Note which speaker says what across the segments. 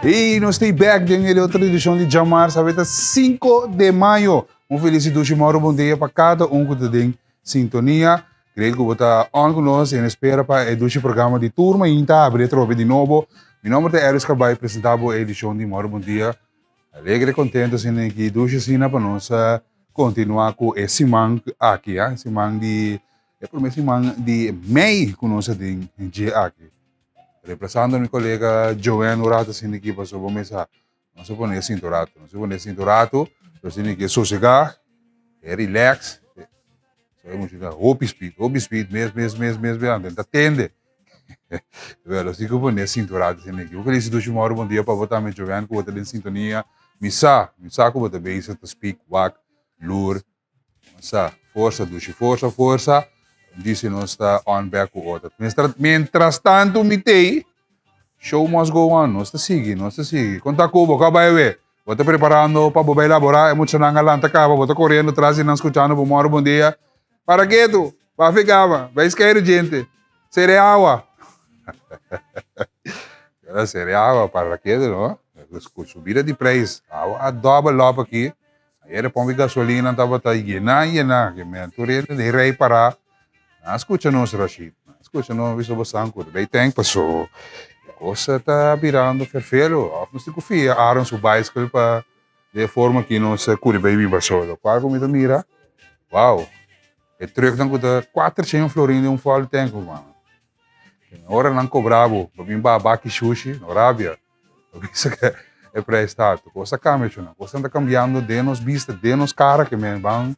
Speaker 1: Y nos ta back den e otro edicion di Djamars, awe ta 5 de mayo. Un feliz y dushi moro bon dia pa cada un cu ta den sintonia. Great cu bo ta on cu nos en espera pa e dushi programa di tur mainta abri atrobe di nobo. Mi nomber ta Eris Carbay, presenta bo e edicion di Moro Bon Dia. Alegre, contento asina aki, dushi asina pa nos continua cu e siman aki, ah, siman di, e prome siman di mei cu nos a den dje aki. Reemplazando mi colega Joanne un rato asina aki pasobra bo mesa nos a pone sinta un rato, nos a pone sinta un rato, asina ki e sosega, e relax, so e mucha ta hopi speed, hopi speed mes mes mes mes mes anto ta tende. Well, asina ku pone sinta un rato asina aki. Bo feliz dushi moro bon dia pa bo tambe Joanne ku bo ta den sintonia. Mi sa, mi sa ku bo ta bezig ta speak, wak, lur, Sa, forsa dushi, forsa, forsa. Dice nos ta on back ku otro. Mientras, mientras tanto mi tei, show must go on. Nos ta sigui, nos ta sigui. Konta ku bo, ka bai we. Bo ta preparando pa bo bai laborá, e muchanan a lanta kaba, bo ta koriendo tras di nan skuchando bo moro bon dia. Para ketu, ba fi kama, bai skeiru djente. Sere awa. Era sere awa, para ketu, no? Subida di prijs. Awa a double up aki. Ayer e pompi gasolina tabata yená yená, ke men tur hende den rei pará. Nan a skucha nos Rashid, nan a skucha nos bisa bo sanku bay tank paso e kos ta birando ferfelu. Of nos tin ku fia Aaron su baiskel pa di e forma ki nos a kuri bay biba so. Lokual ku mi ta mira, wow, e trucknan ku ta kuater shen florin den un volle tank ruman. Ora nan kobra bo pa bin baha baki shushi, no rabia. Bo bisa ke e prijs ta alto. Kos a kambia chuna. Kosnan ta kambiando den nos bista, den nos kara ke men ban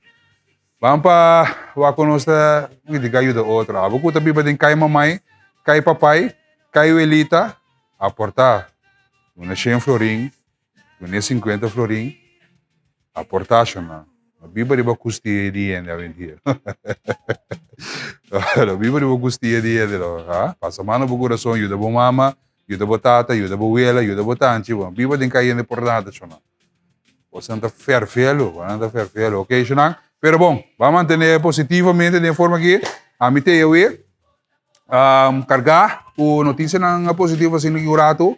Speaker 1: ban pa wak ku nos ta kritika yuda otro. Abo ku ta biba den kai mamai, kai papai, kai welita, aporta. Duna shen florin, duna sinkuenta florin. Aportá shona. No biba riba kustia di hende awendia. No biba riba kustia di hende lo. Ha? Pasa mano bo kurason, yuda bo mama, yuda bo tata, yuda bo wela, yuda bo tanchi. Bo no biba den kai hende por nada shona. Boso nan ta ferfelu, bo nan ta ferfelu. Ok shona? Pero bon, ba mantené positivamente den forma aki. Ami te awe kargá ku notisianan positivo asina ki un ratu.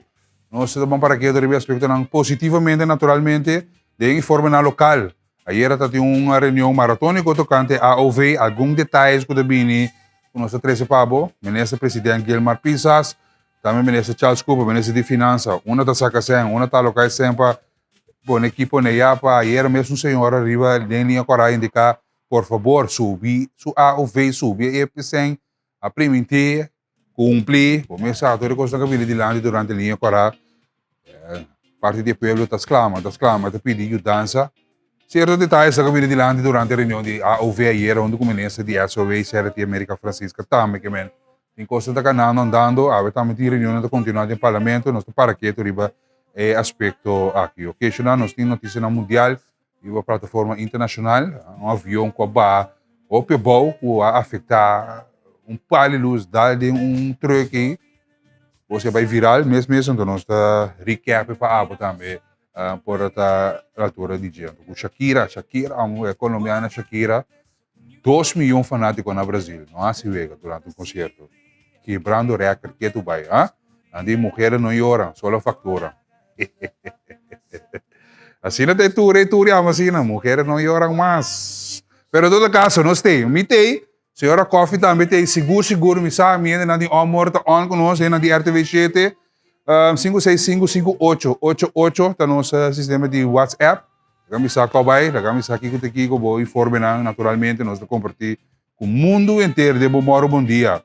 Speaker 1: Nos ta ban para ketu riba e aspektonan positivamente naturalmente den informenan lokal. Ayera ta tin un reunion maratóniko tokante AOV, algun detayes ku ta bini ku nos ta trese pa bo. Minister President Gilmar Pisas, tambe Minister Charles Cooper, Minister di Finansa, una ta saka sèn, una ta aloká e sèn pa pone aki pone ayá pa ayera mes un señora riba den liña kòrá indiká por fabor subi su AOV, subi e sèn, a primintí Cumpli, bo mes sa tur e cosnan cu a bini dilanti durante liña cora. Parti di e pueblo ta sclama, ta sclama, ta pidi yudansa. Cierto detayes ta bini dilanti durante e reunion di AOV ayera hunto cu minister di SOW, CRT America Francisca tambe ke men. Tin cosnan ta canando andando, awe tambe tin reunionnan ta continua den parlamento, nos ta para keto riba e aspecto aki. Ocasional nos tin noticianan mundial Riba plataforma internashonal, un avion ku a baha hopi abou ku a afektá un par di lus dal den un trùk ei. Kos a bai viral mes mes, anto nos ta recap e pa abo tambe por ta altura di dje. Ku Shakira, Shakira, un muher kolombiana Shakira, Dos miyon fanátiko na Brazil no hasi wega durante un konsierto, kebrando rèkert ketu bai, ha? Nan di mujeres no yoran, solo facturan. Asina ta e tur, e tur yama asina, mujeres no yoran mas. Pero en todo caso, nos tei, mi tei, señora Coffee tambe tei, sigur sigur mi sa, mi hendenan di Onmor ta on ku nos, hendenan di RTV shete, 5655888 ta nos sistema di WhatsApp. Laga mi sa kò bai, laga mi sa kiko ta kiko, bo informenan naturalmente nos ta kompartí ku mundu henter den bo mòru bon dia.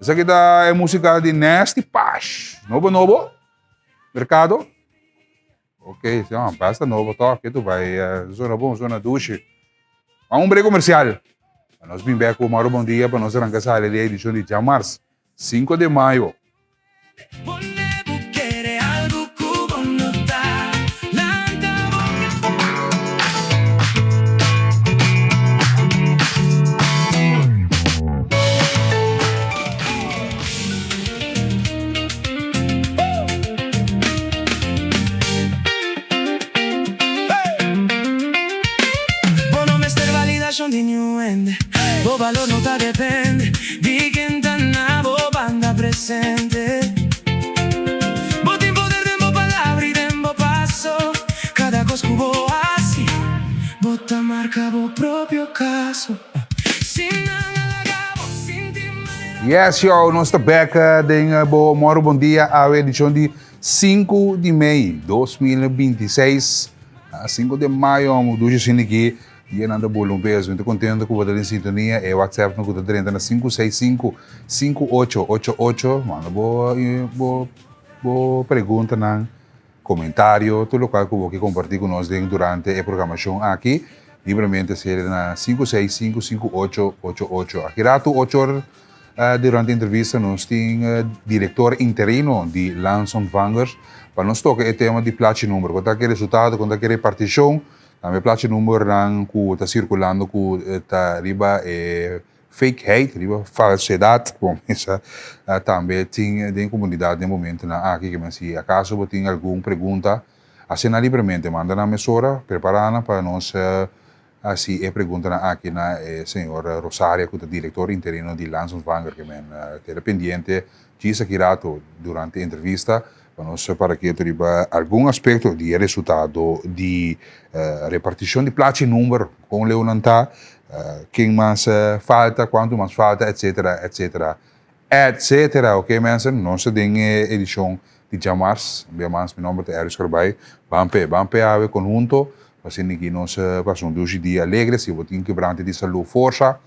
Speaker 1: Esaki ta e músika di Nasty Pash. Nobo nobo? Merkado? Ok, si, basta nobo tòg, ke tu bai zona bon, zona dushi. Ban un brek komersial. Pa nos bin bèk ku mòru bon dia pa nos ranka sali di e edishon di djamars, sinku de mayo.
Speaker 2: Bo banda presente. Bo tin poder den bo palabra y Marca bo propio caso. Sin nan halaga bo sinti manera.
Speaker 1: Yes yo, nos ta bek den bo Moro Bon Dia awe edicion di 5 di mei 2026. 5 di mayo amo dushi sini ki dia nan ta bula un bes. Mi ta contento cu bo ta den sintonia. E WhatsApp nan cu ta drenta na 565 5888. Manda bo bo bo preguntanan. Komentario, tur lokual ku bo ke kompartí ku nos den durante e programashon aki, libremente sere na 5655888. Aki ratu ocho or durante entrevista nos tin direktor interino di Landsontvanger pa nos toka e tema di plachi number. Kon ta ke resultado, kon ta ke repartishon, tambe plachi numbernan ku ta sirkulando ku ta riba e Fakeheid, riba falsedad, bon mesa tambe tin den comunidad den momentonan aki ke men si acaso bo tin algun pregunta haci nan libremente manda nan mesora prepara nan pa nos haci e preguntanan aki na e señor Rosaria cu ta director interino di Landsontvanger ke men keda pendiente djis aki rato durante entrevista pa nos para ketu riba algun aspecto di e resultado di reparticion di plachi number con leu nan ta Ken mas falta, cuanto mas falta, etcetera, etcetera, etcetera. Ok mensen, nos ta den e edicion di djamars. Un bia mas, mi nomber ta Eric Scarbay. Ban p'e, ban p'e awe conhunto, pa asina aki nos pasa un dushi dia alegre. Si bo tin kebrante di salud, forsa.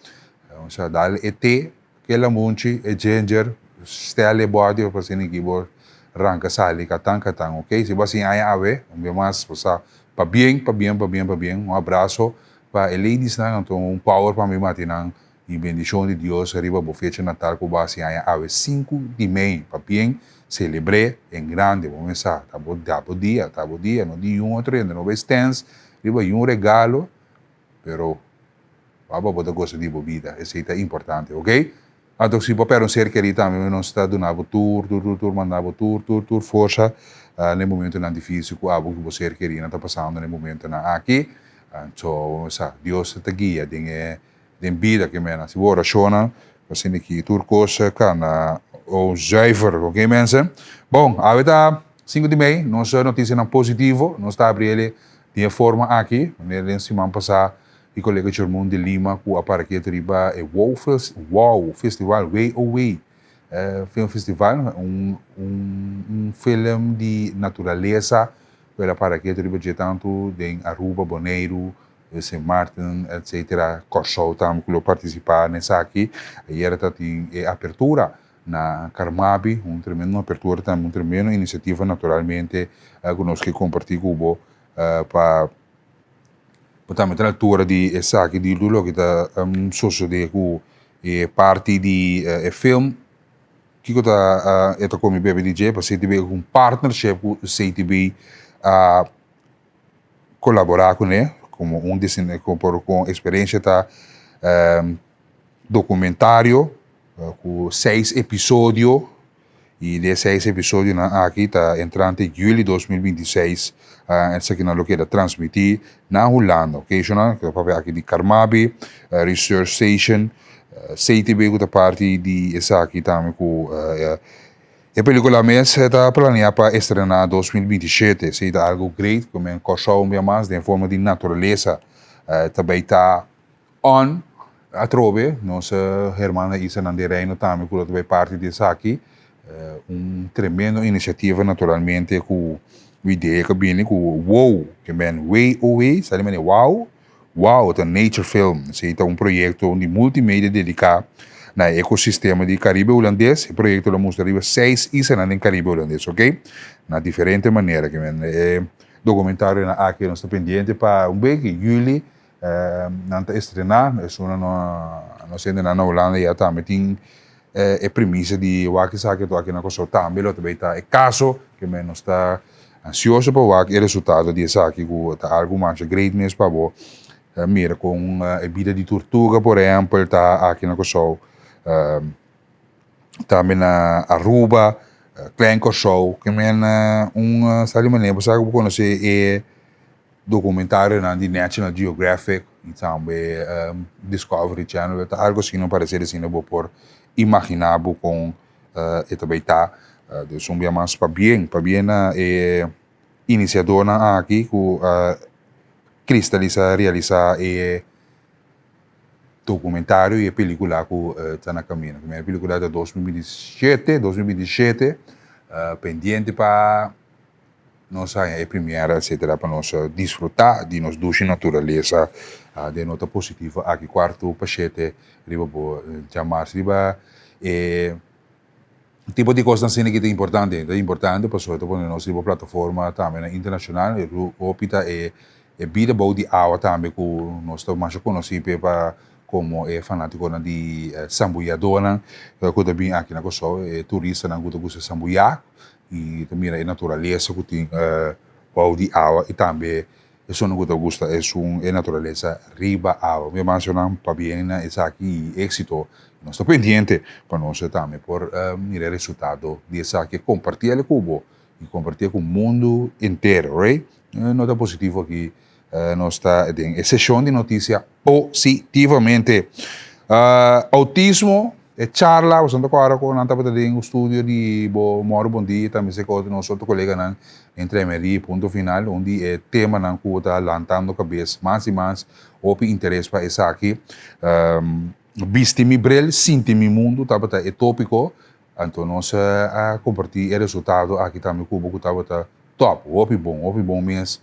Speaker 1: Nos a dal e te, ke lamunchi, e ginger, stel e body, pa asina aki bo ranca sali katan katan, ok. Si bo a siña aña awe, un bia mas, bo sa, pabien, pabien, pabien, pabien. Un abraso. Pa e ladiesnan anto un power pa mi mati nan y bendicion di Dios riba bo fecha natal cu bo haci aña awe 5 di mei pa bien celebre en grande bo mesa ta bo ta bo dia ta bo dia no di yun otro hende no bay stens riba yun regalo pero baba bo ta goza di bo bida esey ta importante ok anto si bo perde un ser keri tambe nos ta duna bo tur tur tur tur manda bo tur tur tur forsa na e momentonan dificil cu abo cu bo ser kerinan ta pasando na e momentonan aki. Anto sa Dios ta guia den e den bida ke men hasi bo orashonnan asina ki tur kos kana o zuiver oke mensen. Bon awe ta sinku di mei nos notisianan positivo nos ta abri ele den e forma aki manera den siman pasa e kolega Jermon de Lima ku a para ketu riba e wow wow festival WOW film festival un un film di naturalesa Ku el a para ketu riba dje tantu den Aruba, Boneiru, Sint Maarten, etcetera. Kòrsou tambe ku lo partisipá na esaki. Ayera ta tin e apertura na Carmabi, un tremendo apertura tambe, un tremendo inisiativa naturalmente ku nos ke kompartí ku bo pa bo tambe ta na altura di esaki, di tur loke ta sosodé ku e parti di e film. Kiko ta e ta komi bebe di dje pa CTB ku un partnership ku CTB a kolaborá kuné komo un por kon eksperensia ta dokumentario ku seis episodio i den e seis episodionan aki ta entrante juli 2026 esakinan lo keda transmití na Hulanda oke shona ta papia aki di Carmabi Research Station. CTB ku ta parti di esaki tambe ku e pelikula mes ta planea pa estrená 2027. Esei ta algu great ku men Kòrsou un bia mas den forma di naturalesa ta bai ta on atrobe. Nos hermana islanan den Reino tambe ku lo ta bai parti di esaki. Un tremendo inisiativa naturalmente ku idea ku a bini ku wow ke men WOW sa di manera wow. Wow ta Nature Film. Esei ta un proyekto di multimedia dediká na e ekosistema di Karibe Hulandes. E proyekto lo mustra riba seis islanan den Karibe Hulandes, oke? Na diferente manera. Ke men e dokumentarionan aki nos ta pendiente pa un beki, yüli, nan ta estrená. Esunnan no nos hendenan na Hulanda ya tambe tin e premisa di wak esaki anto aki na Kòrsou tambe lo ta bay ta e kaso. Ke men nos ta Ansioso pa wak e resultado di esaki ku ta algu masha great mes pa bo mira kon e bida di turtuga por ehèmpel ta aki na Kòrsou, tambe na Aruba, Klein Kòrsou, ke men un sa di manera bo sa ku bo konosé e dokumentarionan di National Geographic i tambe Discovery Channel ta algu asina parecer asina bo por imaginá bo kon E ta bay ta dus un bia mas pabien, pabien na e iniciadornan aki cu a kristalisa, realisá e documentario y e pelicula cu ta na camino. E pelicula ta 2027, 2027, pendiente pa nos haña e premiera etcetera pa nos disfruta di nos dushi naturalesa den nota positivo aki cuarto pa shete riba bo djamars riba e tipo di cosnan asina ki ta importante, ta importante pasobra ta pone nos riba plataforma tambe na internacional y hopi ta e e bida bou di awa tambe cu nos ta masha conoci p'e pa como e fanaticonan di sambuyadornan cu ta bin aki na Kòrsou, e turistanan cu ta gusta sambuyá y ta mira e naturalesa cu tin bou di awa y tambe esunnan cu ta gusta esun e naturalesa riba awa. Mi a mencioná pabien na esaki y exito. Nos ta pendiente pa nos tambe por mira e resultado di esaki, compartiel cu bo y compartiel cu mundo entero, right? Nota positivo aki nos ta den e seshon di noticia positivamente. Autismo, e charla, boso ta kòrda ku nan tabata den un studio di bo Mòru Bon Dia, tambe se ku nos otro koleganan den Trèmeri, Punto Final, un di e temanan ku ta lantando kabes mas i mas, hopi interes pa esaki. Bisti mi bril, sinti mi mundu tabata e tópiko, anto nos a kompartí e resultado aki tambe ku bo ku tabata Top, hopi bon, hopi bon mes,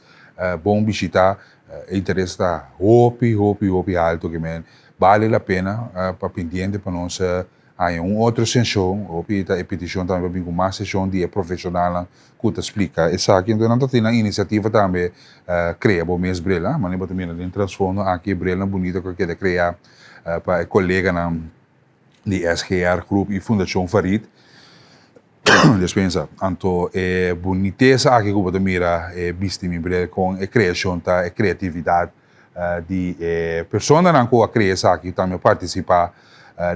Speaker 1: bon bishita, e interes ta hopi, hopi, hopi alto ke men bale la pena pa pendiente pa nos haña un otro seshon, hopi ta e petishon tambe pa bin ku mas seshon di e profeshonalnan ku ta splika esaki, enton nan ta tin nan inisiativa tambe krea bo mes bril, manera bo ta mira den trasfondo aki e brilnan bunito ku a keda krea pa e koleganan di SGR Groep i Fundashon Farid. Despensa. Anto e bunitesa aki ku bo ta mira e bisti mi bril kon e kreashon ta e kreatividat di e personanan ku a krea esaki tambe a partisipá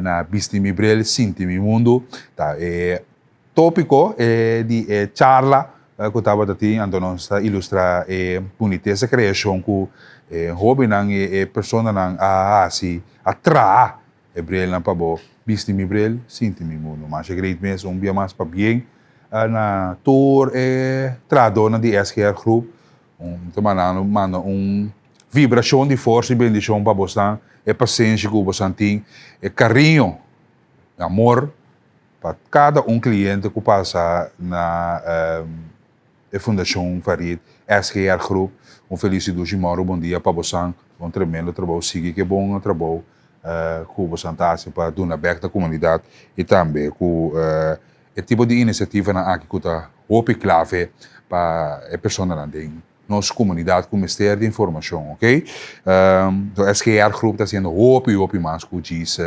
Speaker 1: na bisti mi bril sinti mi mundu ta e tópiko di e charla ku tabata tin anto nos ta ilustrá e bunitesa kreashon ku e hóbennan i e personanan a hasi a traha E brelnan pa bo bisti mi brel, sinti mi mundu. Masha great mes, un bia mas pabien na tur e trahadornan di SGR Groep. Un ta mandando manda un vibracion di forsa y bendicion pa bosnan, e pasenshi cu bosan tin, e cariño, e amor pa cada un cliente cu pasa na e Fundacion Farid SGR Groep. Un felis y dushi moro bon dia pa bosan. Un tremendo trabou. Sigui ke bon trabou ku bosan ta hasi pa duna bek na komunidat y tambe ku e tipo di inisiativanan aki ku ta hopi klave pa e personanan den nos komunidat ku mester di informashon, ok. SGR Groep ta hasiendo hopi hopi mas ku djis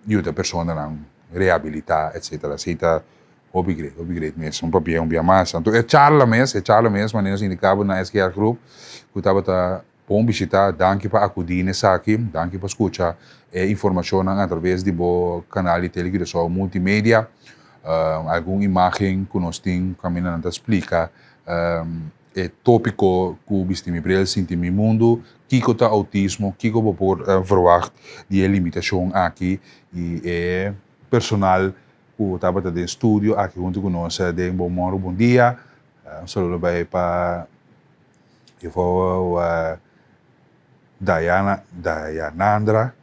Speaker 1: yuda personanan rehabilita etcetera. Así ta Hopi great, hopi great mes. Un papia un bia mas. Anto e charla mes, e charla mes manera nos indica bo na SGR Group cu tabata bon bishita. Danki pa acudi na esaki. Danki pa scucha e informacionnan a traves di bo canal di Tele Curaçao Multimedia. Algun imagen cu nos tin caminda nan ta splica e topico cu bisti mi bril, sinti mi mundu, kico ta autismo, kico bo por verwacht di e limitacion aki y e personal ku tabata den studio aki huntu ku nos den Bon Moro Bon Dia. Un saludo bai pa juffrouw Dayana Dayanandra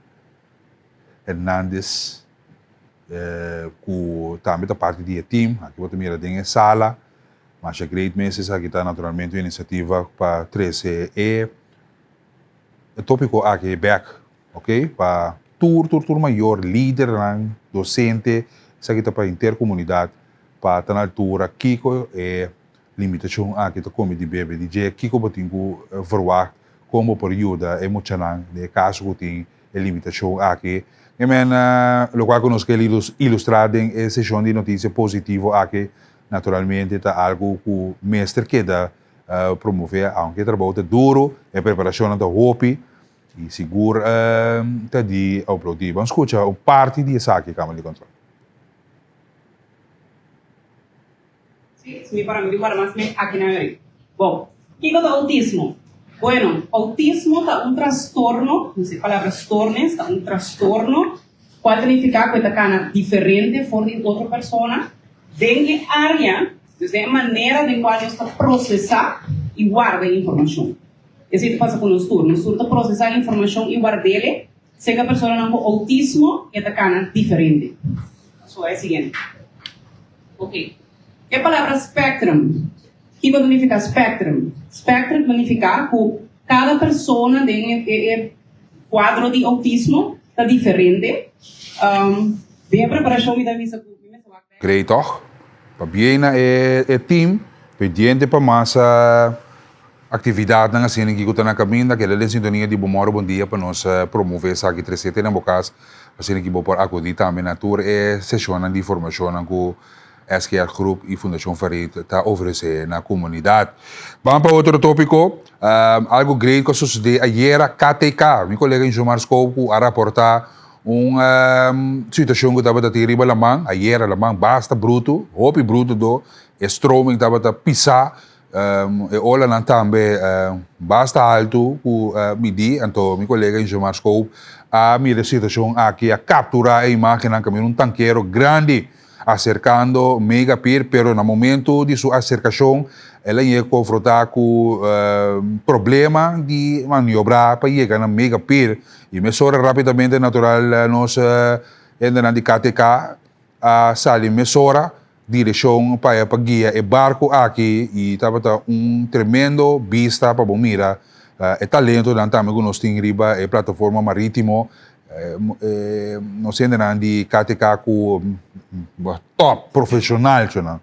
Speaker 1: Hernandez ku tambe ta parti di e team. Aki bo ta mira den e sala. Masha great mes esaki ta naturalmente un inisiativa pa trese e topiko aki bek. Ok, pa tur tur tur mayor, lidernan, docente, esaki ta pa henter comunidad pa ta na altura kico e limitacion aki ta come di bebe di dje, kico bo tin cu verwacht, con bo por yuda e muchanan den e caso cu tin e limitacion aki. E men locual cu nos kel ilustra den e sesion di noticia positivo aki naturalmente ta algo cu mester keda promove, aunke e trabou ta duro, e preparacionnan ta hopi. I sigur ta di aplaudí. Ban skucha un parti di esaki, Kamer di Kontrol.
Speaker 3: Sí, mi para mi di guarda mas me aki na yori. Bon, kiko ta outismo? Bueno, outismo ta un trastorno, nos e palabra stoornis ta un trastorno, kual ta nifiká ku e ta kana diferente for di otro persona den e área, dus den e manera den kual nos ta prosesá. i warda e informashon. Esei ta pasa ku nos tur. Nos tur ta prosesá informashon i ward'el. Serka personanan ku outismo e ta kana diferente. So e siguiente. Ok. E palabra spectrum. Kiko ta nifiká spectrum? Spectrum ta nifiká ku kada persona den e kuadro di outismo ta diferente. Den e preparashon mi ta bisa ku mi mester wak bèk.
Speaker 1: Grei tòg? Pabia na e team pendiente pa mas Actividadnan asina ki cu ta na caminda, keda den sintonia di Bo Moro Bon Dia pa nos promove esaki tresete na bo cas, asina ki bo por acudi tambe na tur e sesionnan di formacionnan cu SGR Groep y Fundacion Farid ta ofrece na comunidad. Ban pa otro topico, algo great cu a sucede ayera, KTK, mi colega Injomar Scoop cu a raporta un situacion cu tabata tin riba laman, ayera laman basta bruto, hopi bruto do, e stroming tabata pisa, E olanan tambe basta haltu ku midi, anto mi kolega Ingemar Scoop a mira e situashon aki, a kapturá e imágennan kaminda un tankero grandi aserkando Mega Pier, pero na momentu di su aserkashon el a yega konfrontá ku problema di maniobrá pa yega na Mega Pier i mesora rápidamente natural nos hendenan di KTK a sali mesora Direccion pa e pa guia e barco aki y tabata un tremendo bista pa bo mira e talentonan tambe cu nos tin riba e plataforma maritimo. Nos hendenan di KTK cu top profesional nan,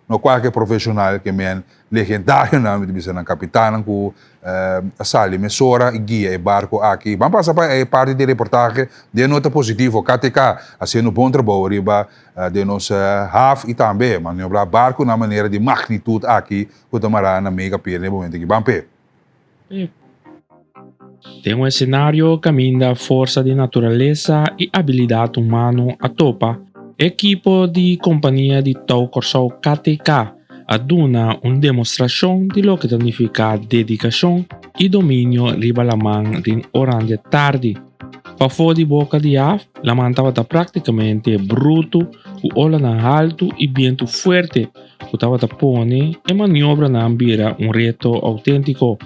Speaker 1: no cualke profesional ke men legendarionan mi ta bisa nan kapitannan ku a sali mesora i guia e barko aki. Ban pasa pa e parti di reportahe den nota positivo KTK hasiendo bon trabou riba den nos haf i tambe maniobrá barko na manera di magnitut aki ku ta mará na Mega Pier den e momento aki. Ban p'e.
Speaker 4: Den un esenario kaminda forsa di naturalesa i abilidat humano a topa, e ekipo di Kompania di Tou Kòrsou, KTK, a duna un demostrashon di loke ta nifiká dedikashon i dominio riba laman den oran di tardi. Pafó di boka di haf, laman tabata práktikamente brutu ku olanan haltu i bientu fuerte ku tabata pone e maniobranan bira un reto outéntiko.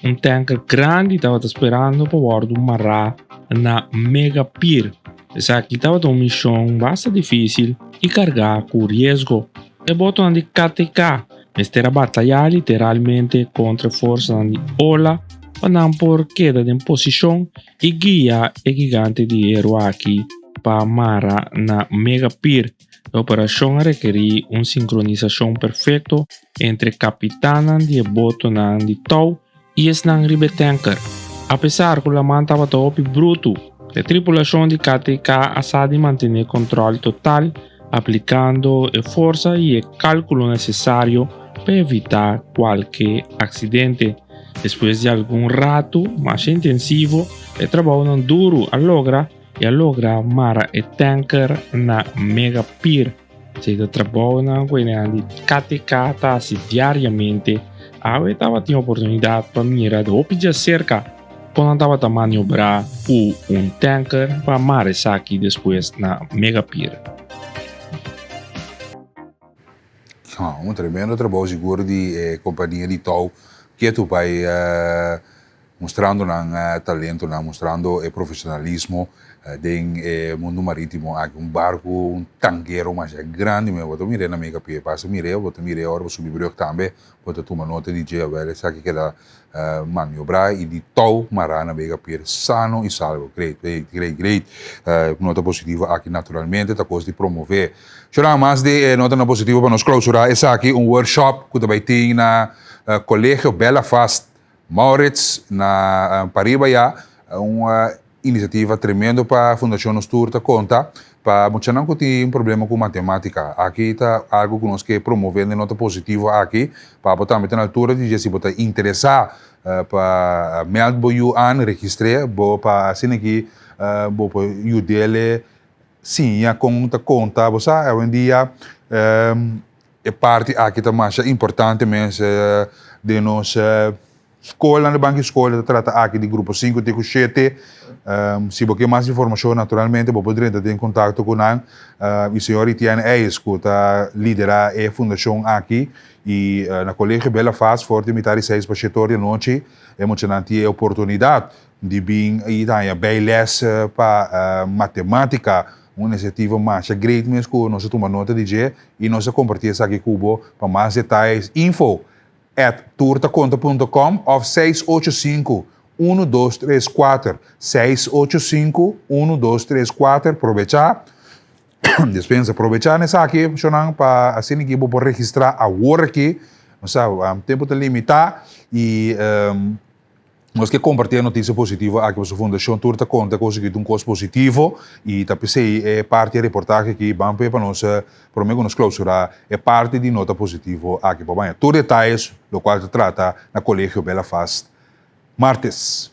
Speaker 4: Un tanker grandi tabata sperando pa wòrdu mará na Mega Pier. Esaki tabata un mishon basta difísil i kargá ku riesgo. E botonan di KTK mester a batayá literalmente kontra e forsanan di ola pa nan por keda den posishon i guia e gigante di heru aki pa mara na Mega Pier. E operashon a rekerí un sinkronisashon perfekto entre kapitannan di e botonan di tou i esnan riba e tanker. Apesar ku laman tabata hopi brutu, e tripulashon di KTK a sa di mantené kòntròl total, aplikando e forsa i e kálkulo nesesario pa evitá kualke aksidente. Despues di algun ratu masha intensivo, e trabounan duru a logra i a logra mara e tanker na Mega Pier. Esei ta trabounan ku enenan di KTK ta hasi diariamente. Awe tabatin oportunidat pa mira di hopi djaserka kon nan tabata maniobrá ku un tanker pa mara esaki despues na Mega Pier.
Speaker 1: Un tremendo trabou sigur di e kompania di tou ketu bai Mustrando nan talentonan, mustrando e profesionalismo den e mundo maritimo aki. Un barco, un tanquero masha grandi mes. Bo ta mir'é na Mega Pier. Pasa mir'é, bo ta mir'é ora bo subi brug tambe. Bo ta tuma nota di dje. Awel esaki keda maniobrá i di tou mará na Mega Pier sano i salvo. Great, great, great, great. Nota positivo aki naturalmente ta kos di promové. Shorá mas di e notanan positivo pa nos klausurá esaki, un workshop ku ta bai tin na Colegio Bella Fast Maurits na pariba ya un inisiativa tremendo pa Fundashon Nos Tur ta konta pa muchanan ku tin problema ku matematika. Aki ta algu ku nos ke promove den nota positivo aki pa bo tambe ta na altura di dje si bo ta interesá pa mèld bo yu an, registr'é bo pa asina ki bo por yud'é siña kon ta konta. Bo sa awendia E parti aki ta masha importante mes den nos skolnan, de banki skol ta trata aki di grupo sinku te ku shete. Si bo ke mas informashon naturalmente bo por drenta den kontakto ku nan i señor Etienne Eijs ku ta lidera e fundashon aki. I na Colegio Bella Faz for di mitar di seis pa shete or di anochi e muchanan tin e oportunidad di bin i ta haña bijles pa matematica. Un iniciativa masha great mes cu nos a tuma nota di dje i nos a comparti esaki cu bo. Pa mas detayes info at turtaconta punto com of 685 1234 685 1234 Probecha Dispensa, probecha na esaki shownan pa asina ki bo por registra awor aki. Nos sa, tempo ta limita y nos ke comparti e noticia positivo aki pasobra Fundacion Tur ta conta cu esaki ta un cos positivo y ta p'esey e parti e reportahe aki ban p'e pa nos prome cu nos clausura e parti di nota positivo aki pa baña tur detayes locual ta trata na Colegio Bella Fast Martes.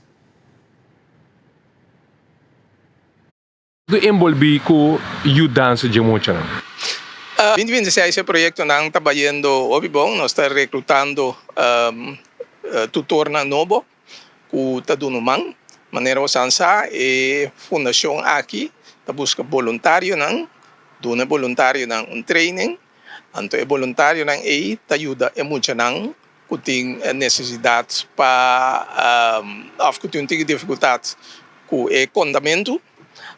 Speaker 5: Ku enbolbí ku yudansa dje muchanan?
Speaker 6: 2026 e proyektonan ta bayendo hopi bon. Nos ta reklutando tutornan nobo ku ta duna un man. Manera bo san sa e fundashon aki ta buska boluntarionan, duna e boluntarionan un training. Anto e boluntarionan ei ta yuda e muchanan ku tin nesesidat pa òf ku tin un tiki difikultat ku e kontamentu.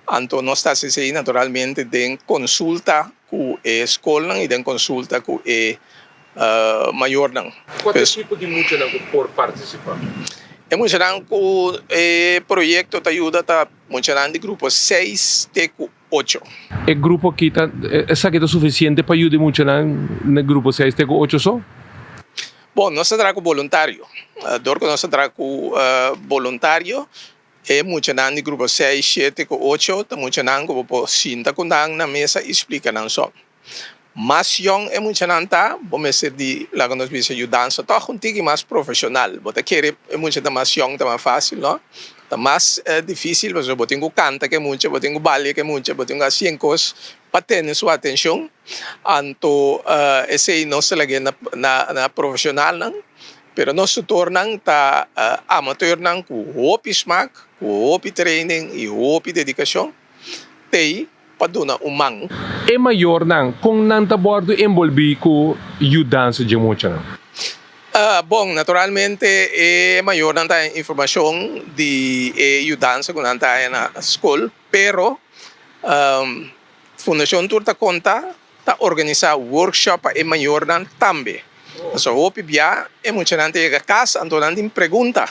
Speaker 6: Anto nos ta hasi esei naturalmente den konsulta ku e skolnan i den konsulta ku e mayornan.
Speaker 5: Kua ta e tipo di muchanan ku por partisipá?
Speaker 6: E muchanan ku e proyekto ta yuda ta muchanan di grupo seis te ku ocho.
Speaker 5: E grupo aki ta, esaki ta sufisiente pa yuda e muchanan na grupo seis te ku ocho so?
Speaker 6: Bon, nos ta traha ku boluntario. Dor ku nos ta traha ku boluntario, e muchanan di grupo seis, shete ku ocho ta muchanan ku bo por sinta ku nan na mesa i splika nan so. Mas yòn e muchanan ta, bo mester di, laga nos bisa, yudansa tòg un tiki mas profeshonal. Bo ta kere e mucha ta mas yòn ta mas fásil, no? Ta mas difísil pasobra bo tin ku kanta ku e mucha, bo tin ku balia ku e mucha, bo tin ku hasi sien kos pa tene su atenshon. Anto esei nos ta lag'é na profeshonalnan, pero nos tutornan ta amateurnan ku hopi smak, ku hopi training i hopi dedikashon. T'ei pa duna un man.
Speaker 5: E mayornan, kon nan ta wòrdu enbolbí ku yudansa dje muchanan?
Speaker 6: Bon, naturalmente e mayornan ta haña informashon di e yudansa ku nan ta haña na skol, pero Fundashon Tur Ta Konta ta organisá workshop pa e mayornan tambe. Pasobra hopi bia e muchanan ta yega kas anto nan tin pregunta.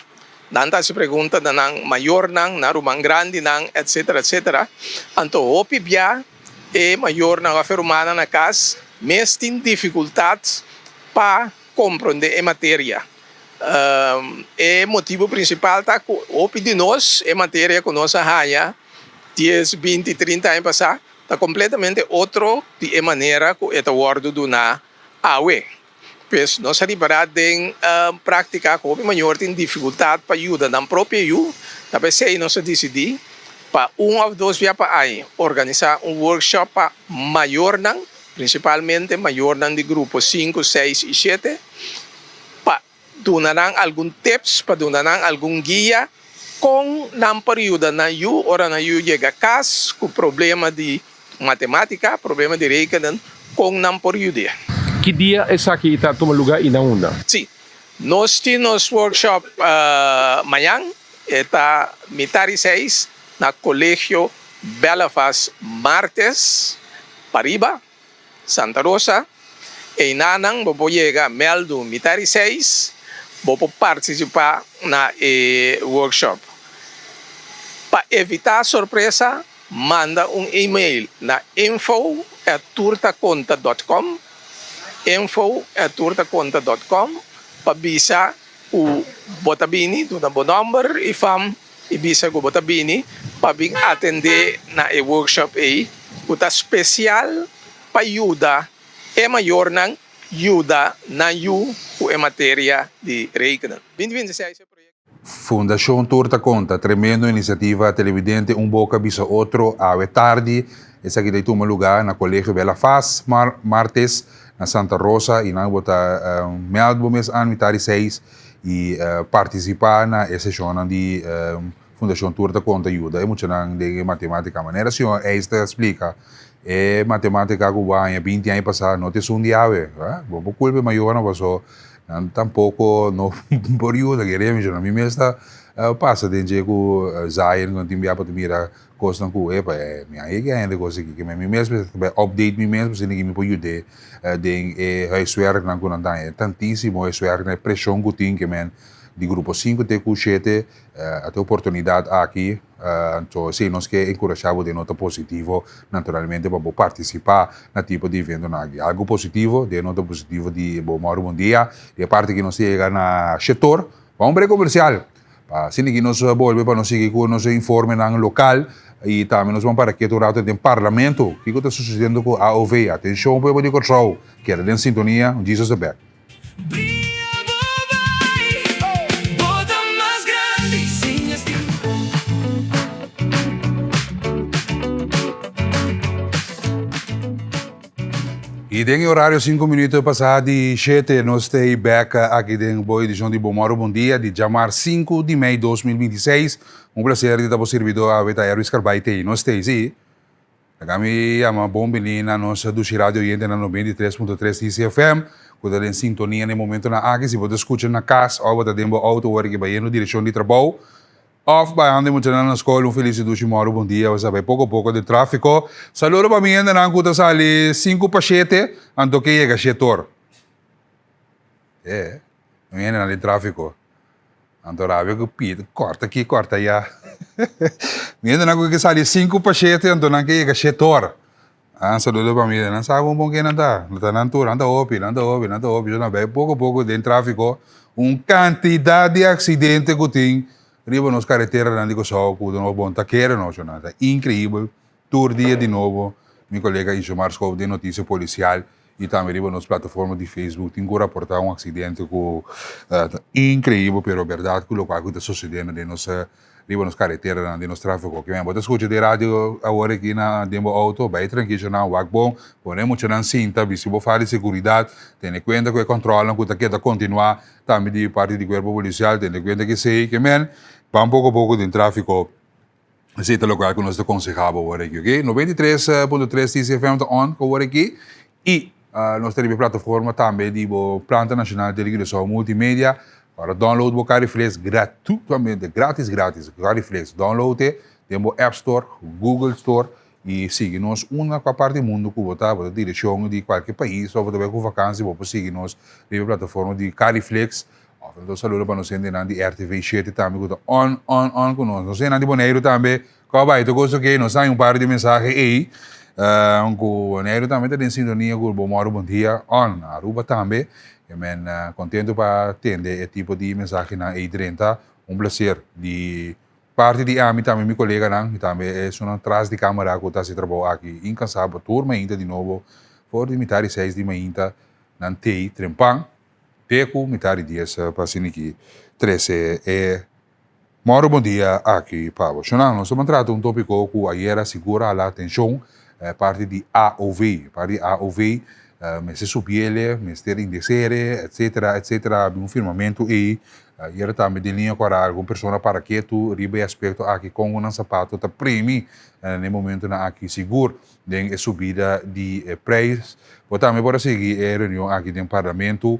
Speaker 6: Nan ta hasi pregunta na nan mayornan, nan ruman grandinan, etcetera, etcetera. Anto hopi bia e mayornan òf e rumannan na kas mes tin difikultat pa komprondé e materia. E motibu prinsipal ta ku hopi di nos e materia ku nos a haña dies, binti, trinta aña pasá ta kompletamente otro di e manera ku e ta wòrdu duná awe. Pues nos a ripará den práktika ku hopi mayor tin difikultat pa yuda nan propio yu, ta p'esei nos a disidí pa un òf dos bia pa aña organisá un workshop pa mayornan, prinsipalmente mayornan di grupo sinku, seis i shete, pa Duna nan algun tips pa duna nan algun guia kon nan por yuda nan yu ora nan yu yega kas ku problema di matematika, problema di rekenen, kon nan por yud'é.
Speaker 5: Ki dia esaki ta tuma luga i na unda?
Speaker 6: Sí, nos tin nos workshop mañan, e ta mitar di seis na Colegio Bellafas Martes pariba. Santa Rosa, Einanan bo por yega mèldu mitar di seis, bo por partisipá na e workshop. Pa evitá sorpresa, manda un email na info at turtaconta dot com, info at turtaconta dot com, pa bisa ku bo ta bini, duna bo nòmber i fam. I bisa ku bo ta bini pa bin atendé na e workshop ei ku ta spesial pa yuda e mayornan yuda nan yu ku e materia di rekenen. 2026 e proyekto.
Speaker 1: Fundashon Tur Ta Konta, tremendo inisiativa televidente un boka bisa otro awe tardi esaki ta tuma lugá na Kolegio Bella Faz martes na Santa Rosa i nan bo ta mèld bo mes an mitad di seis i partisipá na e seshonnan di Fundashon Tur Ta Konta yuda e muchanan den e matematika. Manera señor Eis ta splika, E matematica ku bo a haña 20 aña pasá no ta esun di awe. Bo por kulpa e mayornan paso nan tampoco no por yuda. Kere mi mi mes ta pasa den dje ku Zion ku tin bia pa ta mira kosnan ku epa mi a yega hende kos aki. Ke mi mes mester ta bai update mi mes pasobra mi por yud'é den e huiswerknan ku nan ta haña. Tantísimo huiswerknan, e preshon ku tin ke men di grupo sinku te ku shete a tin oportunidat aki. Anto si nos ke enkurashá bo den nota positivo, naturalmente pa bo partisipá na tipo di eventonan aki. Algu positivo den nota positivo di bo mòru bon dia. Di e parti aki nos ta yega na shetor pa un brek komersial. Pa asina aki nos bolbe pa nos sigui ku nos informenan lokal i tambe nos ban para ketu un rato den parlamento. Kiko ta susediendo ku AOV? Atenshon pueblo di Kòrsou, keda den sintonia, Jesus ta bèk. I den e orario sinku minuto pasá di shete nos ta ei bek aki den bo edishon di Bo Mòru Bon Dia di djamar 5 di mei 2026. Un plaser di ta bo sirbidó awe ta Erwis Carbay t'ei. Nos t'ei, sí. Laga mi yama bon bini na nos dushi radio oyente na 93.3 TCFM ku ta den sintonia na e momentonan aki. Si bo ta skucha na kas òf bo ta den bo outo ora ki bayendo direkshon di trabou òf bayando e muchanan na skol, un felis i dushi mòru bon dia. Bo sa bai poko poko den tráfiko. Saludo pa mi hendenan ku ta sali sinku pa shete anto ke yega shetor. E, mi hendenan den tráfiko. Anto rabia ku pidi, kòrta aki, kòrta aya. Mi hendenan ku ke sali sinku pa shete, anto nan ke yega shete ora. Ah, saludo pa mi, nan sa bon bon ken nan ta. No ta nan tur, nan ta hopi, nan ta hopi, nan ta hopi. Nan bai poko poko den tráfiko. Un kantidat di aksidente ku tin riba nos kareteranan di Kòrsou ku no bon ta kere nos, nan ta inkreibel. Tur dia di nobo mi kolega Ishomar Schoof den Notisia Polisial i tambe riba nos plataforma di Facebook tin ku raportá un aksidente ku ta inkreibel pero bèrdat ku lokual ku ta sosediendo den nos riba nos kareteranan den nos tráfiko. Kimen bo ta skucha den radio awor aki na den bo outo bai trankishonan wak bon pone muchanan sinta bisti bo faha di seguridat tene kuenta ku e kòntròlnan ku ta keda kontinuá tambe di parti di kuerpo polisial tene kuenta ku esei kimen ban poko poko den tráfiko. Esei ta lokual ku nos ta konsehá bo awor aki, oke? 93.3 TCFM ta on awor aki i nos ta riba e plataforma tambe di bo Planta Nashonal Tele Curaçao Multimedia. Ora download bo Cariflex gratuitamente, gratis gratis, Cariflex. Download e den bo App Store, Google Store i sigui nos unda kua parti di mundu ku bo ta, bo ta direkshon di kualke pais òf bo ta bai ku vakansi, bo por sigui nos riba e plataforma di Cariflex. Of un saludo pa nos hendenan di RTV 7 tambe ku ta on, on, on ku nos. Nos hendenan di Boneiru tambe, kòp bai, tur kos oké, nos haña un par di mensahe ei. Ku Boneiru tambe ta den sintonia ku Bo Mòru Bon Dia on. Aruba tambe. E men kontentu pa tende e tipo di mensahenan ei drenta. Un plaser di parti di ami tambe mi koleganan i tambe esunnan tras di kamera ku ta hasi trabou aki inkansabel tur mainta di nobo for di mitar di seis di mainta nan tei trempan. Te ku mitar di dies pa asina ki trese e mòru bon dia aki pa bo. Shonnan, nos ta ban trata un tópiko ku ayera sigur a hala atenshon, parti di AOV. Parti di AOV mester subiele, mester indesere, etsetera, etsetera. Abi un firmamentu ei. Ayera tambe den liña ku a algun persona para ketu riba e aspekto aki kon ku nan sapato ta primi na e momentunan aki sigur. Den e subida di e prijs. Bo tambe por a sigui e reunion aki den Parlamento,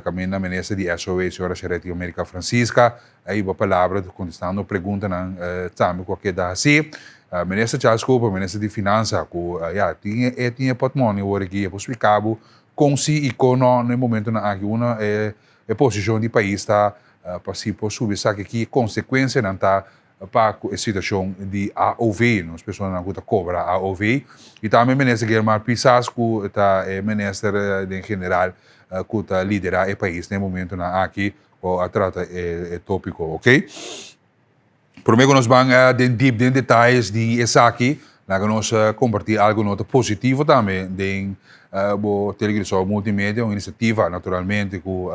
Speaker 1: caminda Minister di SOE, señora Charetti America Francisca, a hiba palabra contestando preguntanan tambe cu a keda haci. Minister Charles Cooper, Minister di Finansa, cu ya tin e tin e potmoni awor aki, e por splica bo con si y con no na e momentonan aki unda e posicion di pais ta pa si por subi esaki, ki consecuencianan ta pa ku e situashon di AOV, nos personanan ku ta kobra AOV, i tambe Minister Gilmar Pisas ku ta e minister den general ku ta liderá e pais na e momentunan aki ku a trata e topiko, ok. Promé ku nos ban den dip den detayes di esaki, laga nos kompartí algu nota positivo tambe den bo Telecuraçao Multimedia, un inisiativa naturalmente ku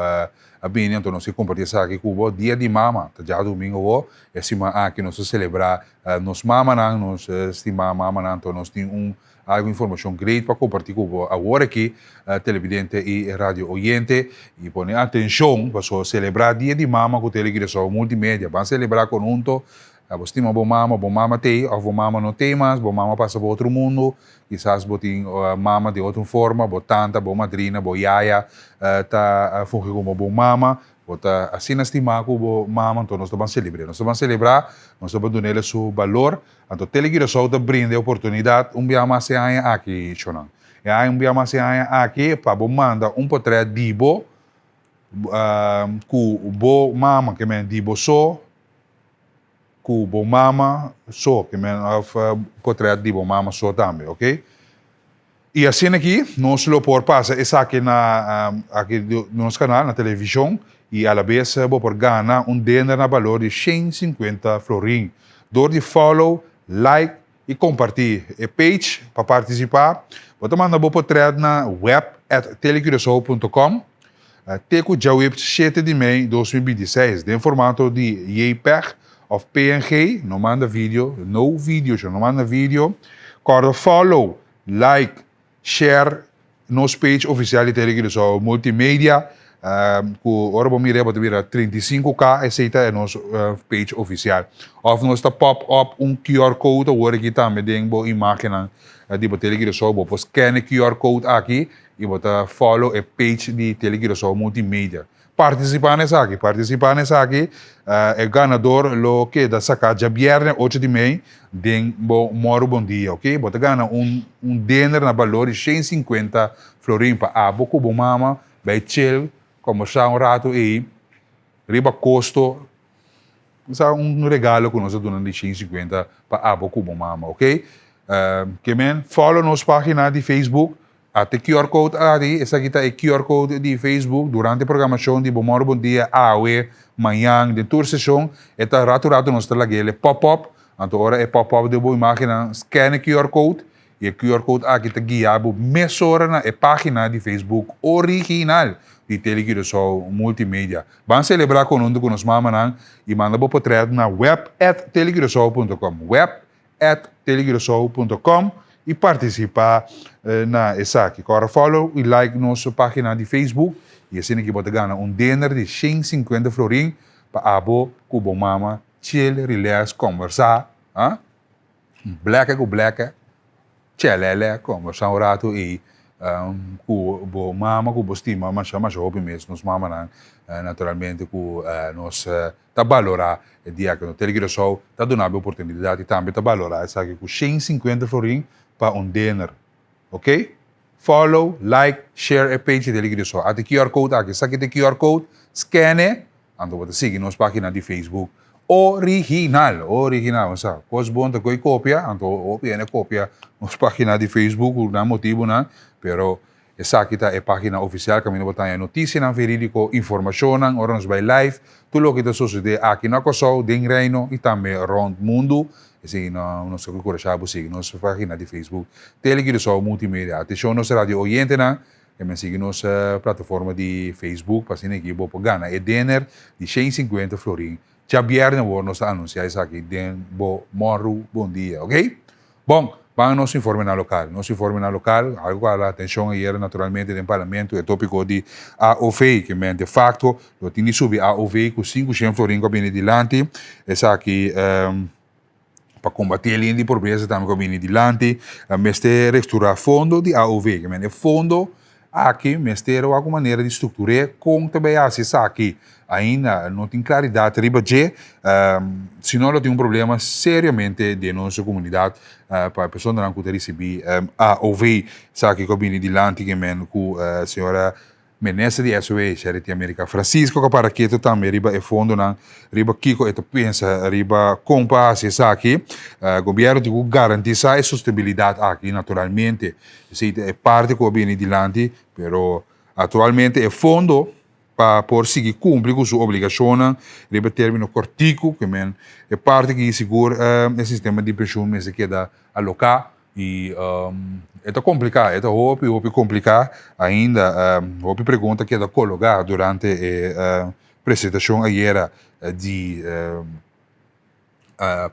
Speaker 1: A bini anto nos ke kompartí esaki ku bo. Dia di Mama ta djadumingu awor. E siman aki nos ta selebrá nos mamanan, nos stimá mamanan. Anto nos tin un algu informashon great pa kompartí ku bo awor aki, televidente i radio oyente. I pone atenshon pasobra selebrá Dia di Mama ku Tele Curaçao Multimedia. Ban selebrá konhunto. Bo stima bo mama, bo mama t'ei òf bo mama no t'ei mas, bo mama pasa pa otro mundu, kisas bo tin mama di otro forma, bo tanta, bo madrina, bo yaya ta fungi komo bo mama, bo ta asina stimá ku bo mama, anto nos ta ban selebr'é. Nos ta ban selebrá, nos ta ban dun'el su balor. Anto Tele Curaçao ta brinda e oportunidat un bia mas e aña aki, shonnan. E aña un bia mas e aña aki pa bo manda un potrèt di bo ku bo mama, ke men di bo so, ku bo mama so, ke men òf potrèt di bo mama so tambe, oke. I asina aki nos lo por pasa esaki na aki nos kanal na televishon i alabes bo por gana un dender na balor di 150 florin dor di follow, like i kompartí e page. Pa partisipá bo ta manda bo potrèt na web at telecuraçao punto com te ku djaweps 7 di mei 2026 den formato di jpeg òf png, no manda video, no video sho, no manda video. Kòrda follow, like, share nos page ofisial di Tele Curaçao Multimedia ku ora bo mira bo ta bira 35K, esei ta e nos page ofisial. Òf nos ta pop up un QR code awor aki tambe den bo imágennan di bo Tele Curaçao, bo por scan e QR code aki i bo ta follow e page di Tele Curaçao Multimedia. Partisipá na esaki, partisipá na esaki, e ganador lo keda saká djabièrnè ocho di mei den bo Mòru Bon Dia, ok? Bo ta gana un un dinner na balor di shen sinkuenta florin pa abo ku bo mama bai chill, kòmbersá un ratu ei riba kosto. Sa un regalo ku nos a duna di shen sinkuenta pa abo ku bo mama, ok? Ke men follow nos página di Facebook. Ata e QR code aki, esaki ta e QR code di Facebook durante e programashon di Bo Mòru Bon Dia awe, mañan, den tur seshon, e ta ratu ratu nos ta lag'el e pop up, anto ora e pop up den bo imágennan scan e QR code i e QR code aki ta guia bo mesora na e página di Facebook original di Tele Curaçao Multimedia. Ban selebrá konhunto ku nos mamanan i manda bo potrèt na web at telecuraçao punto com, web at telecuraçao punto com y participa na esaki. Cora follow y like nos pagina di Facebook y asina ki bo ta gana un dinner di 150 florin pa abo cu bo mama chill, relax, conversa, ha? Bleke cu bleke. Chelele, kombersá un ratu ei ku bo mama ku bo stima masha masha hopi mes, nos mamanan naturalmente ku nos ta balorá e dia aki. Tele Curaçao ta duna bo e oportunidat i tambe ta balorá esaki ku 150 florin pa un dinner. Ok? Follow, like, share e page di Tele Curaçao. Ata e QR code aki, esaki ta e QR code, scan e. Anto bo ta sigui nos pagina di Facebook original, original, bo sa, kos bon ta koe kopia, anto hopi hende kopia nos pagina di Facebook ku nan motibunan, pero esaki ta e pagina ofisial kaminda bo ta haña notisianan verídiko, informashonnan ora nos bai live, tur loke ta sosodé aki na Kòrsou, den Reino i tambe rònt mundu. Esei nos ta enkurashá bo sigui nos pagina di Facebook Tele Curaçao Multimedia. Atenshon nos radio oyentenan, E men sigui nos plataforma di Facebook pa asina aki bo por gana e dinner di 150 florin. Djabièrnè awor nos ta anunsiá esaki den bo Mòru Bon Dia, ok? Bon, ban nos informenan lokal. Nos informenan lokal, algu ku a hala atenshon ayera naturalmente den Parlamento, e topiko di AOV, ke men de fakto lo tin di subi AOV ku 500 florin ku a bini dilanti. Esaki. Pa kombatí e liña di pobresa tambe ku a bini dilanti, mester restrukturá fondo di AOV. Ke men e fondo aki mester wak un manera di struktur'é kon ta bai hasi esaki. Ainda no tin klaridat riba dje, si no lo tin un problema seriamente den nos komunidat pa e personanan ku ta risibí AOV. Esaki ku a bini dilanti ke men ku señora Minister di SOE, Charity America Francisco ka para ketu tambe riba e fondonan, riba kiko e ta pensa riba kon pa hasi esaki. Gobierno tin ku garantisa e sostenibilidad aki naturalmente. Esei ta e parti ku a bini dilanti, pero aktualmente e fondo pa por sigui kumpli ku su obligashonnan riba termino kortiku, ke men e parti ki sigur e sistema di penshun mester keda aloká. I e ta kompliká, e ta hopi hopi kompliká ainda. Hopi pregunta keda kologá durante e presentashon ayera di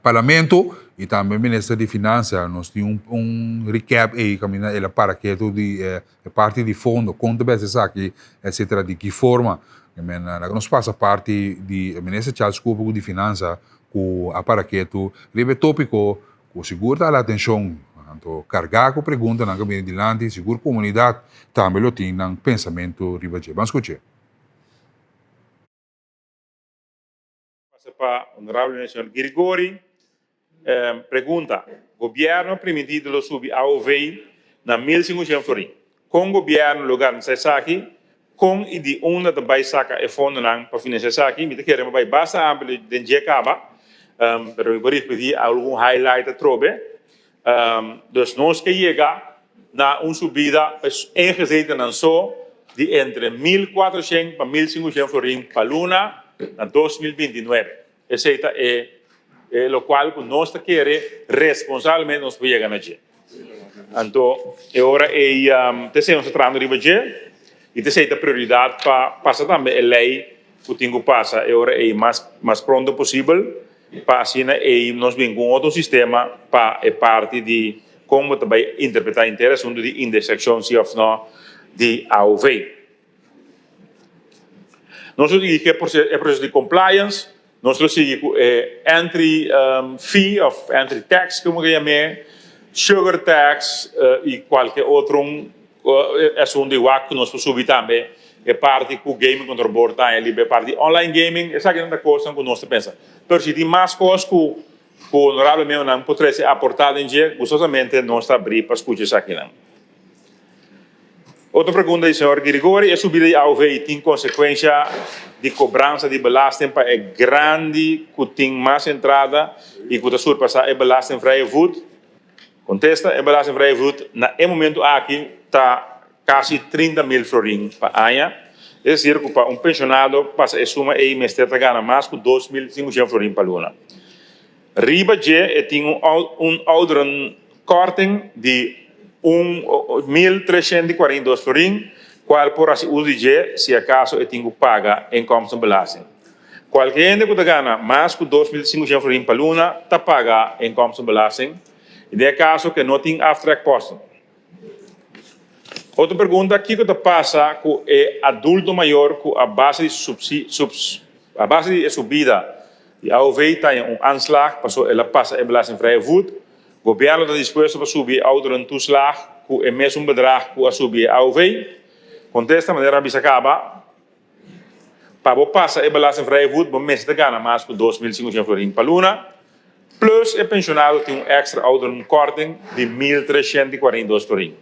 Speaker 1: Parlamento i tambe Minister di Finansa. Nos tin un recap ei kaminda el a para ketu di e parti di fondo, kon ta bes esaki etcetera, di ki forma. Men laga nos pasa parti di Minister Charles Cooper ku di Finansa ku a para ketu riba e topiko ku sigur ta hala atenshon. Anto kargá ku preguntanan ku a bini dilanti, sigur komunidat tambe lo tin nan pensamentu riba dje. Ban skuch'é.
Speaker 7: Pasa pa Honorable Señor Girigori. Pregunta, Gobierno a primintí di lo subi AOV na 1500 florin. Kon gobierno lo garantisa esaki? Kon i di unda ta bai saka e fondonan pa financia esaki? Mi ta kere mi bai basta amplio den dje kaba, pero mi por ripití algun highlight atrobe. Dus nos ke yega na un subida pa ingezetennan so di entre 1400 pa 1500 florin pa luna na 2029. Esei ta e lokual ku nos ta kere responsablemente nos por yega na dje. Anto e ora ei ta esei nos ta trahando riba dje i ta esei ta prioridat pa pasa tambe e lei ku tin ku pasa e ora ei mas mas pronto posibel pa asina ei nos bin ku un otro sistema pa e parti di kon bo ta bai interpretá henter asuntu di indeksashon si òf no di aov. Nos lo sigui ku e proseso di compliance, nos lo sigui ku e entry fee of entry tax komo ke yam'é, sugar tax i kualke otro asuntu di wak ku nos por subi tambe e parti ku Gaming Control Board ta haña liba e parti di online gaming, esakinan ta kosnan ku nos ta pensa. Pero si tin mas kos ku honorabel miembronan por trese aportá den dje, gustosamente nos ta abrí pa skucha esakinan. Otro pregunta di señor Girigori, e subida di AOV tin konsekuensha di kobransa di belasting pa e grandi ku tin mas entrada i ku ta surpasá e belastingvrije voet? Kontesta, e belastingvrije voet na e momentu aki ta kasi 30 mil florin pa aña. Es desir ku pa un penshonado pasa e suma ei mester ta gana mas ku 2500 florin pa luna. Riba dje e tin un ouderenkorting di un 1342 florin, kual por hasi uso di dje si akaso e tin ku paga inkomstenbelasting. Kualke hende ku ta gana mas ku 2500 florin pa luna ta paga inkomstenbelasting, i den e kaso ku e no tin aftrekposten. Otro pregunta, kiko ta pasa ku e adulto mayor ku a base di a base di e subida di AOV ta haña un aanslag paso el a pasa e belastingvrije voet? Gobierno ta dispuesto pa subi e ouderentoeslag ku e mesun bedrag ku a subi e AOV? Kontesta, manera a bisa kaba, pa bo pasa e belastingvrije voet bo mester ta gana mas ku 2500 florin pa luna. Plus e pensionado tin un extra ouderenkorting di 1342 florin.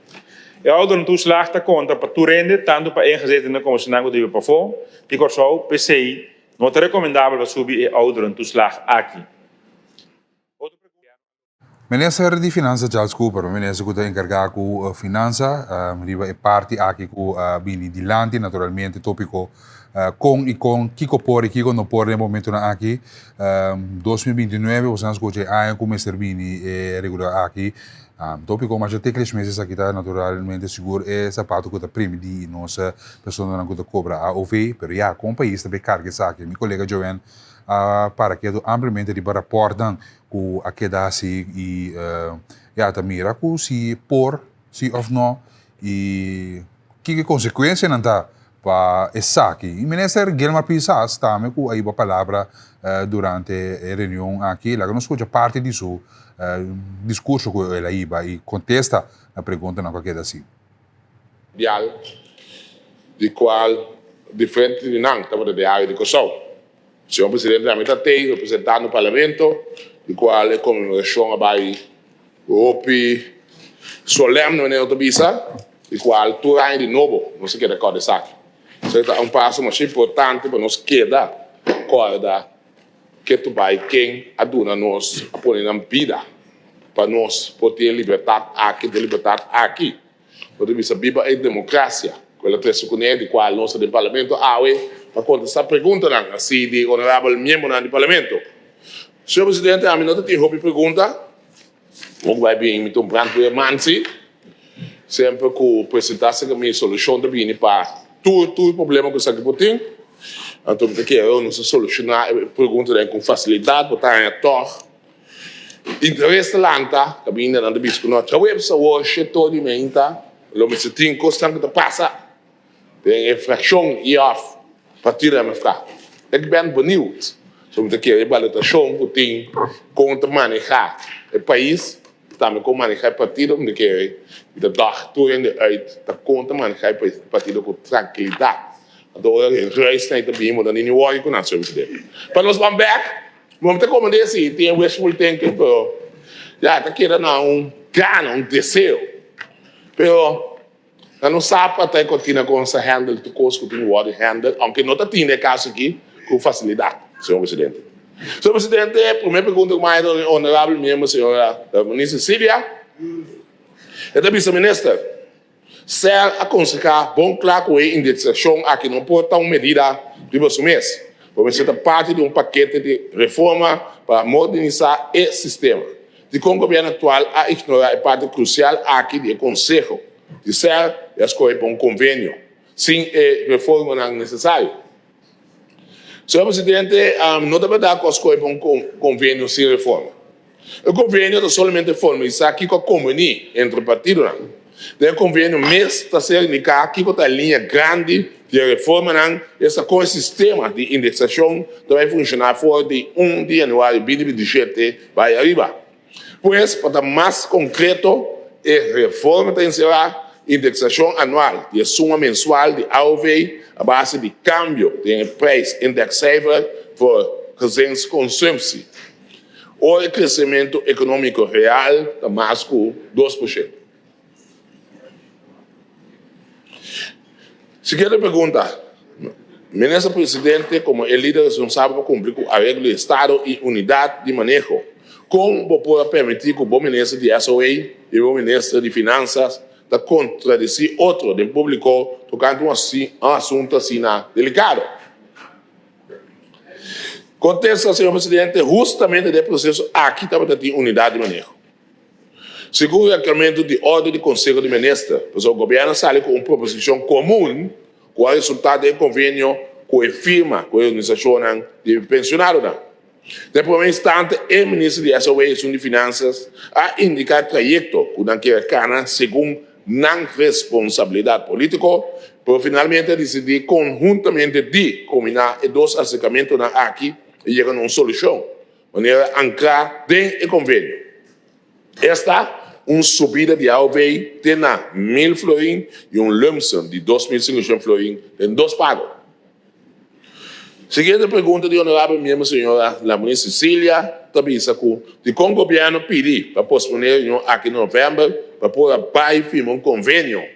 Speaker 7: E ouderentoeslag ta konta pa tur hende, tantu pa ingezetenen komo esnan ku ta biba pafó di Kòrsou, p'esei no ta rekomendabel pa subi e ouderentoeslag aki.
Speaker 1: Minister di Finansa Charles Cooper, un minister ku ta enkargá ku finansa, riba e parti aki ku a bini dilanti naturalmente topiko Kon i kon, kiko por i kiko no por den e momentunan aki. 2029 boso nan skucha e aña ku mester bini e regulador aki. Topiko masha teklish mes esaki ta naturalmente sigur e sapato ku ta primi di nos personanan ku ta kobra AOV. Pero ya, kon pais ta bay karga esaki? Mi kolega Joanne a para ketu ampliamente riba raportnan ku a keda hasi i ya ta mira ku si por, si òf no i kiko e konsekuensianan ta Pa esaki, i Minister Gilmar Pisas tambe ku a hiba palabra durante e reunion aki, laga nos skucha parti di su diskurso ku el a hiba i kontesta na preguntanan ku a keda hasi.
Speaker 8: Dial, di kual diferente di nan tabata den área di Kòrsou. Señor Presidente, ami ta tei representando Parlamento, di kual e konmemorashon a bai hopi solemne, manera no ta bisa, di kual tur aña di nobo nos ta keda kòrda esaki. Esaki ta un paso masha importante pa nos keda kòrda ke tu bai ken a duna nos, a pone nan bida pa nos por tin e libertat aki, den libertat aki. Bo ta bisa biba e democracia cu el a trece cune di cual nos ta den Parlamento awe pa contesta preguntanan asi di honorabel miembronan di Parlamento. Señor Presidente, ami no ta tin hopi pregunta. Bo cu bay bin mi ta un brandweer man si. Semper cu presenta acerca mi solucion ta bini pa tur tur problema cu esaki por tin. Anto mi ta kere nos a soluciona e preguntanan cu facilidad bo ta haña tog. Interes ta lanta, kaminda nan ta bisa ku no djaweps awor sheto di meinta lo mester tin kosnan ku ta pasa den e frakshon i òf. Partido MFK. Ik ben benieuwd. So mi ta kere e balotashon ku tin kon ta maneha e pais, tambe kon maneha e partido. Mi ta kere mi ta dòg tur hende uit ta kon ta maneha e partido ku trankilidat. Anto ora e ruisnan ta bini bo ta nini wòri ku nan, señor presidente. Pa nos ban bèk, bo mi ta komprendé si tin e wishful thinking, pero ya ta keda na un gana, un deseo. Pero Nan no sa pa ta e kortina kon sa handle tur kos ku tin ku wòrdu handle, ounke no ta tin den e kaso aki ku fasilidat, señor presidente. Señor presidente, promé pregunta ku mi a haña honorabel miembro señora Monique Cecilia, e ta bisa minister, SER a konsehá bon kla ku e indeksashon aki no por ta un medida riba su mes, pero mester ta parti di un pakete di reforma pa modernisá e sistema. Dikon gobièrnu aktual a ignorá e parti krusial aki di e konseho di ser i a skohe pa un konvenio sin e reformanan nesesario? Señor Presidente, no ta bèrdat ku a skohe pa un konvenio sin reforma. E konvenio ta solamente formalisá kiko a kombiní entre partidonan. Den e konvenio mes ta ser indiká kiko ta e liña grandi di e reformanan, esta kon e sistema di indeksashon ta bai funshoná for di un di yanüari 2027 bai ariba. Pues, pa ta mas konkreto, e reforma ta enserá indeksashon anual di e suma mensual di AOV a base di kambio den e prijs indexcijfer voor gezinsconsumptie ora e kresementu ekonómiko real ta mas ku 2%. Siguiente pregunta, Minister Presidente komo e lider responsabel pa kumpli ku areglo di estado i unidat di maneho, kon bo por a permití ku bo minister di SOA i bo minister di Finansas ta kontradesí otro den públiko tokante un asuntu asina delikado? Kontesta, Señor Presidente, hustamente den e proseso aki tabata tin unidat di maneho. Segun reglamentu di orde di Konseho di Minister, pasobra gobièrnu a sali ku un proposishon komun ku a resultá den e konvenio ku e firma ku e organisashonnan di pensionadonan. Den promé instante e minister di SOA esun di Finansas a indiká e trayekto ku nan kier kana segun nan responsabilidat polítiko, pero finalmente a disidí konhuntamente di kombiná e dos aserkamentunan aki i yega na un solushon. Manera ankrá den e konvenio. Esta, un subida di AOV te na 1000 florin i un lumpsum di 2500 florin den dos pago. Siguiente pregunta di honorabel miembro señora Lamoni Cecilia ta bisa ku dikon gobièrnu pidi pa posponé e reunion aki na novèmber pa por a bai firma un konvenio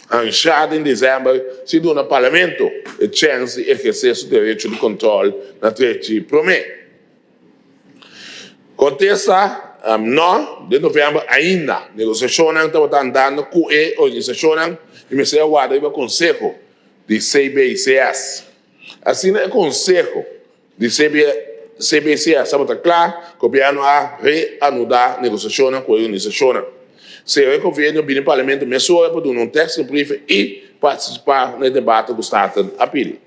Speaker 8: anshá den desèmber sin duna parlamento e chèns di ehersé su derecho di kòntròl na trechi promé. Kontesta, No, den novèmber ainda negosiashonnan tabata andando ku e organisashonnan i mester a warda riba konseho di CBCS. Asina e konseho di CBCS tabata kla, gobièrnu a reanudá negosiashonnan ku e organisashonnan. Sera e konvenio bini parlamento mesora pa duna un tekstbrief i partisipá na e debate ku Staten a pidi.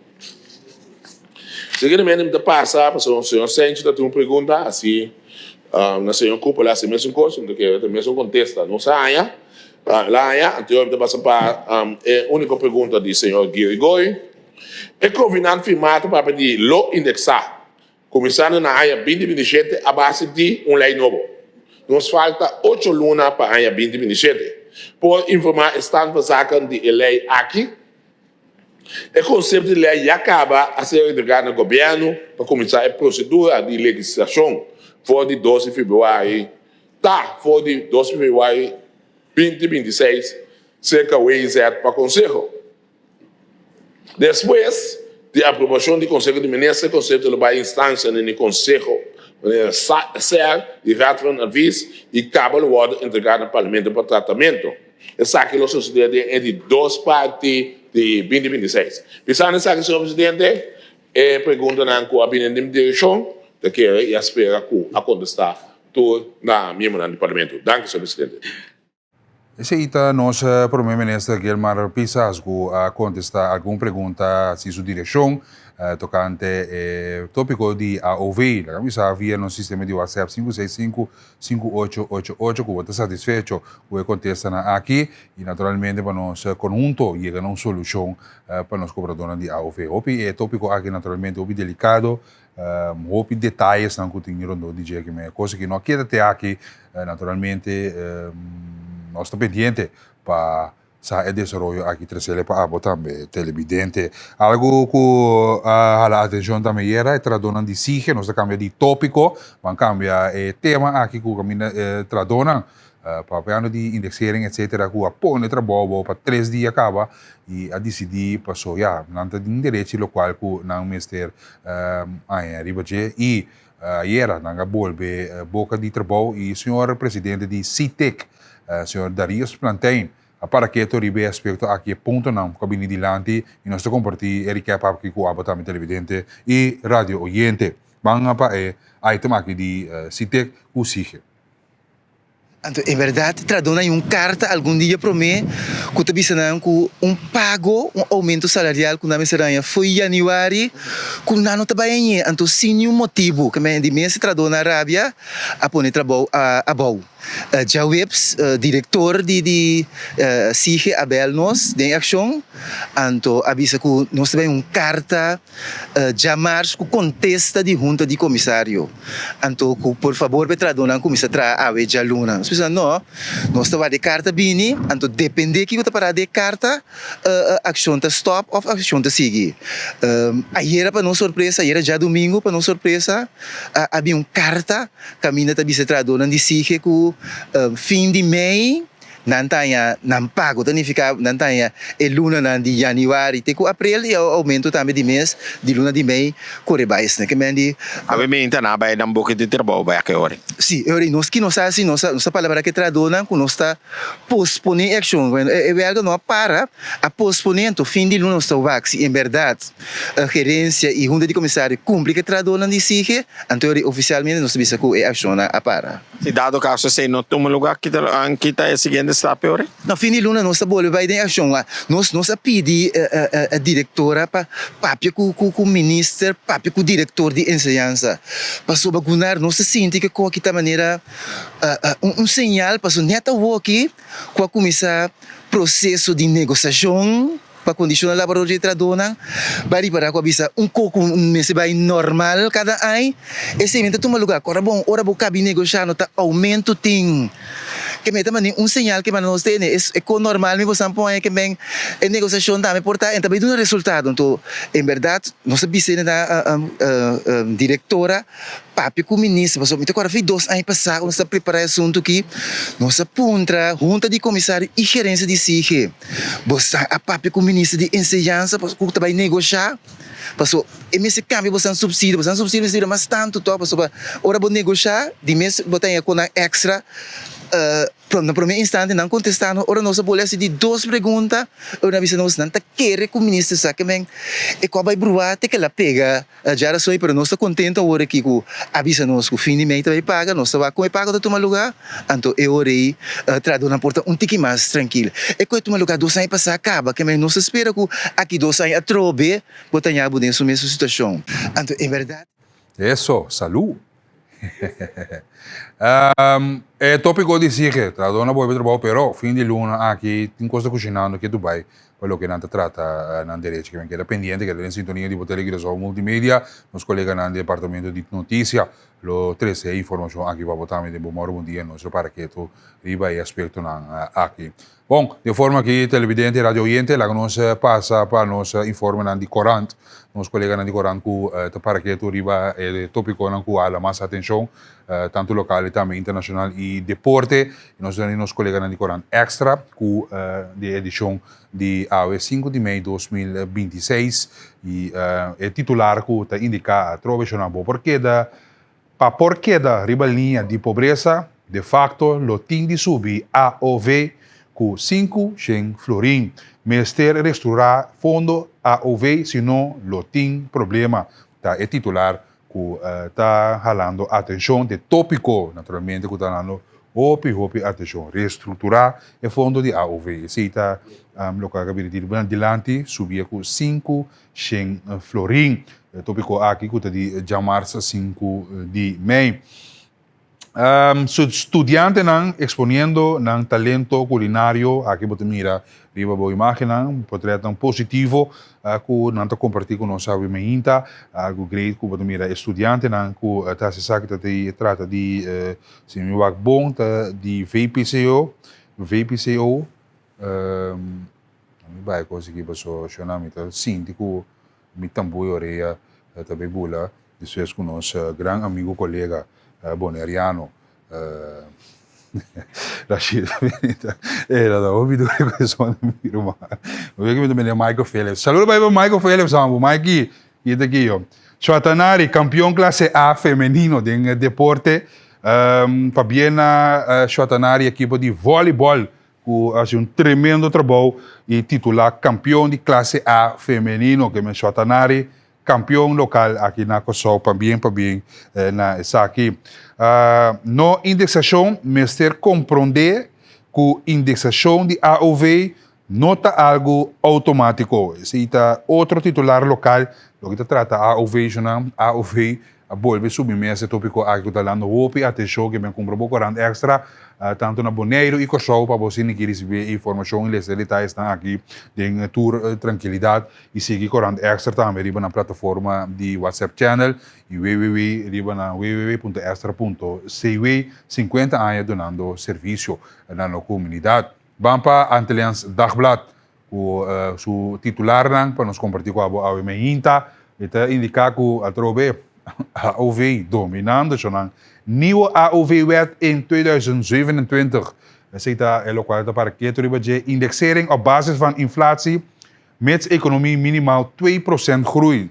Speaker 8: Seguidamente mi ta pasa pasobra señor Sencho ta tin un pregunta asi na señor Cooper lo hasi e mesun cos mi ta kere ta mesun contesta nos a haña la haña anto mi ta pasa pa e unico pregunta di señor Girigoy e covenant firma ta papia di lo indexa cuminsando na aña 2027 a base di un ley nobo nos falta ocho luna pa aña 2027 por informa e stand van zaken di e ley aki. E konsepto di lei ya kaba a ser entregá na gobièrnu pa kuminsá e prosedura di legislashon for di 2 di februari ta for di 2 di februari 2026 serka WZ pa konseho. Despues di aprobashon di Konseho di Minister e konsepto lo bai instansianan di Konseho manera ser di Raad van Advies i kaba lo wòrdu entregá na Parlamento pa tratamentu. Esaki lo sosodé den e di dos parti di 2026. Pisando esaki, señor presidente, e preguntanan ku a bini den mi direkshon ta kere i a spera ku a kontestá tur na miembronan di parlamento. Danki, señor presidente.
Speaker 1: Esei ta nos Prome Minister Gilmar Pisas ku a kontestá algun pregunta si su direkshon tokante e tópiko di AOV. Laga mi sa via nos sistema di WhatsApp 565 5888 ku bo ta satisfecho ku e kontestanan aki i naturalmente pa nos konhunto yega na un solushon pa nos kobradónan di AOV. Hopi e tópiko aki naturalmente hopi delikado. Hopi detayesnan ku tin rondó di dje aki. Kos aki no a keda te aki. Naturalmente nos ta pendiente pa sa e desaroyo aki tresele pa abo tambe telebidente. Algu ku a hala atenshon tambe yera e tradónan di SIGE. Nos ta kambia di tópiko. Ban kambia e tema aki ku kaminda e tradónan Papiando di indexering etcetera cu a pone trabou abou pa tres dia caba y a dicidi paso ya nan ta tin derechi locual cu nan mester haña riba dje y ayera nan a bolbe boca di trabou y señor presidente di CITIC señor Darius Plantijn a para keto riba e aspecto aki e puntonan cu a bini dilanti y nos ta comparti e recap aki cu abo tambe televidente y radio oyente. Ban pa e item aki di CITIC cu SIGE.
Speaker 9: Anto en berdad tradó nan un karta algun dia promé ku ta bisa nan ku un pago, un oumento salarial ku nan mester haña fo'i yanüari ku nan no ta bai hañ'é. Anto sin niun motibu ke men di mes tradó nan rabia a pone trabou abou. Djaweps direktor di di SIGE a bèl nos den akshon anto a bisa ku nos ta bai un karta Djamars ku kontesta di hunta di komisario. Anto ku por fabor p'e trahadónan kuminsá traha awe djaluna. Nos bisa no, nos ta warda e karta bini, anto dependé kiko ta pará den e karta, akshon ta stòp òf akshon ta sigui. Ayera pa nos sorpresa, ayera djadumingu pa nos sorpresa a bin un karta kaminda ta bisa e trahadónan di SIGE ku fin di mei, Nan ta haña nan pago, ta nifiká nan ta haña e lunanan di yanüari te ku aprel i e oumento tambe di mes di luna di mei kore bai esnan. Ke men di.
Speaker 10: Awe meinta nan a bai nan boke di trabou bai a ke ora?
Speaker 9: Si, e ora ei nos ki nos hasi, nos ta palabra ku e trahadónan ku nos ta posponé e akshon. Bueno, e wèlga no a para, a posponé, anto fin di luna nos ta wak si en bèrdat gerensia i hunta di komisario kumpli ku e trahadónan di SIGE, anto e ora ei ofisialmente nos ta bisa ku e akshonnan a para.
Speaker 10: Si dado kaso esei no tuma lugá, kita lo an kita e siguiente stap e ora?
Speaker 9: Na fin di luna nos ta bolbe bai den akshon. Nos nos a pidi e direktora pa papia ku ku minister, papia ku direktor di enseñansa. Pasobra Gunnar nos ta sinti ke koki ta manera un señal pasobra nèt awoki ku a kuminsá proseso di negosiashon. Pa kondishonnan laboral di e trahadónan, bai ripará ku a bisa un koko mester bai normal kada aña, esei mester tuma lugá. Kòrda bon, ora bo kabi negoshá no ta oumento tin. Ke mester manda un señal ke manda nos tene, e ko normal mi bosan pon ke men e negosiashon tambe por ta, en ta bai duna resultado. Anto, en bèrdat, nos ta bisa na direktora Papia ku minister pasobra mi ta kòrda fi dos aña pasá ku nos ta prepará e asuntu aki, nos a puntra hunta di komisario i gerensia di SIGE, bosan a papia ku minister di enseñansa ku ta bai negoshá? Pasobra e mester kambia bosan supsidio, bosan supsidio mester bira mas tantu tòg pasobra ora bo negoshá di mes bo ta haña konan èkstra. Na promé instante nan kontestá nos, ora nos a bole hasi di dos pregunta, ora nan a bisa nos nan ta kere ku minister sa ke men e ku a bai bruá te ke el a pega djarason, pero nos ta kontento awor aki ku a bisa nos ku fin di mei ta bai paga, nos ta wak kon e pago ta tuma lugá, anto e ora ei trahadónan por ta un tiki mas trankil. E ku a tuma lugá dos aña pasá kaba, ke men nos ta spera ku aki dos aña atrobe bo ta ña bo den su mesun situashon. Anto en bèrdat.
Speaker 1: Eso, salú! E tópiko di sige, trahadónan bolbe trabou, pero fin di luna aki tin kos ta kushinando ke Dubai pa loke nan ta trata nan derecho. Ke men keda pendiente, keda den sintonia di bo Tele Curaçao Multimedia. Nos koleganan di departamento di notisia lo trese e informashon aki pa bo tambe den bo mòru bon dia. Nos lo para ketu riba e aspektonan aki. Bon, di e forma aki televidente y radio oyente laga nos pasa pa nos informenan di korant. Nos koleganan di korant ku ta para ketu riba e topiconan ku hala mas atencion, tanto local y tambe internacional y deporte. Y nos tene nos koleganan di korant Extra ku di e edicion di awe sinku di mei 2026 y e titular ku ta indica atrobe shona bo por keda Pa por keda riba liña di pobresa, de facto lo tin di subi AOV cu 500 florin. Mester restrura fondo AOV sino lo tin problema, ta e titular cu ta halando atencion. T'e topico naturalmente cu ta halando. Hopi, hopi atenshon. Restrukturá e fondo di AOV. Esei ta loke a bini dilanti, subia ku 500 florin. E topiko aki ku ta di djamars 5 di mei. Studiantenan exponiendo nan talento culinario, aki bo ta mira riba bo imagennan, potretnan positivo cu nan ta comparti cu nos awe mainta, algo great cu bo ta mira e studiantenan cu ta haci esaki ta trata di, si mi wak bon, ta di VPCO, VPCO, mi bai cos aki paso shona mi ta sinti cu Mi tambui orea ta bay bula despues cu nos gran amigo colega Boneriano Rashid e ta hopi dure cu e son mi ruman. Mi wak mi ta mende Michael Phillips. Saludo bay pa Michael Phillips amo. Mikey, ki ta ki yo. Shuatanari, campeon clase A femenino den deporte. Pabien na Shuatanari ekipo di volleyball ku a hasi un tremendo trabou i titulá kampion di klase A femenino ke men Shuatanari kampion lokal aki na Kòrsou pabien pabien na esaki. No indeksashon mester komprondé ku indeksashon di AOV no ta algu outomátiko. Esei ta otro titular lokal loke ta trata AOV shonnan AOV A bolbe subi mes e topiko aki ku ta dando hopi atenshon ke men kumpra bo korant extra tantu na Boneiru i Kòrsou pa bo sin ki risibí e informashon i lesa e detayesnan aki den tur trankilidat i sigui korant extra tambe riba nan plataforma di WhatsApp channel i www riba nan www punto extra punto cw 50 aña dunando servisio na no komunidat. Ban pa Antilliaans Dagblad ku su titularnan pa nos kompartí ku abo awe meinta. E ta indiká ku atrobe AOV dominando shonnan. Nieuwe AOV-wet in 2027. Esei ta e lokual ta para ketu riba dje. Indexering op basis van inflatie, mits ekonomie minimaal 2% groei.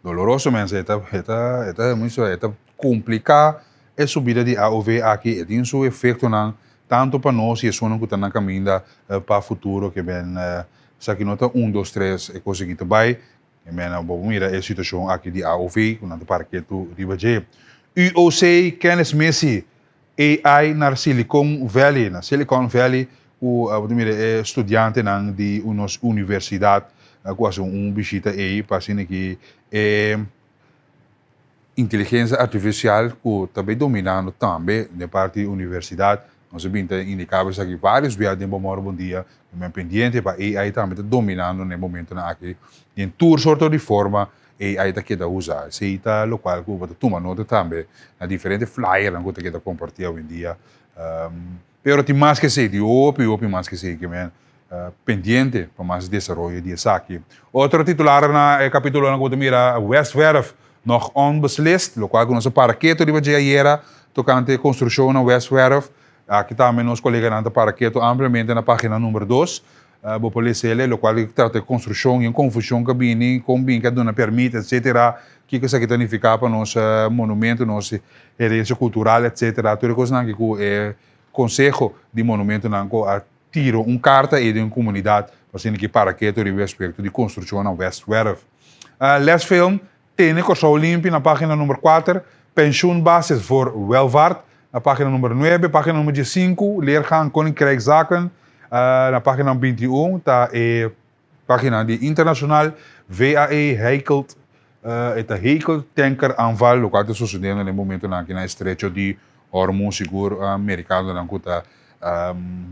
Speaker 1: Doloroso mensen, e ta, e ta, e ta, e ta kompliká e subida di AOV aki, e tin su efektonan tantu pa nos i esunnan ku ta na kaminda pa futuro ke ben esaki no ta un dos tres e kos aki ta bai ke men bo por mira e situashon aki di AOV ku nan ta para ketu riba dje. UOC Kennismissie AI naar Silicon Valley na Silicon Valley ku bo ta mira e studiantenan di nos universidat ku hasi un bishita ei pa asina ki e Inteligencia artificial cu ta bay dominando tambe den parti di universidad. Nos a bin ta indica bo esaki varios bia den Bo Moro Bon Dia, cu men pendiente pa AI tambe ta dominando na e momentonan aki. Den tur sorto di forma AI ta keda usa. Esey ta locual cu bo ta tuma nota tambe na diferente flyernan cu ta keda comparti awendia. Pero tin mas ke esei, tin hopi, hopi mas ke esei ke men pendiente pa mas desaroyo di esaki. Otro titular na e kapitulonan ku bo ta mira, Westwerf nog onbeslist, lokual ku nos a para ketu riba dje ayera tokante konstrukshon na Westwerf. Aki tambe nos koleganan ta para ketu ampliamente na pagina number dos. Bo por lesa el, lokual ta trata e konstrukshon i e konfushon ku a bini, kon bin ke a duna pèrmit, etsetera, kiko esaki ta nifiká pa nos monumento, nos herensia kultural, etsetera. Tur e kosnan aki ku e Konseho di Monumentonan ku a tira un karta ei den komunidat pa asina ki para ketu riba e aspekto di konstrukshon na Westwerf. Lesfilm, Tene Kòrsou Limpi na página number kuater, Pensioenbasis voor Welvaart na página number nuebe, página number diesinku, Leergang Koninkrijkszaken na página 21 ta e página di internashonal, VAE hekelt e ta hekel tanker aanval, lokual ta sosodiendo na e momentonan aki na estrecho di Hormuz, sigur merikanonan ku ta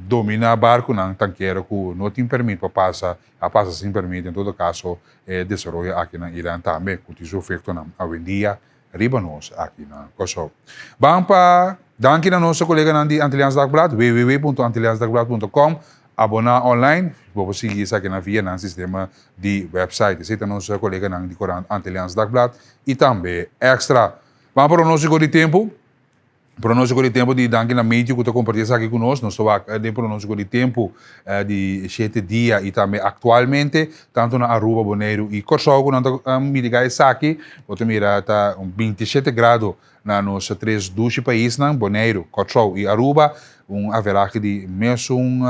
Speaker 1: dominá barkunan tankero ku no tin permit pa pasa A pasa sin permit en todo caso e desaroyo aki na Iran tambe cu tin su efectonan awendia riba nos aki na Kòrsou. Ban pa danki na nos coleganan di Antilliaans Dagblad, www.antilliaansdagblad.com, abona online, bo por sigui esakinan via nan sistema di website. Esey ta nos coleganan di corant Antilliaans Dagblad y tambe Extra. Ban pronóstico di tempo. Pronóstiko di tempu di danki na Matthew ku ta kompartí esaki ku nos. Nos ta wak den pronóstiko di tempu di shete dia i tambe aktualmente tantu na Aruba, Boneiru i Kòrsou ku nan ta mitigá esaki. Bo ta mira ta un 27 grado na nos tres dushi paisnan, Boneiru, Kòrsou i Aruba. Un averahe di mesun.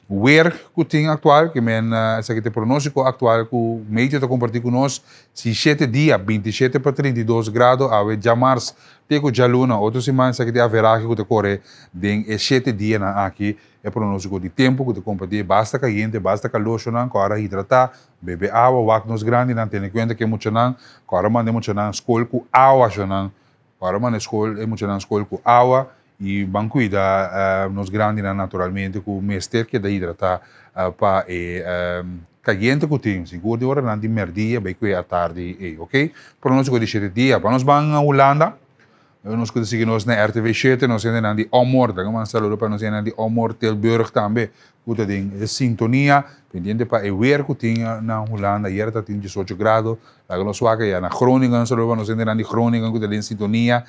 Speaker 1: Weer ku tin aktual, ke men esaki ta e pronóstiko aktual ku meteo ta kompartí ku nos, si shete dia, 27 pa 32 grado awe djamars te ku djaluna otro siman, esaki ta e averahe ku ta kore den e shete dianan aki. E pronóstiko di tempu ku ta kompartí basta kayente, basta kaloshonan, ku ora hidratá, bebe awa, wak nos grandinan, tene kuenta ku e muchanan, ku ora manda e muchanan skol ku awa shonan, ku ora manda e skol e muchanan skol ku awa. I ban kuida nos grandinan naturalmente ku mester keda hidratá pa e kayente ku tin, sigur di oranan di mèrdia bai kue atardi ei, oke. Pronóstiko di shete dia. Pa nos ban Hulanda, nos ku ta sigui nos na RTV shete, nos hendenan di Omor, ta manda saludo pa nos hendenan di Omor, Tilburg tambe ku ta den sintonia, pendiente pa e wer ku tin na Hulanda, ayera ta tin diesocho grado, Laga nos wak ya na Groningen, saludo pa nos hendenan di Groningen ku ta den sintonia,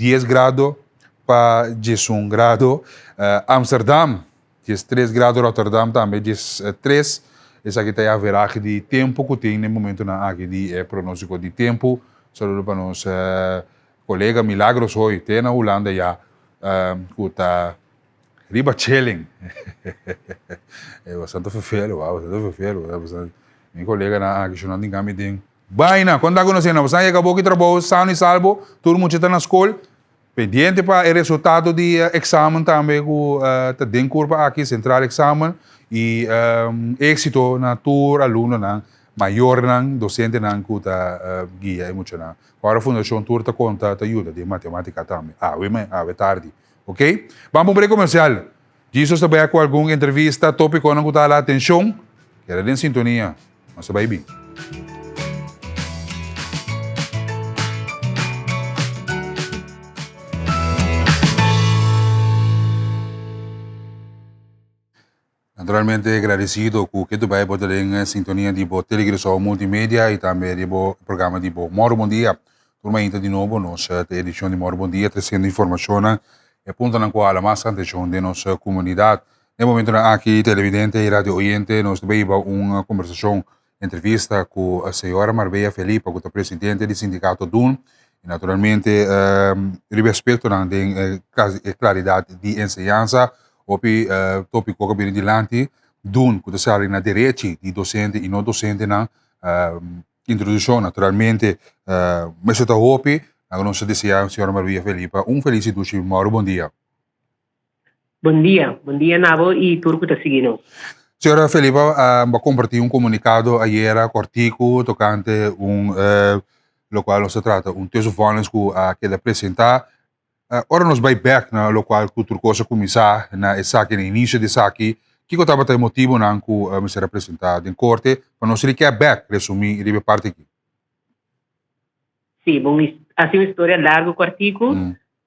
Speaker 1: dies grado pa diesun grado. Amsterdam, 13 grado, Rotterdam tambe 13. Esaki ta e averahe di tempu ku tin na e momentunan aki di e pronóstiko di tempu. Saludo pa nos kolega Milagros Hoy te na Hulanda ya ku ta Riba chilling. E bastante vervelo, wou, bastante vervelo. Mi coleganan aki shonando tin cambio den baina. Con ta conoce nan? Bosan yega boki trabou sano y salvo, tur mucha ta na school. Pendiente pa e resultado di examen tambe cu ta den curpa aki, centraal examen. Y exito na tur alumnonan, mayornan, docentenan cu ta guia e muchanan. Ora Fundacion Tur ta conta ta yuda den matematica tambe. Awe, awe tardi. Ok, ban pa un break comercial. Jesus ta bai cu algun entrevista, topiconan cu ta hala atencion. Keda den sintonia. Nos ta bai bin. Naturalmente gradecido cu ke tu bai bo ta den sintonia di bo Telegrisou Multimedia y tambe di bo programa di bo Moro Bon Dia. Tur mainta di nobo nos ta edicion di Moro Bon Dia treciendo informacionnan e puntonan cu a hala mas atencion den nos comunidad. Den momentonan aki televidente y radio oyente nos ta bay hiba un conversacion entrevista cu señora Marbella Felipa cu ta presidente di sindicato DUN y naturalmente riba aspectonan den e claridad di enseñansa hopi topico cu a bini dilanti DUN cu ta sali na derechi di docente y no docentenan introduccion naturalmente mester ta hopi laga nos ta desea señora Marbella Felipa un feliz y dushi moro bon dia.
Speaker 11: Bon dia, bon dia na bo y tur cu ta sigui nos.
Speaker 1: Señora Felipa, bo a comparti un comunicado ayera cortico tocante un locual nos ta trata un tussenvonnis cu a keda presenta. Ora nos bay bek na locual cu tur cos a cuminsa na esaki, na inicio di esaki, kico tabata e motibonan cu mester a presenta den corte pa nos recap bek, resumi riba e parti aki?
Speaker 11: Si, bon, haci un historia largo cortico,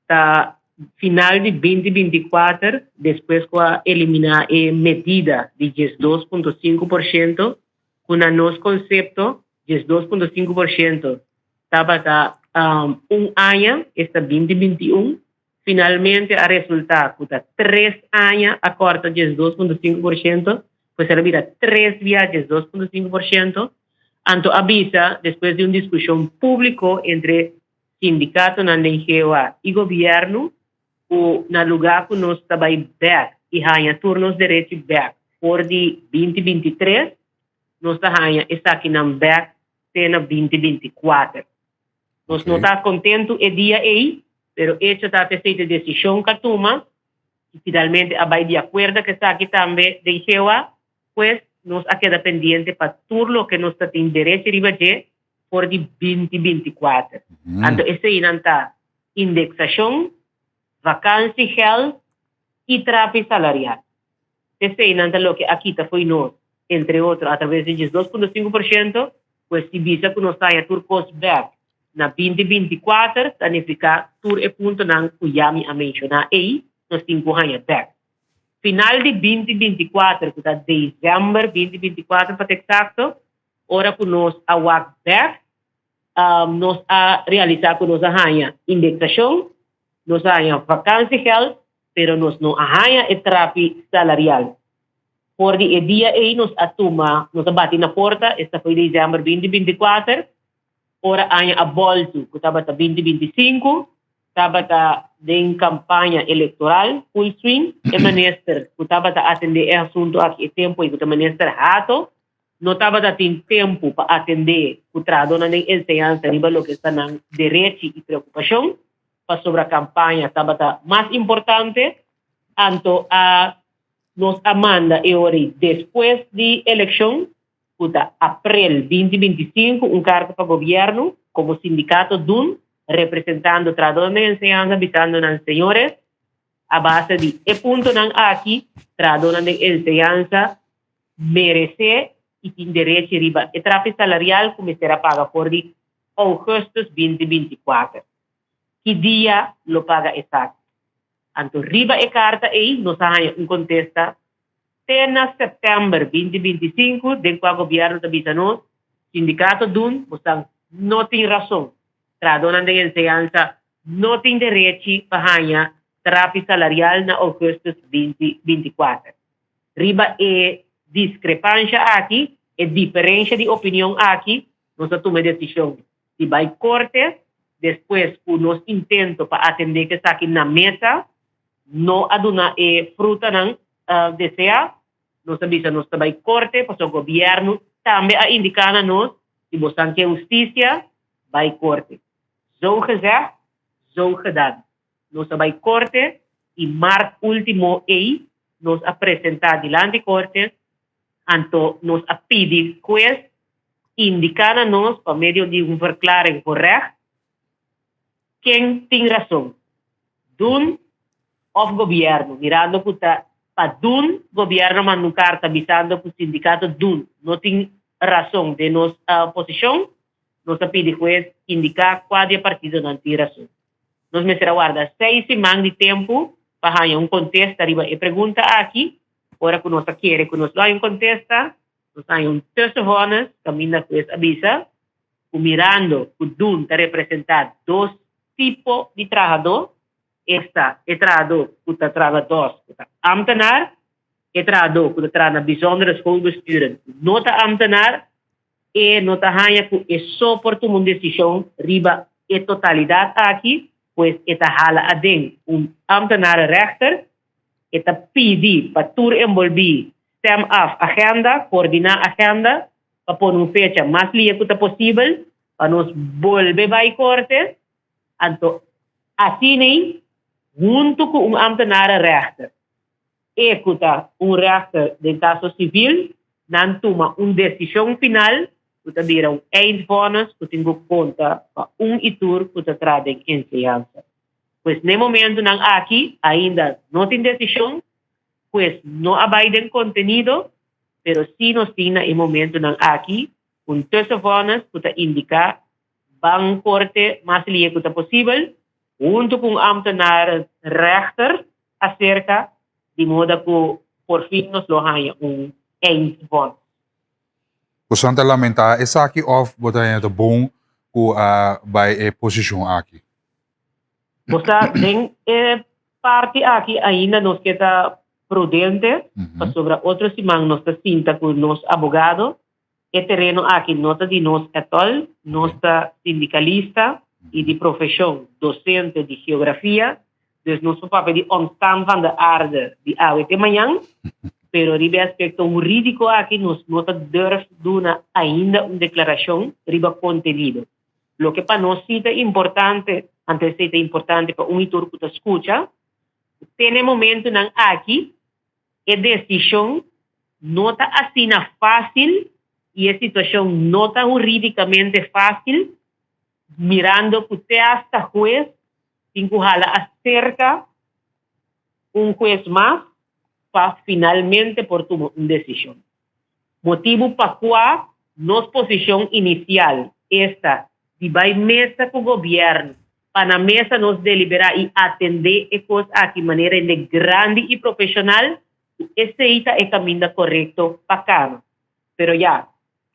Speaker 11: Ta final di 2024, despues ku a eliminá e medida di 12.5 porshento, ku na nos konsepto 12.5 porshento tabata un aña, esta 2021, finalmente a resultá ku ta tres aña a kòrta 12.5 porshento, pues el a bira tres bia 12.5 porshento. Anto a bisa despues di un diskushon públiko entre sindikatonan den GOA i gobièrnu ku na lugá ku nos ta bai bèk i haña tur nos derechi bèk for di 2023, nos ta haña esakinan bèk te na 2024. Nos no ta kontentu e dia ei, pero echo ta t'esei ta desishon ku a tuma i finalmente a bai di akuerdo ku esaki tambe den GOA, pues nos a keda pendiente pa tur loke nos ta tin derechi riba dje for di 2024. Anto eseinan ta indeksashon, vakansiegeld i trapi salarial. Eseinan ta loke a kita fo'i nos, entre otro atraves di 12.5%, pues si bisa ku nos ta haña tur kos bèk na 2024 ta nifiká tur e puntonan ku ya mi a menshoná ei nos tin ku haña bèk. Final di 2024, ku ta desèmber 2024 pa ta eksakto, Ora ku nos a wak bèk, nos a realisá ku nos a haña indeksashon, nos a haña vakansiegeld, pero nos no a haña e trapi salarial. For di e dia ei nos a tuma, nos a bati na porta, esta foi desèmber 2024, ora aña a bòltu ku tabata 2025. tabata den kampaña elektoral full swing, e minister ku tabata atendé e asuntu aki e tempu ei ku ta minister Hato no tabata tin tempu pa atendé ku trahadónan den enseñansa riba loke ta nan derechi i preokupashon pasobra kampaña tabata mas importante. Anto a nos a manda e ora ei despues di elekshon ku ta aprel 2025 un karta pa gobièrnu komo sindikato dun representando trahadónan den enseñansa bisando nan señores a base di e puntonan aki trahadónan den enseñansa meresé i tin derechi riba e trapi salarial ku mester a paga for di ougùstùs 2024. Ki dia lo paga esaki? Anto riba e karta ei nos a haña un kontesta te na sèptèmber 2025 den kua gobièrnu ta bisa nos, Sindikato dun bosan no tin rason. Trahadónan den enseñansa no tin derechi pa haña trapi salarial na ougùstùs 2024. Riba e diskrepansha aki, e diferensha di opinion aki, nos a tuma e desishon di bai korte despues ku nos intento pa atendé ku esaki na mesa no a duna e frutanan deseá. Nos a bisa nos ta bai korte pasobra gobièrnu tambe a indiká na nos si bosan ke hustisia, bai korte. Zo gezegd, zo gedaan. Nos a bai korte i mart último ei nos a presentá dilanti korte, anto nos a pidi hues indiká na nos pa medio di un verklaring voor recht ken tin rason, dun òf gobièrnu, mirando ku ta pa dun gobièrnu a manda un karta bisando ku sindikato dun no tin rason den nos posishon, nos a pidi hues indiká kua di e partidonan tin rason. Nos mester a warda seis siman di tempu pa haña un kontesta riba e pregunta aki. Ora ku nos a kere ku nos lo haña un kontesta, nos haña un tussenvonnis kaminda hues a bisa ku mirando ku dun ta representá dos tipo di trahadó, esta e trahadó ku ta traha dòs ku ta ámtenar, e trahadó ku ta traha na bijzondere schoolbesturen ku no ta ámtenar, E no ta haña ku e so por tuma un desishon riba e totalidat aki, pues e ta hala aden un ambtenarenrechter. E ta pidi pa tur enbolbí stem af agenda, koordiná agenda, pa pone un fecha mas lia ku ta posibel pa nos bolbe bai korte. Anto asin'ei huntu ku un ambtenarenrechter E ku ta un rechter den kaso sivil, nan tuma un desishon final ku ta bira un eindvonnis ku tin ku konta pa un i tur ku ta traha den enseñansa. Pues n'e momentunan aki ainda no tin desishon, pues no a bai den kontenido, pero si nos tin na e momentunan aki un tussenvonnis ku ta indiká ban korte mas lie ku ta posibel huntu ku un ambtenaar rechter acerca di moda cu por fin nos lo haña un eindvonnis.
Speaker 1: Bosan ta lamentá esaki òf bo ta haña ta bon ku a bai e posishon aki?
Speaker 11: Bo sa, den e parti aki ainda nos ke ta prudente, pasobra otro siman nos ta sinta ku nos abogado. E tereno aki no ta di nos etòl, nos ta sindikalista i di profeshon dosente di geografia, dus nos por papia di ontstaan van de aarde di awe te mañan, pero riba e aspekto hurídiko aki nos no ta durf duna ainda un deklarashon riba kontenido. Loke pa nos sí ta importante, anto esei ta importante pa un i tur ku ta skucha, te na e momentunan aki E desishon no ta asina fásil i e situashon no ta hurídikamente fásil, mirando ku te asta hues tin ku hala aserka un hues mas pa finalmente por tuma un desishon. Motibu pa kua nos posishon inisial, esta di bai mesa ku gobièrnu pa na mesa nos deliberá i atendé e kos aki manera hende grandi i profeshonal, ku esei ta e kaminda korekto pa kana. Pero ya,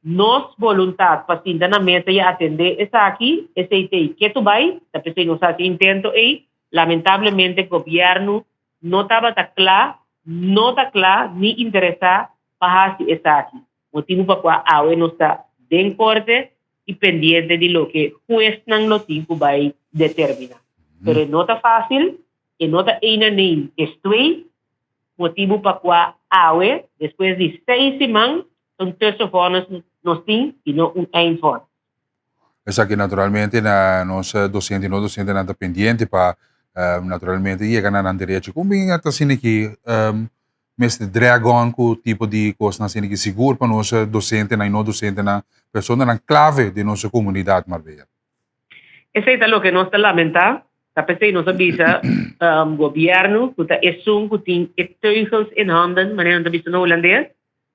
Speaker 11: nos boluntat pa sinta na mesa i atendé esaki, esei t'ei ketu bai, ta p'esei nos hasi intento ei, lamentablemente gobièrnu no tabata kla, no ta kla ni interesá pa hasi esaki, motibu pa kua awe nos ta den korte i pendiente di loke huesnan lo tin ku bai determiná. Pero e no ta fásil, e no ta één en één es twee, motibu pa kua awe, despues di seis siman, ta un tussenvonnis nos tin i no un eindvonnis.
Speaker 1: Esaki naturalmente na nos docente y no docentenan ta pendiente pa naturalmente yega na nan derecho. Con bin ta asina ki mester drag on cu tipo di cosnan asina ki sigur pa nos docentenan y no docentenan, personanan clave den nos comunidad, Marbella?
Speaker 11: Esey ta loke nos ta lamenta, ta pesey nos a bisa gobierno cu ta esun cu tin e teugels in handen, manera nan ta bisa na Hulandes,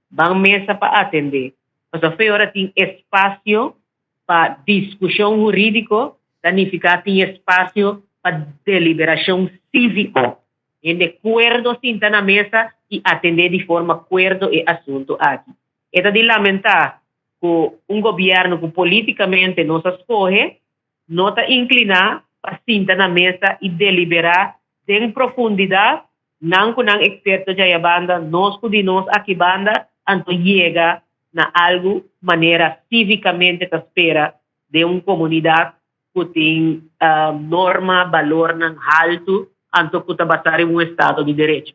Speaker 11: Ban mesa pa atendé. Pasobra fe ora tin espasio pa diskushon hurídiko, ta nifiká tin espasio pa deliberashon síviko. Hende kuerdo sinta na mesa i atendé di forma kuerdo e asuntu aki. E ta di lamentá ku un gobièrnu ku polítikamente nos a skohe no ta inkliná pa sinta na mesa i deliberá den profundidat, nan ku nan eksperto djaya banda, nos ku di nos aki banda, anto yega na algu manera sívikamente ta spera den un komunidat ku tin norma, balornan haltu, anto ku ta basá riba un estado di derecho.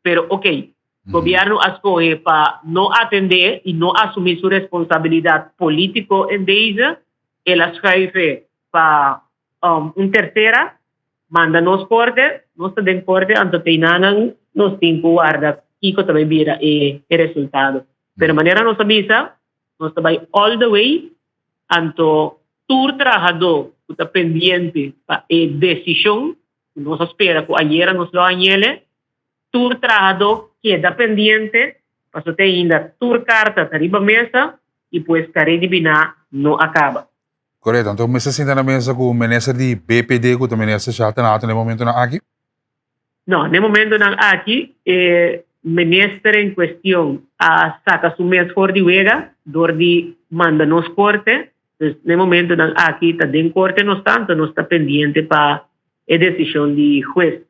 Speaker 11: Pero ok, gobierno a scoge pa no atende y no asumi su responsabilidad politico en deze, el a schuive pa un tercera, manda nos corte, nos ta den corte anto teinanan nos tin cu warda kico ta bay bira e resultado. Pero manera nos a bisa, nos ta bay all the way, anto tur trahador cu ta pendiente pa e decision Nos a spera ku ayera nos lo hañ'ele. Tur trahadó keda pendiente, paso te ainda tur karta ta riba mesa i pues karé di biná no a kaba.
Speaker 1: Korekto, anto mester sinta na mesa ku minister di BPD ku ta minister Shalton Alto na e momentonan aki?
Speaker 11: No, na e momentonan aki e minister en kuestion a saka su mes for di wega dor di manda nos korte. Dus na e momentonan aki ta den korte nos ta, anto nos ta pendiente pa e desishon di hues.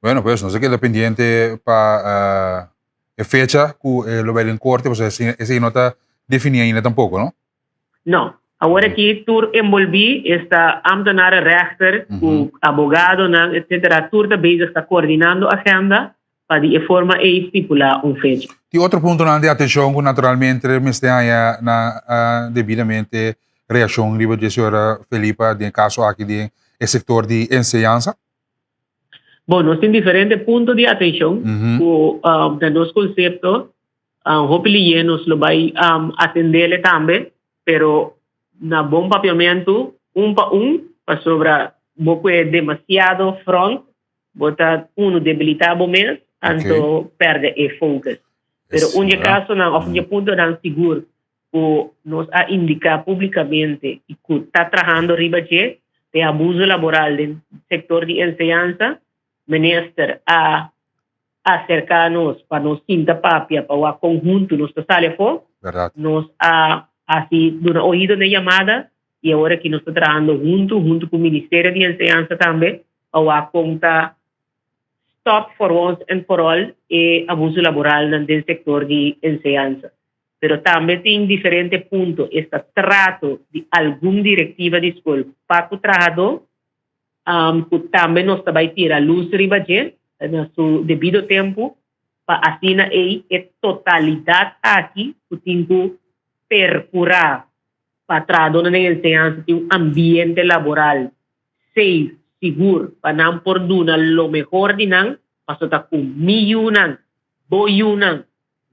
Speaker 1: Bueno, pues nos a keda pendiente pa e fecha ku e lo bai den korte, pasobra esei no ta definí ainda tampoko, no?
Speaker 11: No. Awor aki tur enbolbí, esta ambtenaren, rechter, ku abogadonan, etcetera, tur ta bezig ta koordinando agenda pa di e forma ei stipulá un fecha.
Speaker 1: Tin otro puntonan di atenshon ku naturalmente mester haña na debidamente reakshon riba dje, señora Felipa, den e kaso aki den e sektor di enseñansa?
Speaker 11: Bon, nos tin diferente punto di atenshon ku na nos konsepto hopi liye nos lo bai atendele tambe, pero na bon papiamentu un pa un pasobra bo kue demasiado front Bo ta unu debilitá bo mes, anto pèrdè e focus. Pero un di e kasonan òf un di e puntonan sigur ku nos a indiká públikamente i ku ta trahando riba dje ta e abuso laboral den sektor di enseñansa. Minister a aserká nos pa nos sinta papia pa wak kon huntu nos ta sali afó. Nos a hasi duna oido na e yamada i awor aki nos ta trahando huntu, huntu ku Ministerio di Enseñansa tambe. Pa wak kon ta stop for once and for all e abuso laboralnan den sektor di enseñansa. Pero tambe tin diferente punto, esta trato di algun direktiva di skol pa ku trahadó, ku tambe nos ta bai tira lus riba dje na su debido tempu pa asina ei e totalidat aki ku tin ku perkurá pa trahadónan den enseñansa tin un ambiente laboral safe, sigur, pa nan por duna lo mehor di nan, paso ta ku mi yunan, bo yunan,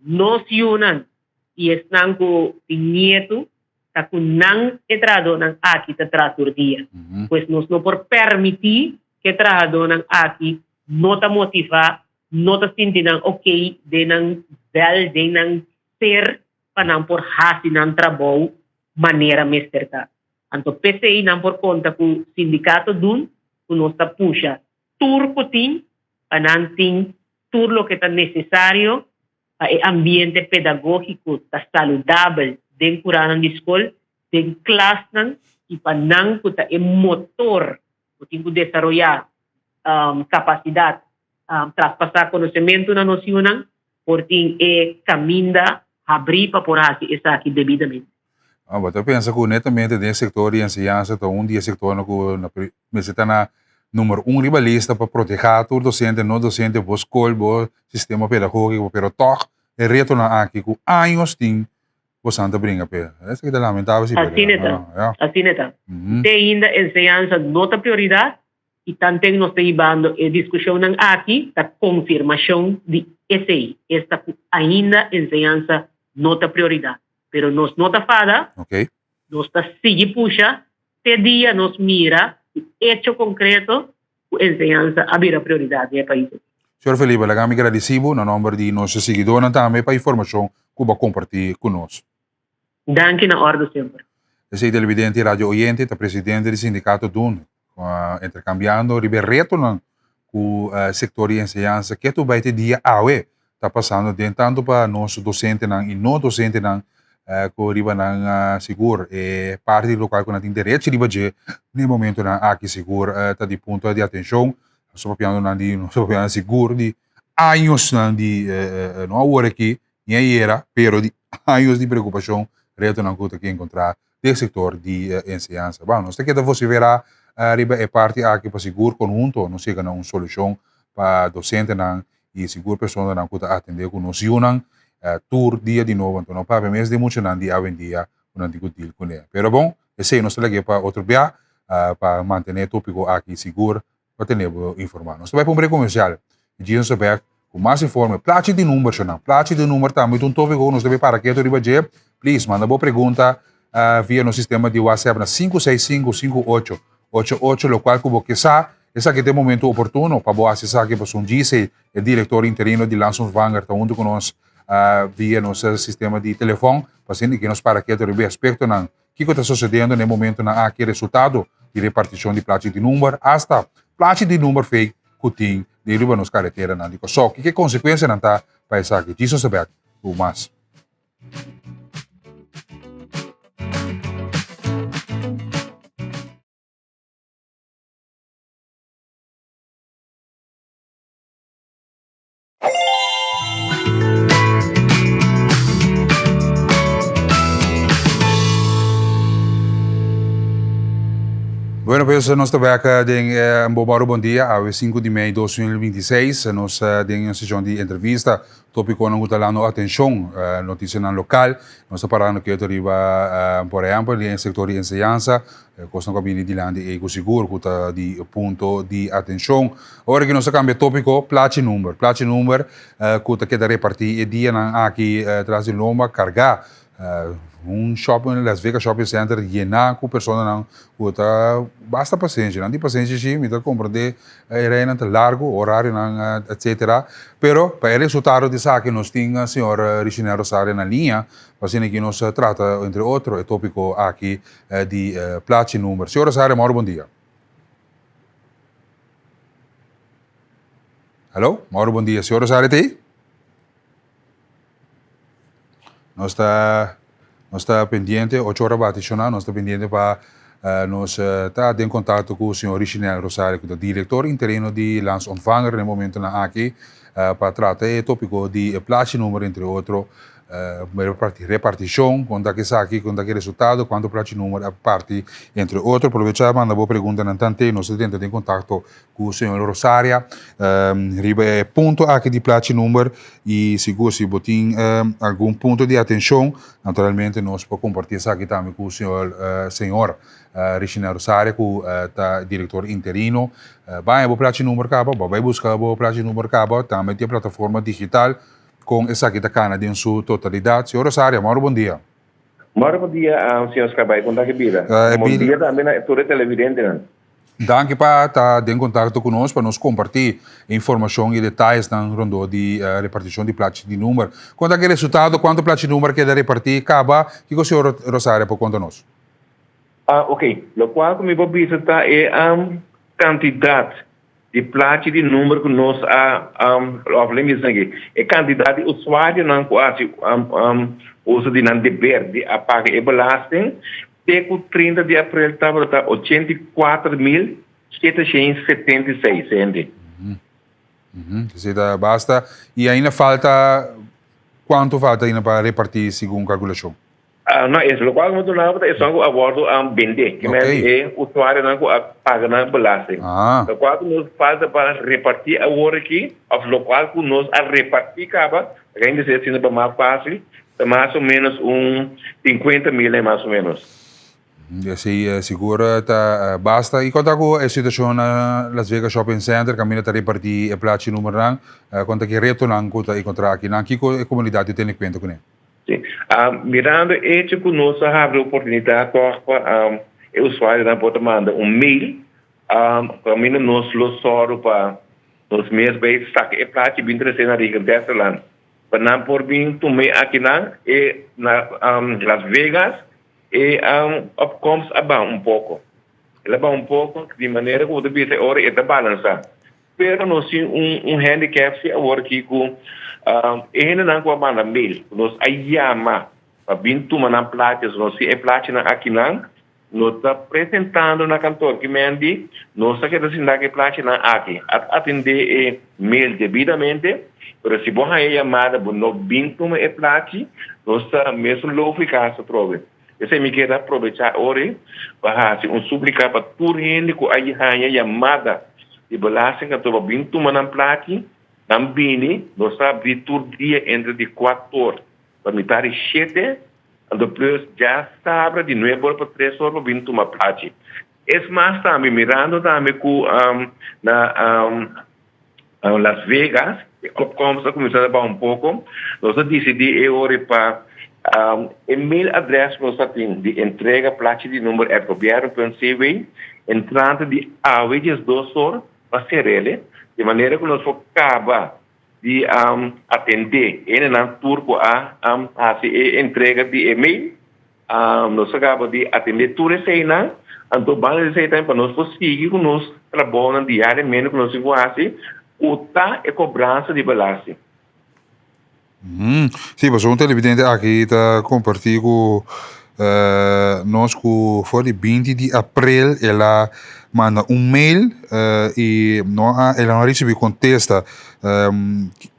Speaker 11: nos yunan i esnan ku tin nietu, ta ku nan e trahadónan aki ta traha tur dia. Pues nos no por permití ku e trahadónan aki no ta motivá, no ta sinti nan okey den nan bèl, den nan ser pa nan por hasi nan trabou manera mester ta. Anto p'esei nan por konta ku sindikato dun ku nos ta pusha tur ku tin pa nan tin tur loke ta nesesario pa e ambiente pedagógiko ta saludabel den kuranan di skol, den klasnan i pa nan ku ta e motor ku tin ku desaroyá kapasidat, traspasá konosementu na nos yunan por tin e kaminda habrí pa por hasi esaki debidamente.
Speaker 1: Ah, bo ta pensa ku netamente den sektor di enseñansa ta un di e sektornan ku na mester ta na numero un riba lista pa protehá tur dosente, no dosente, bo skol, bo sistema pedagógiko, pero tòg e retonan aki ku años tin bosan ta bringa p'e. Esaki ta lamentabel si, pero
Speaker 11: Asina ta,
Speaker 1: ya.
Speaker 11: asina ta. Te ainda enseñansa no ta prioridat i tanten nos ta hibando e diskushonnan aki ta konfirmashon di esei, esta ku ainda enseñansa no ta prioridat. Pero nos no ta fada, nos ta sigui pusha te dia nos mira ku echo konkreto ku enseñansa a bira prioridat den e pais aki.
Speaker 1: Señor Felipe, laga mi gradisí bo na nomber di nos siguidónan tambe pa informashon ku bo a kompartí ku nos.
Speaker 11: Danki na òrdu semper.
Speaker 1: Esei televidente i radio oyente ta presidente di sindikato dun interkambiando riba e retonan ku sektor di enseñansa ketu bai te dia awe ta pasando den tantu pa nos dosentenan i no dosentenan ku riba nan sigur e parti di lokual ku nan tin derechi riba dje den e momentonan aki sigur ta di punto di atenshon. Nos ta papiando nan di nos ta papiando sigur di añosnan di no awor aki ni ayera pero di años di preokupashon retonan ku ta ke enkontrá den sektor di enseñansa. Bon, nos ta keda vosiferá riba e parti aki pa sigur konhunto nos yega na un solushon pa dosentenan i sigur personanan ku ta atendé ku nos yunan tur dia di nobo. Anto no papia mes di muchanan di awendia ku nan tin ku deal kuné. Pero bon, esei nos ta lag'é pa otro bia pa mantené e tópiko aki sigur pa tene bo informá. Nos ta bai pa un brek komersial i djis nos ta bèk ku mas informe. Plachi di number shonnan. Plachi di number tambe ta un tópiko ku nos debe para ketu riba dje. Please manda bo pregunta via nos sistema di WhatsApp na 5655888 lokual ku bo ke sa. Esaki ta e momento oportuno pa bo hasi esaki pasobra djis e direktor interino di Landsontvanger ta huntu ku nos via nos sistema di telefòn pa asina ke nos para ketu riba e aspektonan Kiko ta sosediendo na e momentonan aki resultado di repartishon di plachi di number asta plachi di number fake ku tin den riba nos kareteranan di Kòrsou? Kiko e konsekuensianan ta pa esaki? Jesus ta bek ku mas. Bueno, pues nos ta bek den eh, Bo Moro Bon Dia, awe 5 di mei 2026. Nos den un sesión di entrevista, tópiconan ku ta dando atenshon, eh, noticianan lokal. Nos ta parando ketu riba, eh, por ehempel, den e sektor di enseñansa, E kosnan ku a bini dilanti ei ku sigur ku ta di punto di atenshon. Ora ku nos a kambia tópiko, plachi number. Plachi number ku ta keda repartí e dianan aki tras di lomba kargá. Un shopping, Las Vegas Shopping Center yená ku personanan ku ta basta pasenshi. Nan tin pasenshi shi, mi ta komprendé e reinan ta largu, orarionan etsetera. Pero pa e resultado di esaki nos tin señor Richinel Rosario na liña pa asina ki nos trata entre otro e tópiko aki di plachi number. Señor Rosario, Mauro bon dia. Hallo, Mauro bon dia. Señor Rosario ta ahí? Nos ta, nos ta pendiente, ocho ora bati shona, nos ta pendiente pa uh, nos uh, ta den contacto cu señor Richinel Rosario, cu ta director interino di Landsontvanger den momentonan aki, uh, pa trata e topico di e plachi number, entre otro, Repartishon, kon ta esaki, kon ta ki resultado, kuantu plachi number a parti, entre otro. Probecha manda bo preguntanan tante, nos ta tenta den kontakto ku señor Rosaria riba e punto aki di plachi number i sigur si bo tin algun punto di atenshon, naturalmente nos por komparti esaki tambe ku señor señor Regina Rosaria ku ta direktor interino. Baña bo plachi number kaba, bo a bai buska bo plachi number kaba, tambe tin e plataforma digital. Kon esaki ta kana den su totalidat? Señor Rosario, moro bon dia.
Speaker 12: Moro bon dia, señor Scabay. Kon ta ki bida? Bon dia tambe na tur e televidentenan.
Speaker 1: Danki pa ta den kontakto ku nos pa nos kompartí e informashon i detayesnan rondó di repartishon di plachi di number. Kon ta ki resultado? Kuantu plachi di number keda repartí kaba? Kiko señor Rosario por konta nos?
Speaker 12: Oke, lokual ku mi por bisa ta e kantidat Di plachi di number ku nos a òf lei mi esaki, e kantidat di usuarionan ku a hasi uso di nan deber di a paga e belasting te ku 30 di aprel tabata 84.776 hende.
Speaker 1: Esei ta basta. I ainda falta, kuantu falta ainda pa repartí segun kalkulashon?
Speaker 12: No, es lokual ku mi duna bo ta esun ku a wòrdu bendé, ke men e usuarionan ku a paga nan belasting. Lokual ku nos falta pa repartí awor aki, òf lokual ku nos a repartí kaba, ta hende si asina pa mas fásil, ta mas o ménos un 50.000 ei mas o ménos.
Speaker 1: Esei sigur ta basta. I kon ta ku e situashon na Las Vegas Shopping Center kaminda ta repartí e plachi numernan? Kon ta ki retonan ku ta enkontrá akinan? Kiko e komunidat di tene kuenta kuné?
Speaker 12: Sí. Mirando e hecho ku nos a habri oportunidat tòg pa e usuarionan por ta manda un mail, kaminda nos lo sòru pa nos mes bai saka e plachi bin trese na Regan Testerland pa nan por bin tum'é akinan e na Las Vegas e opkomst a baha un poko. El a baha un poko di manera ku bo ta bisa e ora e ta balansá. Pero nos tin un un handicap si awor aki ku e hendenan ku a manda mail ku nos a yama pa bin tuma nan plachias nos tin e plachinan akinan no ta presentando na kantor ki men di nos ta keda sinta ku e plachinan aki a atende e mail debidamente pero si bo haña yamada bo no bin tuma e plachi nos ta mesun logika atrobe. Esei mi kier a probechá ora pa hasi un súplika pa tur hende ku a haña yamada di belasting anto pa bin tuma nan plachi, nan bini, nos ta abrí tur dia entre di kuator pa mitá di shete, anto plus djasabra di nuebe ora pa tres ora pa bin tuma plachi. Es mas tambe mirando tambe ku na Las Vegas, e opkomst a kuminsá ta baha un poko. Nos a disidí e ora pa e mail adrès ku nos ta tin di entrega plachi di number at gobierno punt cw entrante di awe diesdos or pa ser'el, di manera ku nos por kaba di atendé hendenan tur ku a hasi e entrega di e mail. Nos a kaba di atendé tur eseinan, anto banda di esei tambe pa nos por sigui ku nos trabounan diariamente ku nos tin ku hasi, ku ta e kobransa di belasting.
Speaker 1: Sí, pasobra un televidente aki ta kompartí ku nos ku for di 20 di aprel el a manda un mail i no a el no a risibí kontesta.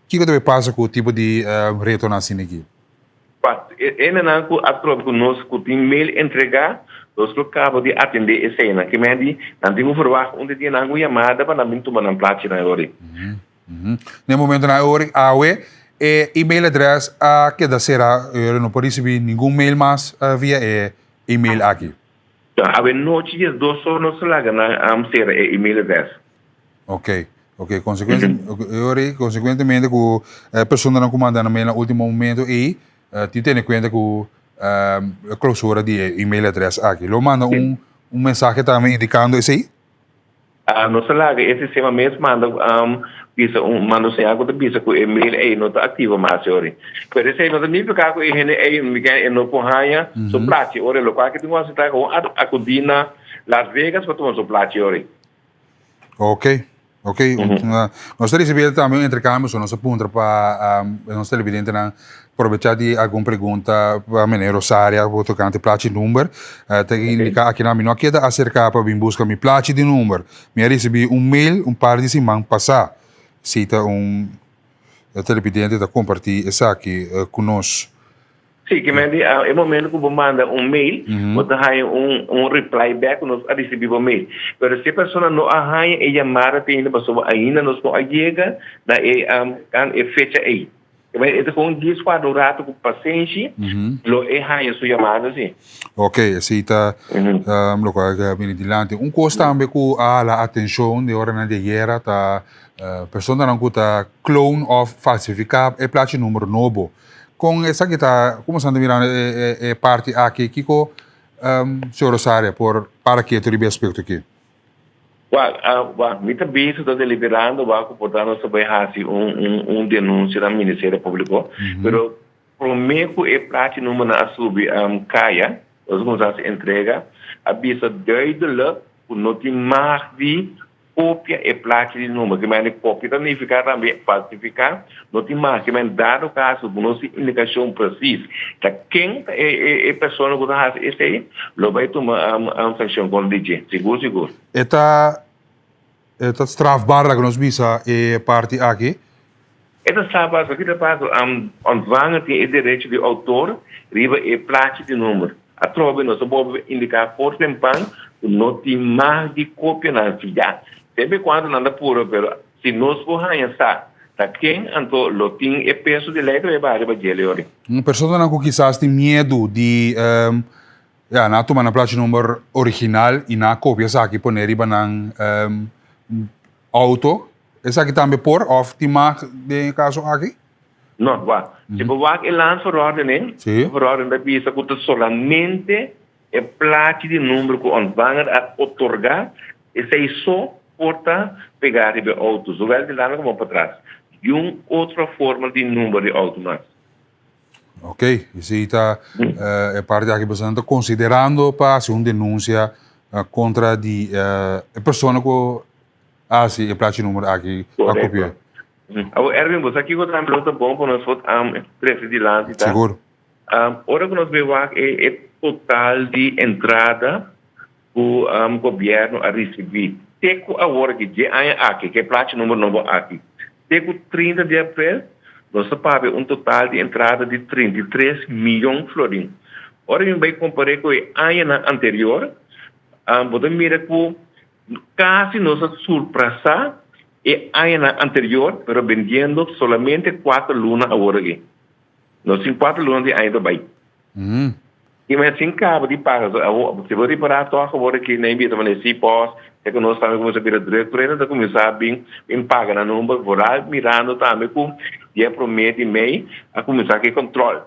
Speaker 1: Kiko ta bay pasa ku tipo di retonan asina aki?
Speaker 12: Pa e hendenan ku a trobe ku nos ku tin mail entregá, nos lo kaba di atendé eseinan. Ke men di, nan tin ku ferwagt un di dia nan ku yamada pa nan bin tuma nan plachinan e ora ei.
Speaker 1: Na e momentonan e ora awe e email adrès a keda será, e ora no por risibí ningun mail mas via e email aki.
Speaker 12: Awe nochi 12 or nos ta laga nan sera e email adrès.
Speaker 1: Ok, ok, consecuente, mm consecuentemente ku e personanan ku manda nan mail na ultimo momento ei, tin tene kuenta ku e clausura di e email address aki. Lo manda un un mensahe tambe indikando esei?
Speaker 12: Ah, nos ta laga e sistema mes manda bisa un manda un señal ku ta bisa ku e mail ei no ta aktivo mas yori. Pero esei no ta nifiká ku e hende ei e no por haña su plachi ora. Lokual ke tin ku hasi ta ku akudí na Las Vegas pa tuma su plachi yori.
Speaker 1: Ok, ok. Nos ta ricibi tambe un intercambio, so nos a puntra pa nos televidentenan probecha di algun pregunta pa meneer Rosaria por tocante plachi number. Ta indica akinan mi no a keda acerca pa bin busca mi plachi di number. Mi a ricibi un mail un par di siman pasa. Si ta un televidente ta comparti esaki cu nos.
Speaker 12: Sí, ke men di e momento ku bo manda un mail, bo ta haña un un reply back ku nos a risibí bo mail. Pero si e persona no a haña e yamada te ainda pasobra ainda nos no a yega na e e fecha ei. Ke men e ta kon dies kuadra un rato ku pasenshi lo e haña su yamada sí.
Speaker 1: Ok, esei ta lokual ke a bini dilanti. Un kos tambe ku a hala atenshon den oranan di ayera ta personanan ku ta clone òf falsifiká e plachi numero nobo. Kon esaki ta, komo esnan ta mirando e parti aki, kiko señor Rosaria por para ketu riba e aspekto aki?
Speaker 12: Wak, wak, mi ta bisa ta deliberando wak ku por ta nos ta bai hasi un un un denunsia na Ministerio Públiko, pero promé ku e plachi numbernan a subi kaya, nos a kuminsá hasi entrega, a bisa duidelijk ku no tin mag di Kopia e plachi di number, ke mende kopia ta nifiká tambe falsifiká, no tin mas, ke mende dado kaso ku no tin indikashon presis ta ken ta e e persona ku ta hasi esei, lo bai tuma sankshon kontra di dje, sigur sigur.
Speaker 1: E ta e ta strafbaar laga nos bisa e parti aki.
Speaker 12: E ta sa paso, ki ta pasa? Ontvanger tin e derecho di outor riba e plachi di number. Atrobe nos ta bolbe indiká for tempan ku no tin mag di kopia nan si ya. Semper i kuando nan ta pura, pero si nos por haña sa ta ken, anto lo tin e peso di lei ta bay baha riba dje leori.
Speaker 1: Personanan ku kisas tin miedu di ya nan a tuma nan plachi number original i nan a kopia esaki pone riba nan Auto, esaki tambe por of tin mag den e caso aki?
Speaker 12: No, wak. Si bo wak e landsverordening,
Speaker 1: Sí.
Speaker 12: e verordening ta bisa ku ta solamente e plachi di number ku ontvanger a otorgá, esei so por ta pegá riba e outo, zowel dilanti komo patras. Niun otro forma di number di outo mas.
Speaker 1: Ok, esei ta e parti aki boso ta considerando pa haci un denuncia contra di e persona cu a haci e plachi numero aki a copia.
Speaker 12: Awor Erwin, bo sa kico tambe lo ta bon pa nos por trece dilanti ta?
Speaker 1: Sigur.
Speaker 12: Ora cu nos bay wak e total di entrada cu gobierno a ricibi te cu awor aki, dje aña aki, cu e plachi numero nobo aki, te cu 30 di april, nos ta papia un total di entrada di 33 miyon florin. Ora mi bay compare cu e añanan anterior, bo ta mira cu casi nos a surprasa e añanan anterior, pero bendiendo solamente cuater luna awor aki. Nos tin cuater luna di aña ta bay. I men sin caba di paga. So, awo, si bo ripara toch awor aki na e bida manera si pos, e cu nos tambe cuminsa bira druk, pero hende ta cuminsa bin bin paga nan number, vooral mirando tambe cu dia prome di mei a cuminsa cu e control.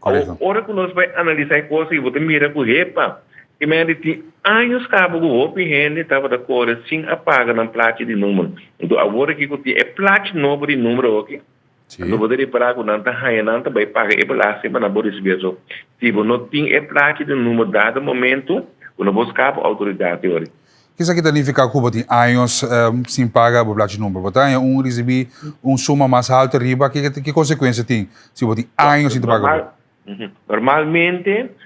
Speaker 12: Awo, ora cu nos bay analisa e cos aki, bo ta mira cu hepa, e men di tin años caba cu hopi hende tabata core sin a paga nan plachi di number. Enton awor aki cu tin e plachi nobo di number aki, Anto bo ta repará ku nan ta haña nan ta bai paga e belasting pa nan por risibí eso. Si bo no tin e plachi di number dado momento, bo no por skapa outoridat di ori.
Speaker 1: Esaki ta nifiká ku bo tin años sin paga bo plachi number. Bo ta haña un risibí un suma mas haltu riba. Ki konsekuensia tin si bo tin años sin ta paga bo?
Speaker 12: Normalmente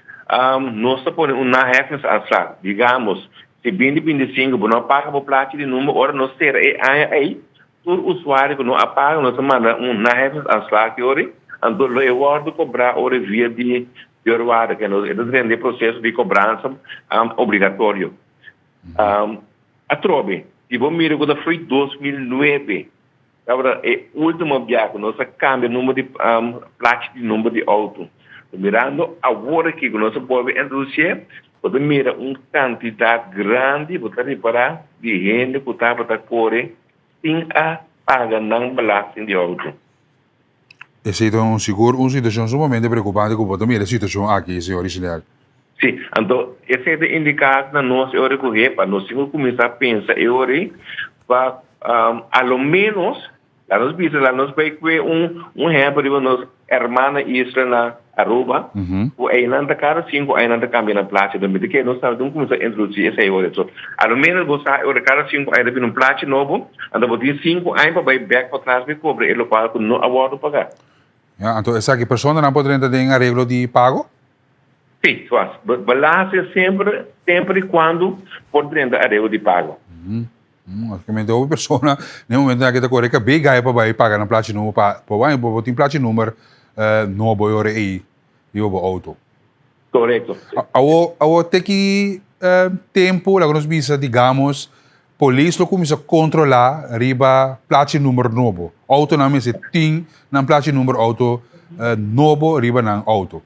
Speaker 12: nos ta pone un naheffingsaanslag. Digamos, si binti 25 bo no a paga bo plachi di number, ora nos sera e aña ei, Tur usuario ku no a paga nos a manda un naheffingsaanslag yori, anto lo e wòrdu kobrá ora via di deurwaarder, ke nos e ta drenta e proseso di kobransa obligatorio. Atrobe, si bo mira ku ta foi 2009 tabata e último bia ku nos a kambia number di plachi di number di outo. Mirando awor aki ku nos a bolbe introdusié, bo ta mira un kantidat grandi, bo ta ripará, di hende ku tabata kore sin a paga nan belasting di outo.
Speaker 1: Esei ta un sigur un situashon sumamente preokupante ku bo ta mira e situashon aki, señor Richenel.
Speaker 12: Sí, anto esei ta indiká na nos e ora ku hepa nos tin ku kuminsá pensa e ora ei pa a lo ménos La nos bisa, la nos bai kue un un ehempel riba nos hermana isla na Aruba, ku einan ta kada sinku aña nan ta kambia nan plachi. Enton mi ta kere nos tambe tin kuminsá introdusí esei ora. So, a lo menos bo sa e ora kada sinku aña ta bini un plachi nobo, anto bo tin sinku aña pa bai bèk patras bai kobra e lokual ku no a wòrdu pagá.
Speaker 1: Ya, anto esaki personanan por drenta den areglo di pago?
Speaker 12: Sí, suas. Belasting semper, semper i kuando por drenta areglo di pago.
Speaker 1: Básicamente hopi persona den momento aki ta kore kabei gai pa bai paga nan plachi number pa pa bai bo tin plachi number nobo e ora ei riba bo auto.
Speaker 12: Korekto.
Speaker 1: Awo awo te ki tempu laga nos bisa digamos polis lo kuminsa kontrola riba plachi number nobo autonan mester tin nan plachi number auto nobo riba nan auto.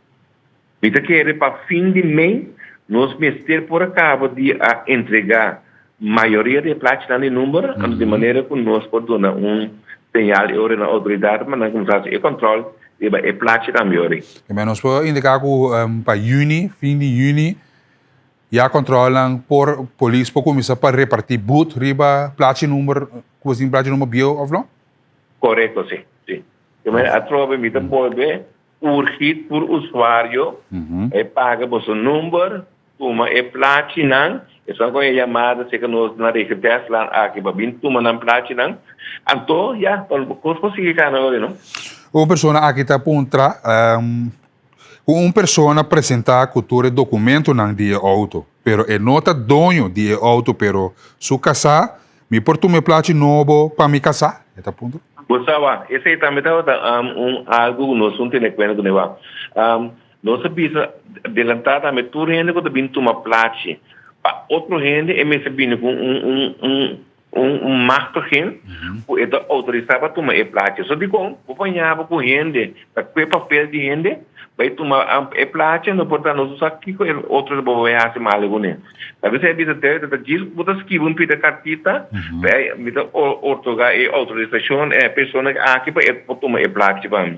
Speaker 12: Mi ta kere pa fin di mei nos mester por a kaba di a entregá mayoria di e plachinan di number, anto di manera ku nos por duna un señal e ora na outoridat pa nan kuminsá hasi e kòntròl riba e plachinan mi ora.
Speaker 1: Kemey nos por indiká ku pa yüni, fin di yüni, ya kòntròlnan por polis por kuminsá pa repartí but riba plachi number ku bo tin plachi number bieu òf no?
Speaker 12: Korekto, si, si. Kemey atrobe mi ta bolbe Urgi tur usuario e paga boso number, tuma e plachinan, esun ku e yamada seka nos na Regenteslaan aki pa bin tuma nan plachinan, anto ya, pa kos por sigui kana hopi no.
Speaker 1: Un persona aki ta puntra ku un persona presenta ku tur e dokumentonan di e outo, pero e no ta doño di e outo pero su kasá, mi por tuma e plachi nobo pa mi kasá? E ta puntra.
Speaker 12: Bo sa wak, esei tambe tabata un algu ku nos un tene kuenta kuné wak. Nos a bisa delantá tambe tur hende ku ta bin tuma plachi pa otro hende e mester bini ku un un un un un machtiging ku e ta outorisá pa tuma e plachi. So dikon bo por ña bo ku hende ta kue papel di hende bai tuma e plachi no por ta nos no sa kiko e otro bo bai hasi malu kuné. Ta bisa e bisa te ta djis bo ta skibi un pita kartita pa e mi ta otorgá e outorisashon e persona aki pa e por tuma e plachi pa mi.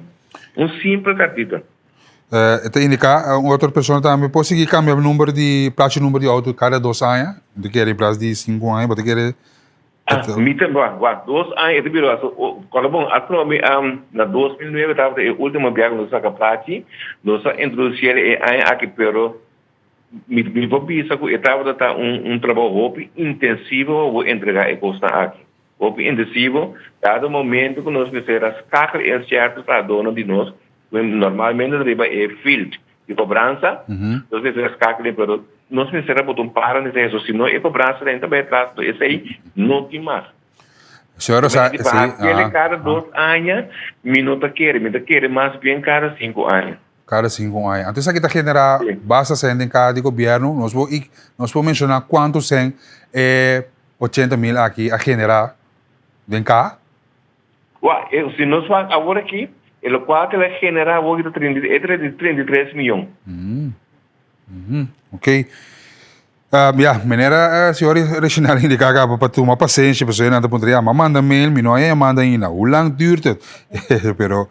Speaker 12: Un simpel kartita.
Speaker 1: E ta indiká un otro persona tambe por sigui kambia number di plachi number di outo kada dos aña. Bo ta kere in plas di sinku aña bo ta kere.
Speaker 12: Ah, mi ta wak, wak, dos aña e ta bira wak. So, kòrda bon, atrobe na 2009 tabata e último biaha ku nos a saka plachi. Nos a introdusiel e aña aki pero mi mi por bisa ku e tabata ta un un trabou hopi intensivo pa bo entregá e kosnan aki. Hopi intensivo, dado momento ku nos mester a skakel e sierto trahadónan di nos Normalmente ta riba e field di cobransa, nos mester a skakel pero nos mester a bota un para na esei, so si no e cobransa ta bai atras, so esei no tin mas.
Speaker 1: Señor Rosa,
Speaker 12: si, ah, cada dos aña, mi no ta kere, mi ta kere mas bien cada cinco aña.
Speaker 1: Cada cinco aña. Anto esaki ta genera basta cen den cada di gobierno, nos por, nos por menciona cuanto cen e 80 mil aki a genera den ca?
Speaker 12: Wak, e si nos wak awor aki, e lokual ku el a generá awor aki ta trinta e 33 miyon.
Speaker 1: Ok. Ya, manera señor Reginald a indiká kaba pa tuma pasenshi, pasobra nan ta puntra, ya, mi a manda mail, mi no a yamada ainda, hoe lang duurt het? Pero,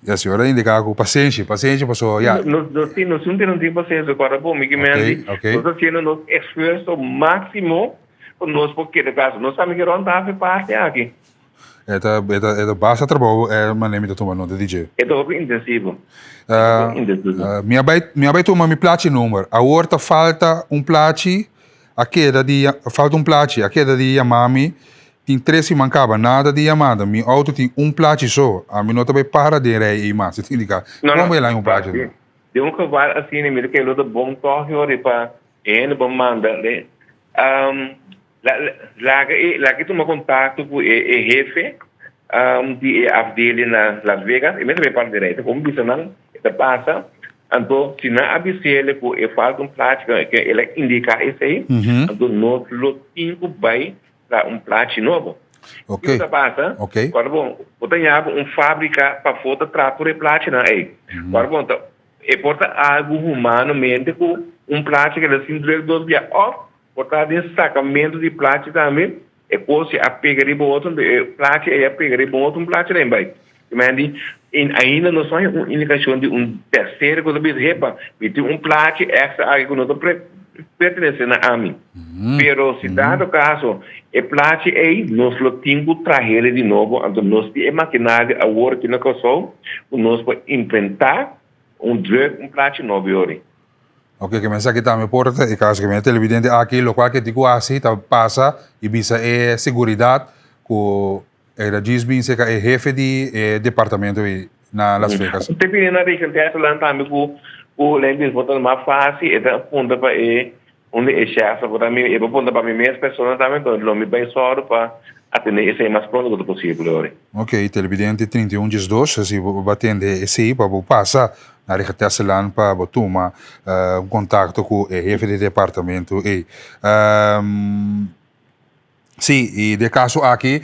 Speaker 1: ya, señor a indiká ku pasenshi, pasenshi, pasobra, ya.
Speaker 12: Nos, nos tin, nos tin un tin pasenshi, kòrda bon, mi kimendi, nos ta hasiendo nos esfuerso máksimo pa nos por keda kasa. Nos tambe ke rònt hafi parti aki.
Speaker 1: E ta, e ta, e ta basta trabou e manera mi ta tuma nota di dje.
Speaker 12: E ta hopi intensivo. E ta hopi intensivo.
Speaker 1: Mi a bai, mi a bai tuma mi plachi number. Awor ta falta un plachi, a keda di, falta un plachi, a keda di yama mi. Tin tres siman kaba, nada di yamada. Mi auto tin un plachi so. Ami no ta bai para den rei ei mas. E ta indica,
Speaker 12: No, no.
Speaker 1: Kon bai laña un plachi?
Speaker 12: Den un geval asina mi ta kere lo ta bon tòg yori pa E hende por manda le laga e laga e tuma kontakto ku e e hefe di e afdeling na Las Vegas e mester bai parti rei ta komo bisa nan e ta pasa anto si nan a bis'ele ku e falta un plachi ke el a indiká esei anto nos lo tin ku bai traha un plachi nobo. Kiko ta pasa ora bo bo ta yaba un fabrika pafó ta traha tur e plachinan ei ora bo ta E por ta algu humanamente ku un plachi keda sin druk dos bia òf por ta den sakamentu di plachi tambe e kos si a pega riba otro anto e plachi ei a pega riba un otro un plachi ta bai. Kimendi ainda nos no hay un indikashon di un tersero ku ta bisa hepa mi tin un plachi èkstra aki ku no ta pertenesé na ami. Pero si dado kaso e plachi ei nos lo tin ku trah'el di nobo anto nos tin e makinaria awor aki na Kòrsou ku nos por imprentá un druk un plachi nobo yori.
Speaker 1: Ok, ke mester aki tambe por ta e kaso ke mi televidente aki lokual ke tin ku hasi ta pasa i bisa e seguridat ku e ta djis bin serka e hefe di e departamento ei na Las Vegas.
Speaker 12: Te bini na Richard Tesseland tambe ku ku lei por ta mas fásil e ta punta pa e Un di e chefnan por ta mi, e por punta pa mi mes persona tambe, enton lo mi bai sòru pa atendé esei mas pronto ku ta posibel ori.
Speaker 1: Ok, televidente 31 diesdos, si bo ba tende esei pa bo pasa na Richard Tesseland pa bo tuma un kontakto ku e hefe di departamento ei. Si, i den e kaso aki,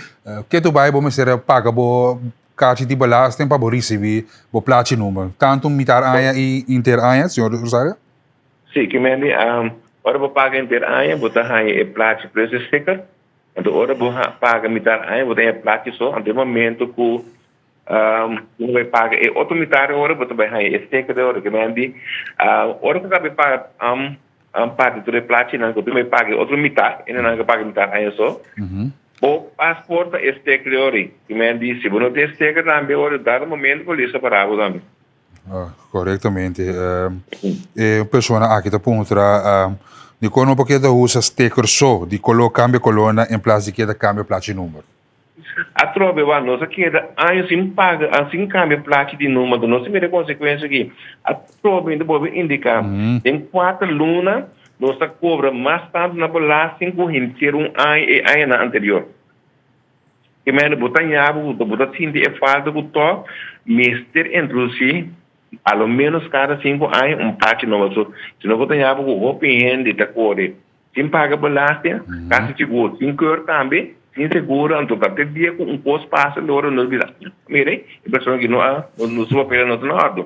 Speaker 1: ke tu bai bo mester a paga bo kachi di belasting pa bo risibí bo plachi number, tantu mitar aña i inter aña, señor Rosario?
Speaker 12: Sí, ki men di, ora bo paga inter aña bo ta haña e plachi plus e sticker, anto ora bo paga mitar aña bo ta haña e plachi so, anto e momento ku bo bai paga e otro mitar ora bo ta bai haña e sticker ora, ki men di, ora ku ta bai paga parti tur e plachinan ku bo bai paga e otro mitar, e nan ku paga mitar aña so, bo pasport ta e sticker ora, ki men di, si bo no tin e sticker tambe ora dado momento polis ta para bo tambe.
Speaker 1: Korektamente. E persona aki ta puntra dikon no por keda usa sticker so di koló kambia koló na en plas di keda kambia plachi number.
Speaker 12: Atrobe wak nos a keda años sin paga sin kambia plachi di number enton nos a mira e konsekuensia aki. Atrobe mi ta bolbe indiká den kuater luna nos ta kobra mas tantu na belasting ku henter un aña e añanan anterior. Ke mende bo ta ña bo ku bo ta sinti e falta ku tòg mester introdusí a lo ménos kada sinku aña un plachi nobo. So si no bo ta ña bo ku hopi hende ta kore sin paga belasting, kasi sigur sin keur tambe, sin seguro, anto ta te dia ku un kos pasa lora nos bisa, mira e persona aki no a no su papelnan no ta na òrdu.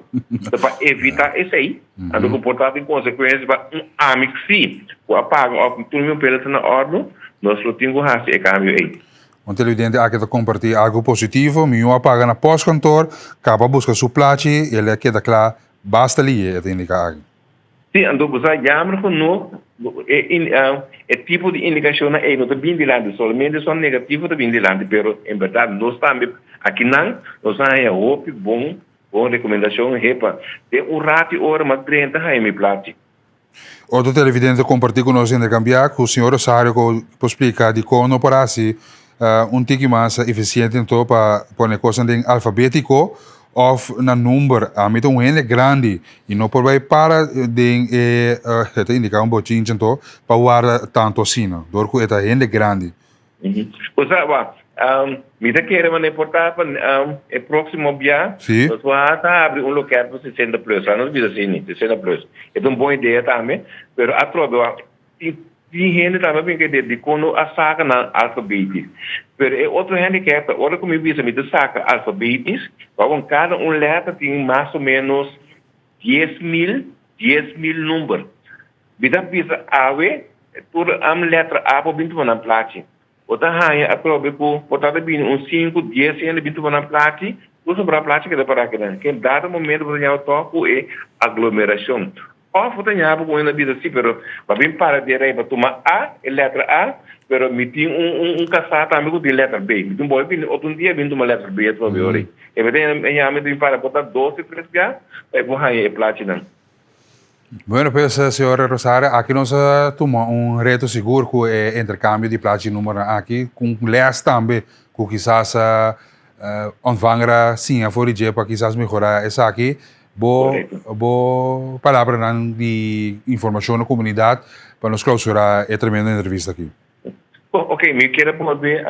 Speaker 12: Ta pa evitá esei, anto ku por ta tin konsekuensia pa un amik si ku a paga òf tur mi papelnan ta na òrdu, nos lo tin ku hasi e kambio ei.
Speaker 1: Un televidente aki ta kompartí algu positivo, Mi yu a paga na postkantoor, kaba buska su plachi, el a keda kla basta lihe, e ta indiká aki.
Speaker 12: Sí, anto bo sa jammer genoeg e e tipo di indikashonnan ei no ta bin dilanti, solamente son negativo ta bin dilanti, pero en bèrdat nos tambe akinan nos a haña hopi bon bon rekomendashon hepa den un rati ora mas drenta haña mi plachi.
Speaker 1: Otro televidente ta kompartí ku nos interkambiá ku señor Rosario ku por splika dikon no por hasi un tiki mas efisiente anto pa pone kosnan den alfabétiko òf na number. Ami ta un hende grandi i no por bai para den e, e ta indiká un bochincha anto, pa warda tantu asina, dor ku e ta hende grandi.
Speaker 12: Osea, wak, mi ta kere manera por ta pa e próksimo bia nos por hasta habri un lokèt pa sesenta plus. Laat nos bisa asina, sesenta plus. E ta un bon idea tambe, pero atrobe wak, Tin hende tambe a bin kere dikon no a saka nan alfabetis. Pero e otro hende ke ta ora ku mi bisa mi ta saka alfabetis, pasobra kada un lèter tin mas o ménos 10,000, 10,000 number. Mi ta bisa awe tur lèter A por bin tuma nan plachi. Bo ta haña atrobe ku bo ta ta bini un sinku, dies hende bin tuma nan plachi, tur sobrá plachi keda pará kinan. Ken dado momento bo ta ñaba tòg ku e aglomerashon. Òf bo ta ñaba ku hende a bisa si, pero bo a bin para den rei pa tuma A, e lètra A, pero mi tin un un un kasá tambe ku tin lètra B. Mi tin bolbe bini otro un dia bin tuma lètra B atrobe ora ei. E bo ta ñaba mi ta bin para por ta dos i tres bia pa e por haña e plachinan.
Speaker 1: Bueno pues, señor Rosario, aki nos a tuma un reto sigur ku e interkambio di plachi numbernan aki, ku un les tambe ku kisas ontvanger a siña for di dje pa kisas mehorá esaki. Bo bo palabranan di informashon na komunidat pa nos klausurá e tremendo entrevista aki.
Speaker 12: Bon, oke, mi kier a bolbe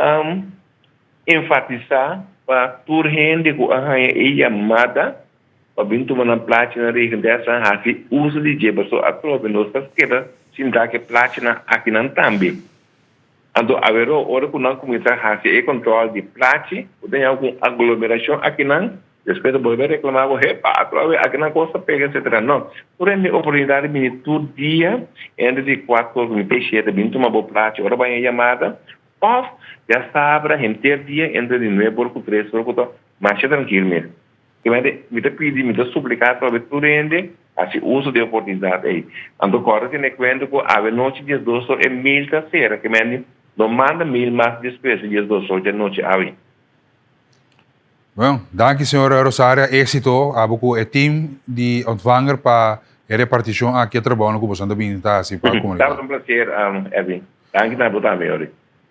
Speaker 12: enfatisá pa tur hende ku a haña e yamada Pa bin tuma nan plachinan regendersan hasi uso di dje paso atrobe nos ta keda sinta ku e plachinan akinan tambe. Anto aweró ora ku nan kuminsá hasi e kòntròl di plachi bo ta haña un aglomerashon akinan despues ta bolbe reklamá bo hepa atrobe akinan kos ta pega etsetera. No, tur hende tin oportunidat di bini tur dia entre di kuater ku mitad shete bin tuma bo plachi ora bo haña yamada òf djasabra henter dia entre di nuebe or ku tres or ku ta masha trankil mes. Simplemente mi ta pidi, mi ta supliká atrobe tur hende hasi uso di e oportunidat ei. Anto kòrda tene kuenta ku awenochi diesdos or e mail ta sera, ke mende no manda mail mas despues di diesdos or djanochi awe.
Speaker 1: Bueno, danki señor Rosaria, éxito abo ku e team di Ontvanger pa e repartishon aki e trabounan ku boso ta bini ta hasi pa komunidat.
Speaker 12: Tabata un placer, Edwin. Danki na bo tambe, Yori.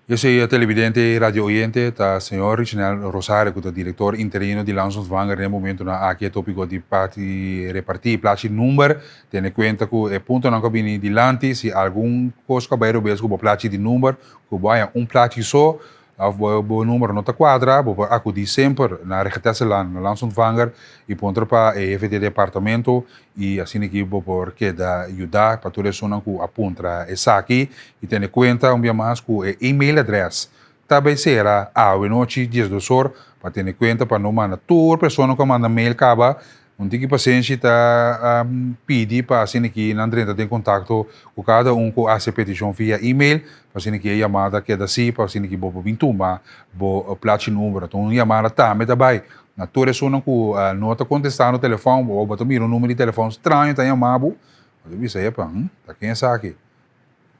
Speaker 1: Esei e televidente i radio oyente ta señor Richenel Rosario ku ta direktor interino di Landsontvanger den e momentunan aki e topiko di parti repartí plachi number. Tene kuenta ku e puntonan ku a bini dilanti si algun kos ku a bai robes ku bo plachi di number ku bo haña un plachi so òf bo bo number no ta kuadra bo por akudí semper na Regetesselaan na Landsontvanger i puntra pa e hefe di departamento I asina ki bo por keda yuda pa tur esunnan ku a puntra esaki. I tene kuenta un bia mas ku e email adrès ta bay sera awe nochi 12 or pa tene kuenta pa no manda tur persona ku a manda mail kaba. Un tiki pasenshi ta pidi pa asina ki nan drenta den kontakto ku kada un ku hasi e petishon via email pa asina ki e yamada keda si pa asina ki bo por bin tuma bo plachi number. Anto un yamada tambe ta bay Na tur esunnan ku no ta kontestá no telefòn o bo ta mira un numero di telefòn straño ta yamá bo, bo ta bisa, Epa, hm, ta ken esaki?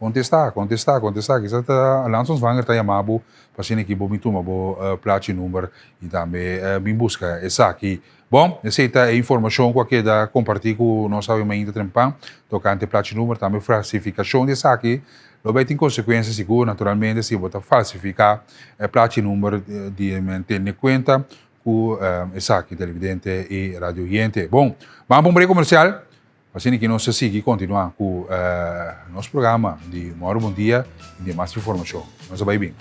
Speaker 1: Kontestá, kontestá, kontestá. Kisas ta Landsontsvanger ta yamá bo pa asina ki bo bin tuma bo plachi number i tambe bin buska esaki. Bon, esei ta e informashon ku a keda kompartí ku nos awe mainta trempan tokante plachi number, tambe falsifikashon di esaki lo bai tin konsekuensia sigur naturalmente si bo ta falsifiká e plachi number di men tene kuenta ku esaki televidente i radio oyente. Bon, ban pa un break komersial asina ki nos ta sigui kontinuá ku nos programa di Mòru Bon Dia i di mas informashon. Nos a bai bin.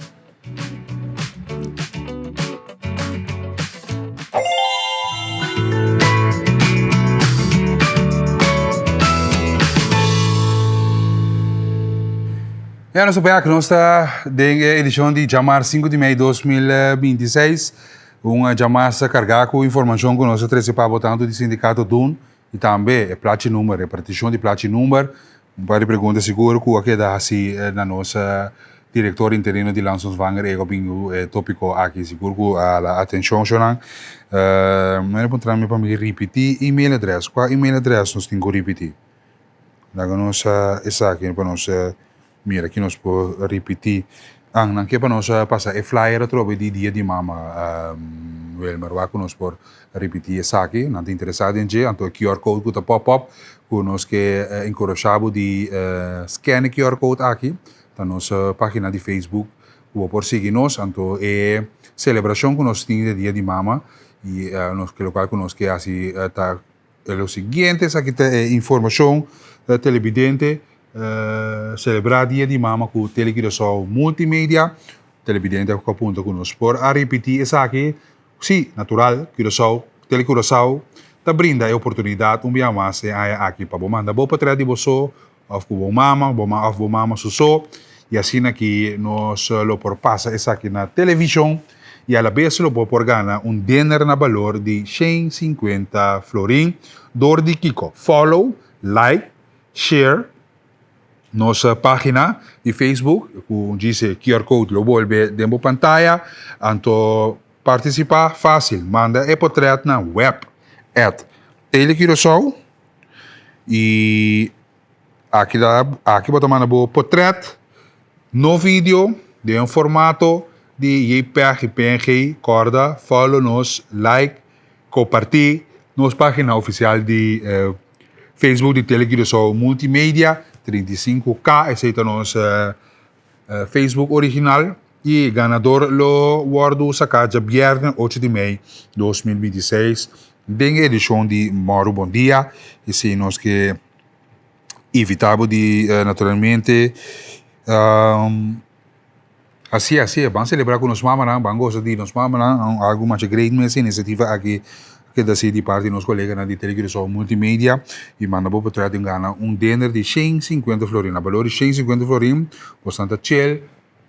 Speaker 1: Ya nos ta bek, nos ta den e edishon di djamar sinku di mei 2026, un djamar ta kargá ku informashon ku nos a trese pa bo tantu di sindikato dun i tambe e plachi number, repartishon di plachi number. Un par di pregunta sigur ku a keda hasi na nos direktor interino di Landsontvanger e ku a bin ku e topiko aki, sigur ku a hala atenshon shonnan. Mi a puntra mi pa mi ripití email address, kua email address nos tin ku ripití? Laga nos esaki pa nos mira ki nos por ripití. An, nan ke pa nos pasa e flyer atrobe di Dia di Mama, Wilmer. Wak ku nos por ripití esaki. Nan ta interesá den dje. Anto e QR code ku ta pop up ku nos ke enkurashá bo di scan e QR code aki. Ta nos página di Facebook ku bo por sigui nos. Anto e selebrashon ku nos tin di Dia di Mama i nos ke lokual ku nos ke hasi ta Lo siguiente, esaki ta e informacion televidente celebra dia di mama cu Tele Curaçao Multimedia. Televidente a punta cu nos por a ripiti esaki. Si, natural, Curaçao, Tele Curaçao ta brinda e oportunidad un bia mas e aña aki pa bo manda bo potret di bo so of cu bo mama, bo of bo mama su so y asina ki nos lo por pasa esaki na television y alabes lo bo por gana un dinner na balor di 150 florin door di kico? Follow, like, share nos pagina di Facebook cu djise QR code lo bolbe den bo pantaya anto participa facil manda e potret na web at telecuraçao. Y aki ta aki bo ta manda bo potret, no video, den un formato di JPEG y PNG. Corda follow nos, like, comparti nos pagina oficial di Facebook di Tele Curaçao Multimedia 35K. Esey ta nos Facebook original y ganador lo wordo saca djabierne ocho di mei 2026 den e edicion di Mòru Bon Dia y si nos ke invita bo di naturalmente Asi asi, ban celebra cu nos mamanan, ban goza di nos mamanan, algo masha great mes e iniciativa aki keda si di parti nos coleganan di Tele Curaçao Multimedia y manda bo potret di gana un dinner di 150 florin. Na balor di 150 florin bosnan ta chill,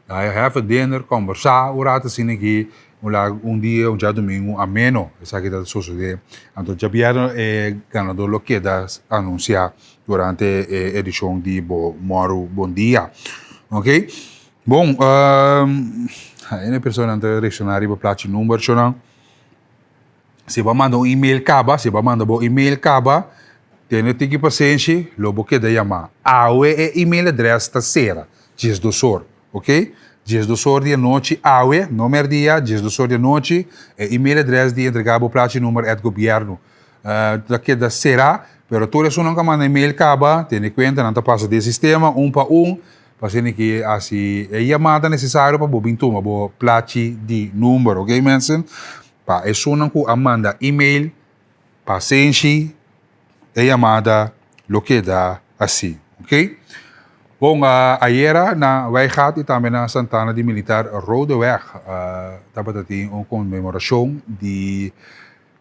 Speaker 1: have a dinner, combersa un rato asina aki un laga un dia un djadumingu ameno esaki ta sosode. Anto djabièrnè e ganador lo keda anuncia durante e edicion di Bo Mòru Bon Dia. Ok, bon, um, e personanan ta reacciona riba plachi number chonan. Si bo a manda un email caba, si bo a manda bo email caba, tene tiki pasenshi, lo bo keda yama. Awe e email address ta cera, 12 or, ok? 12 or di anochi awe, no merdia, 12 or di anochi, e email address di entrega bo plachi number at gobierno. Ta keda será, pero tur esunnan ku a manda email kaba, tene kuenta nan ta pasa den sistema un pa un, pa asina ki hasi e yamada nesesario pa bo bin tuma bo plachi di number, ok mensen? Pa esunnan ku a manda email, pasenshi, e yamada lo keda hasi, ok? Bon, ayera na Wijgat i tambe na Santana di Militar Rodeweg tabata tin un konmemorashon di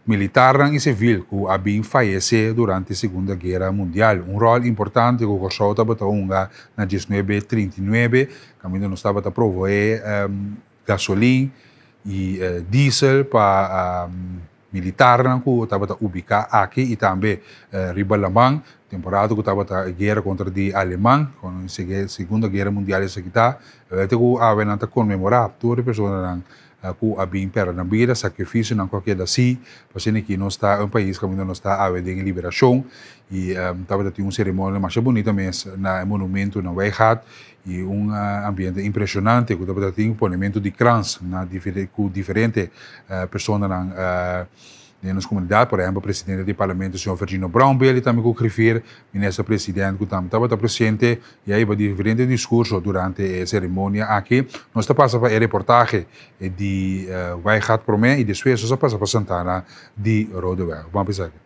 Speaker 1: Militarnan i sivil ku a bin fayesé durante Segunda Guera Mundial. Un ròl importante ku Kòrsou tabata hunga na 1939, kaminda nos tabata proveé gasolin i diesel pa militarnan ku tabata ubiká aki i tambe riba laman. Temporada ku tabata e guera kontra di aleman, Segunda Guera Mundial esaki ta, wete ku awe nan ta konmemorá tur e personanan ku a bin pèrdè nan bida, sakrifisionan ku a keda si, pasobra aki nos ta un pais kaminda nos ta awe den e liberashon i tabata tin un seremonia masha bunita mes na e monumento na Wijgat i un ambiente impreshonante ku tabata tin ponementu di krans na ku diferente personanan. Den nos comunidad, por ehempel presidente di parlamento señor Virginio Brownbill y tambe cu griffier minister president cu tambe tabata presente y a hiba diferente discurso durante e ceremonia aki. Nos ta pasa pa e reportahe di Wijgat prome y despues nos ta pasa pa Santana di Rodeweg. Ban pa esaki.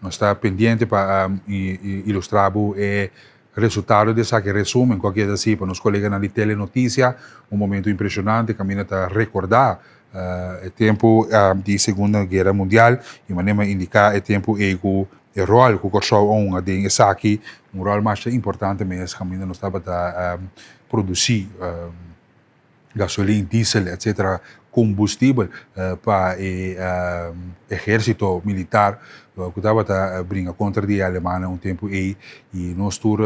Speaker 1: Nos ta pendiente pa ilustra bo e resultado di esaki, resumen cu a keda si pa nos coleganan di Telenoticia, un momento impresionante caminda ta recorda e tempo di Segunda Guera Mundial y manera mi a indica e tempo ey cu. E ròl ku Kòrsou a hunga den esaki, un ròl masha importante mes kaminda nos tabata produsí gasolin, diesel etcetera, kombustibel pa e ehérsito militar ku tabata bringa kontra di e alemannan un tempu ei. I nos tur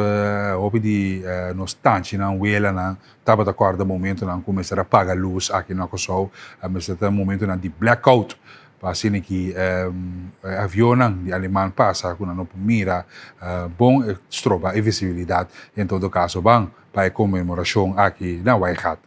Speaker 1: hopi di nos tanchinan, welanan tabata kòrda momentunan ku mester a paga lus aki na Kòrsou, mester ta momentunan di blackout Pa asina ki e avionnan di Aleman pasa ku nan no por mira bon e stroba e visibilidat. En todo kaso ban pa e konmemorashon aki na Waaigat.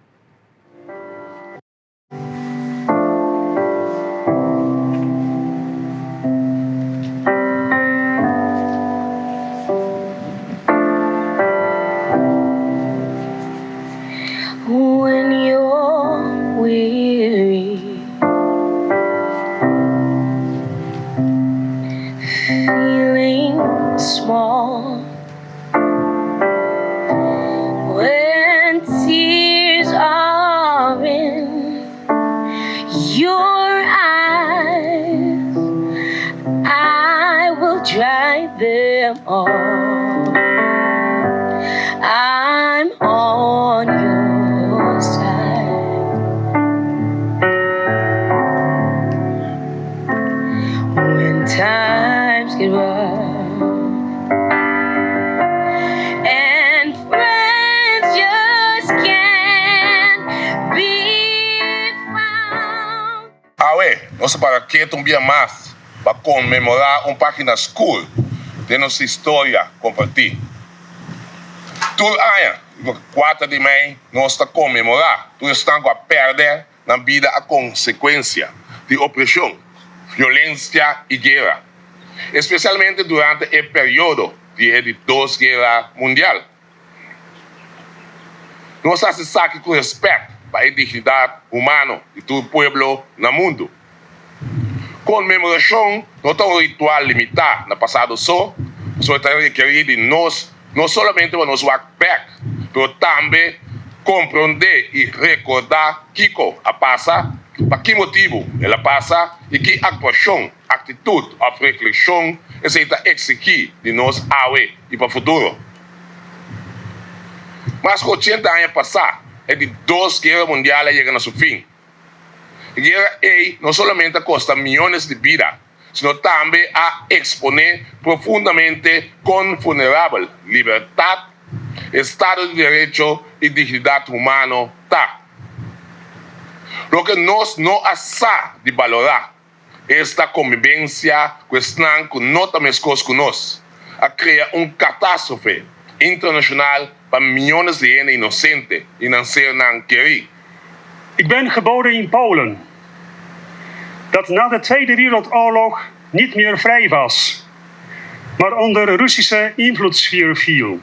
Speaker 8: Awe, nos ta para ketu un bia mas pa konmemorá un página skur den nos historia kompartí. Tur aña, riba kuater di mei, nos ta konmemorá tur esnan ku a pèrdè nan bida a konsekuensia di opreshon, violensia i guera, espesialmente durante e periodo di e di dos guera mundial. Nos hasi esaki ku rèspèt pa e dignidat humano di tur pueblo na mundu. Konmemorashon no ta un ritual limitá na pasado so, pasobra e ta rekerí di nos no solamente pa nos wak bèk, pero tambe komprondé i rekordá kiko a pasa, pa ki motibu el a pasa i ki aktuashon, aktitut òf reflekshon esei ta eksigí di nos awe i pa futuro. Mas ku ochenta aña pasá, e di dos Guera Mundial a yega na su fin. E guera ei no solamente a kosta miónes di bida, sino tambe a eksponé profundamente kon vulnerabel libertat, estado di derecho i dignidat humano ta. Loke nos no a sa di balorá Esta kombibensia ku esnan ku no ta meskos ku nos a krea un katastrofe internashonal pa miónes di hende inosente i nan sernan kerí.
Speaker 13: Ik ben geboren in Polen, dat na de Tweede Wereldoorlog niet meer vrij was, maar onder Russische invloedssfeer viel.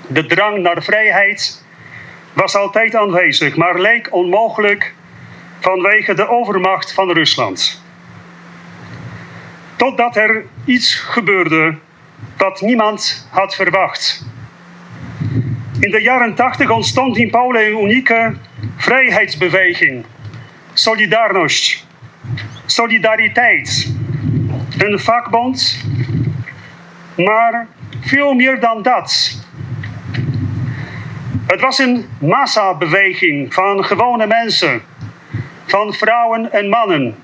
Speaker 13: De drang naar vrijheid was altijd aanwezig, maar leek onmogelijk vanwege de overmacht van Rusland. Totdat er iets gebeurde wat niemand had verwacht. In de jaren 80 ontstond in Polen een unieke vrijheidsbeweging, Solidarność, Solidariteit, een vakbond, maar veel meer dan dat. Het was een massabeweging van gewone mensen, van vrouwen en mannen,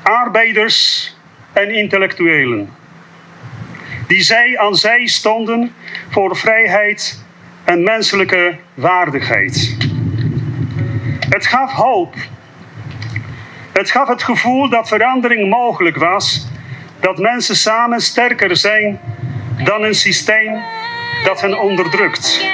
Speaker 13: arbeiders en intellectuelen, die zij aan zij stonden voor vrijheid en menselijke waardigheid. Het gaf hoop. Het gaf het gevoel dat verandering mogelijk was, dat mensen samen sterker zijn dan een systeem dat hen onderdrukt.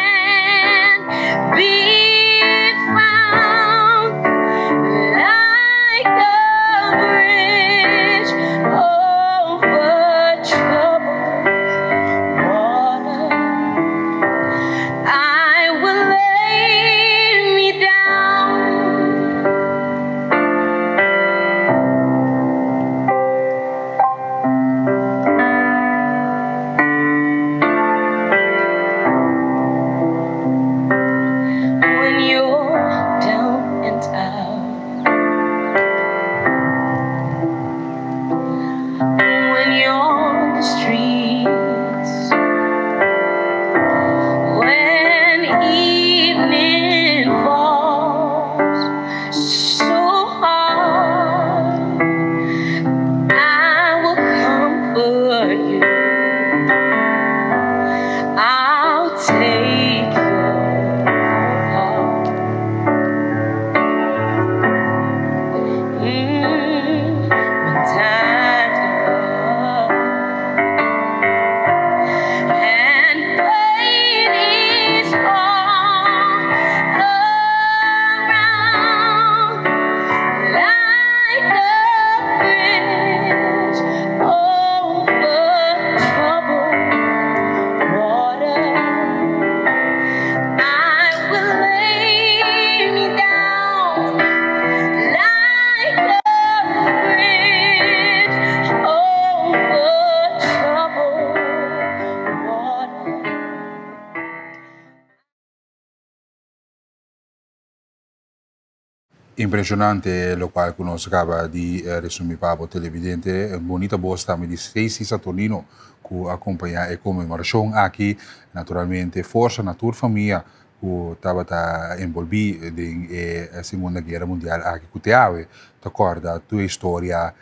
Speaker 1: Impresionante locual cu nos acaba di resumi pa bo televidente. Un bonita bos tambe di Stacy Saturnino cu a acompaña e conmemoracion aki. Naturalmente forsa na tur famia cu tabata envolvi den e Segunda Guera Mundial aki cu te awe ta corda tur e historia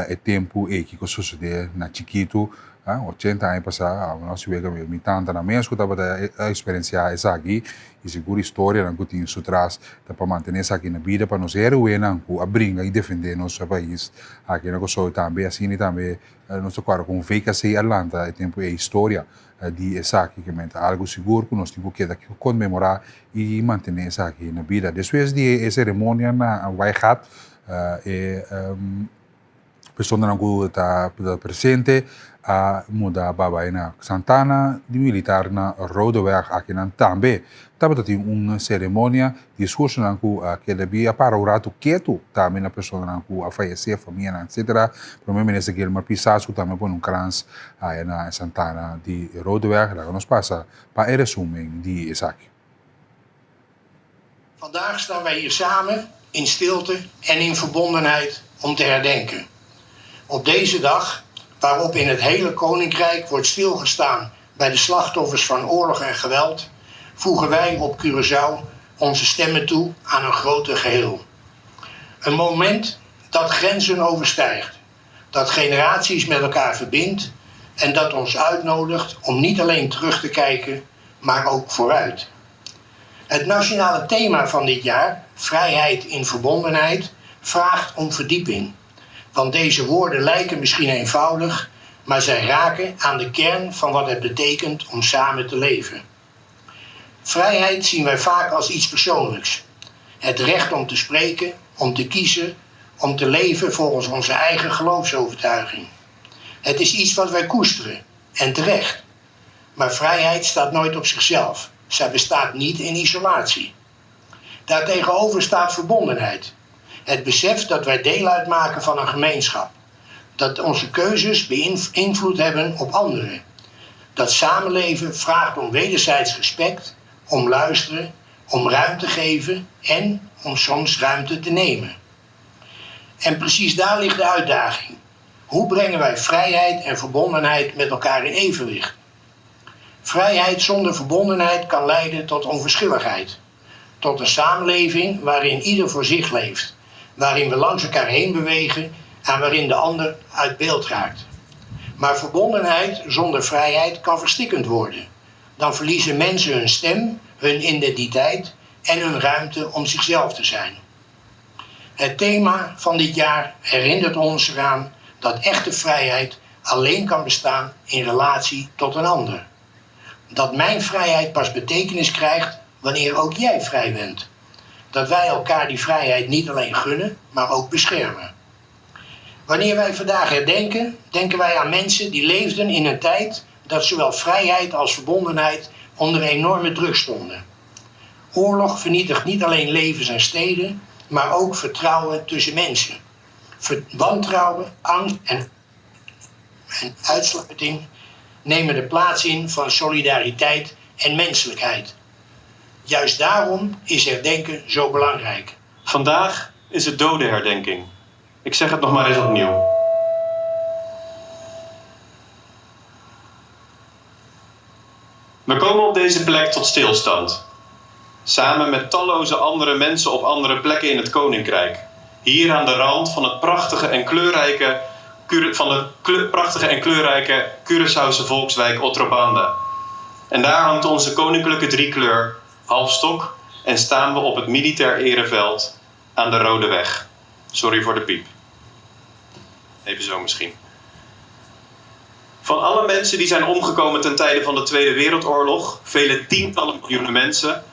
Speaker 1: e tempo ey kico a sucede na chikito ochenta aña pasa nos wega mi tantanan mes cu tabata experiencia esaki y sigur historianan cu tin su tras ta pa mantene esaki na bida pa nos heroenan cu a bringa y defende nos pais aki na Kòrsou y tambe asina tambe nos ta kòrda con VKC a lanta e tempo ey historia di esaki ke men ta algo sigur cu nos tin cu keda conmemora y mantene esaki na bida. Despues di e ceremonia na Waaigat e Personanan ku ta presente a muda babay na Santana di Militar na Rodeweg. Akinan tambe tabata tin un seremonia, diskursonan ku a keda bi a para un ratu ketu tambe na personanan ku a fayesé, famianan etcetera. Prome Minister Gilmar Pisas ku tambe a pone un krans aya na Santana di Rodeweg. Laga nos pasa pa e resumen di esaki.
Speaker 14: Vandaag staan wij hier samen in stilte en in verbondenheid om te herdenken. Op deze dag, waarop in het hele koninkrijk wordt stilgestaan bij de slachtoffers van oorlog en geweld, voegen wij op Curaçao onze stemmen toe aan een groter geheel. Een moment dat grenzen overstijgt, dat generaties met elkaar verbindt en dat ons uitnodigt om niet alleen terug te kijken, maar ook vooruit. Het nationale thema van dit jaar, vrijheid in verbondenheid, vraagt om verdieping. Want deze woorden lijken misschien eenvoudig, maar zij raken aan de kern van wat het betekent om samen te leven. Vrijheid zien wij vaak als iets persoonlijks. Het recht om te spreken, om te kiezen, om te leven volgens onze eigen geloofsovertuiging. Het is iets wat wij koesteren, en terecht. Maar vrijheid staat nooit op zichzelf. Zij bestaat niet in isolatie. Daartegenover staat verbondenheid. Het besef dat wij deel uitmaken van een gemeenschap. Dat onze keuzes invloed hebben op anderen. Dat samenleven vraagt om wederzijds respect, om luisteren, om ruimte geven en om soms ruimte te nemen. En precies daar ligt de uitdaging. Hoe brengen wij vrijheid en verbondenheid met elkaar in evenwicht? Vrijheid zonder verbondenheid kan leiden tot onverschilligheid. Tot een samenleving waarin ieder voor zich leeft, waarin we langs elkaar heen bewegen en waarin de ander uit beeld raakt. Maar verbondenheid zonder vrijheid kan verstikkend worden. Dan verliezen mensen hun stem, hun identiteit en hun ruimte om zichzelf te zijn. Het thema van dit jaar herinnert ons eraan dat echte vrijheid alleen kan bestaan in relatie tot een ander. Dat mijn vrijheid pas betekenis krijgt wanneer ook jij vrij bent. Dat wij elkaar die vrijheid niet alleen gunnen, maar ook beschermen. Wanneer wij vandaag herdenken, denken wij aan mensen die leefden in een tijd dat zowel vrijheid als verbondenheid onder enorme druk stonden. Oorlog vernietigt niet alleen levens en steden, maar ook vertrouwen tussen mensen. Wantrouwen, angst en, en uitsluiting nemen de plaats in van solidariteit en menselijkheid. Juist daarom is herdenken zo belangrijk.
Speaker 15: Vandaag is het dodenherdenking. Ik zeg het nog maar eens opnieuw. We komen op deze plek tot stilstand. Samen met talloze andere mensen op andere plekken in het koninkrijk. Hier aan de rand van het prachtige en kleurrijke, van de prachtige en kleurrijke Curaçaose volkswijk Otrobanda. En daar hangt onze koninklijke driekleur halfstok en staan we op het militair ereveld aan de Rode Weg. Sorry voor de piep. Even zo misschien. Van alle mensen die zijn omgekomen ten tijde van de Tweede Wereldoorlog, vele tientallen miljoenen mensen,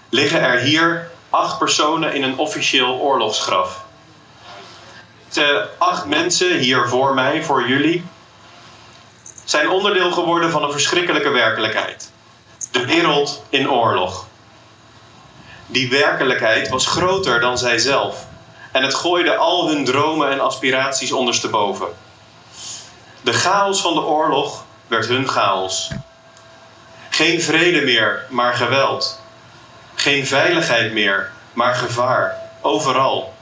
Speaker 15: liggen er hier acht personen in een officieel oorlogsgraf. De acht mensen hier voor mij, voor jullie, zijn onderdeel geworden van een verschrikkelijke werkelijkheid. De wereld in oorlog. Die werkelijkheid was groter dan zijzelf en het gooide al hun dromen en aspiraties ondersteboven. De chaos van de oorlog werd hun chaos. Geen vrede meer, maar geweld. Geen veiligheid meer, maar gevaar. Overal.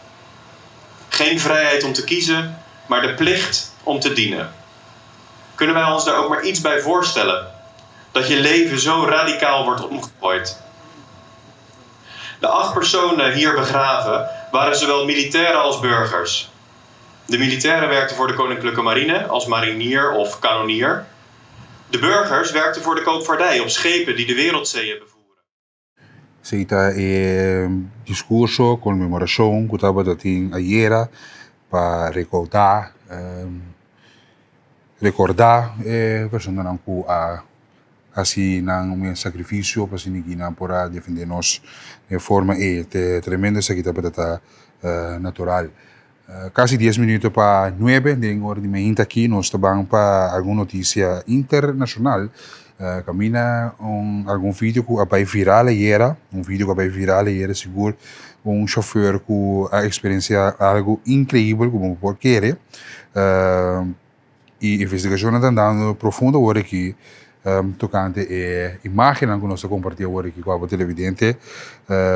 Speaker 15: Geen vrijheid om te kiezen, maar de plicht om te dienen. Kunnen wij ons daar ook maar iets bij voorstellen? Dat je leven zo radicaal wordt omgegooid. De acht personen hier begraven waren zowel militairen als burgers. De militairen werkten voor de Koninklijke Marine als marinier of kanonier. De burgers werkten voor de koopvaardij op schepen die de wereldzeeën bevoeren.
Speaker 1: Esei ta e diskurso, konmemorashon ku tabata tin ayera pa rekordá rekordá e personanan ku a hasi nan mes sakrifisio pa asina ki nan por a defendé nos den forma ei. Te tremendo esaki tabata ta natural. Kasi dies minuto pa nuebe den ora di mainta aki nos ta ban pa algun notisia internashonal. Kaminda un algun video ku a bai viral ayera, un video ku a bai viral ayera sigur un shofer ku a eksperensia algu inkreibel ku bo no por kere. I investigashonnan ta andando profundo awor aki tokante e imagennan ku nos ta kompartí awor aki ku abo televidente,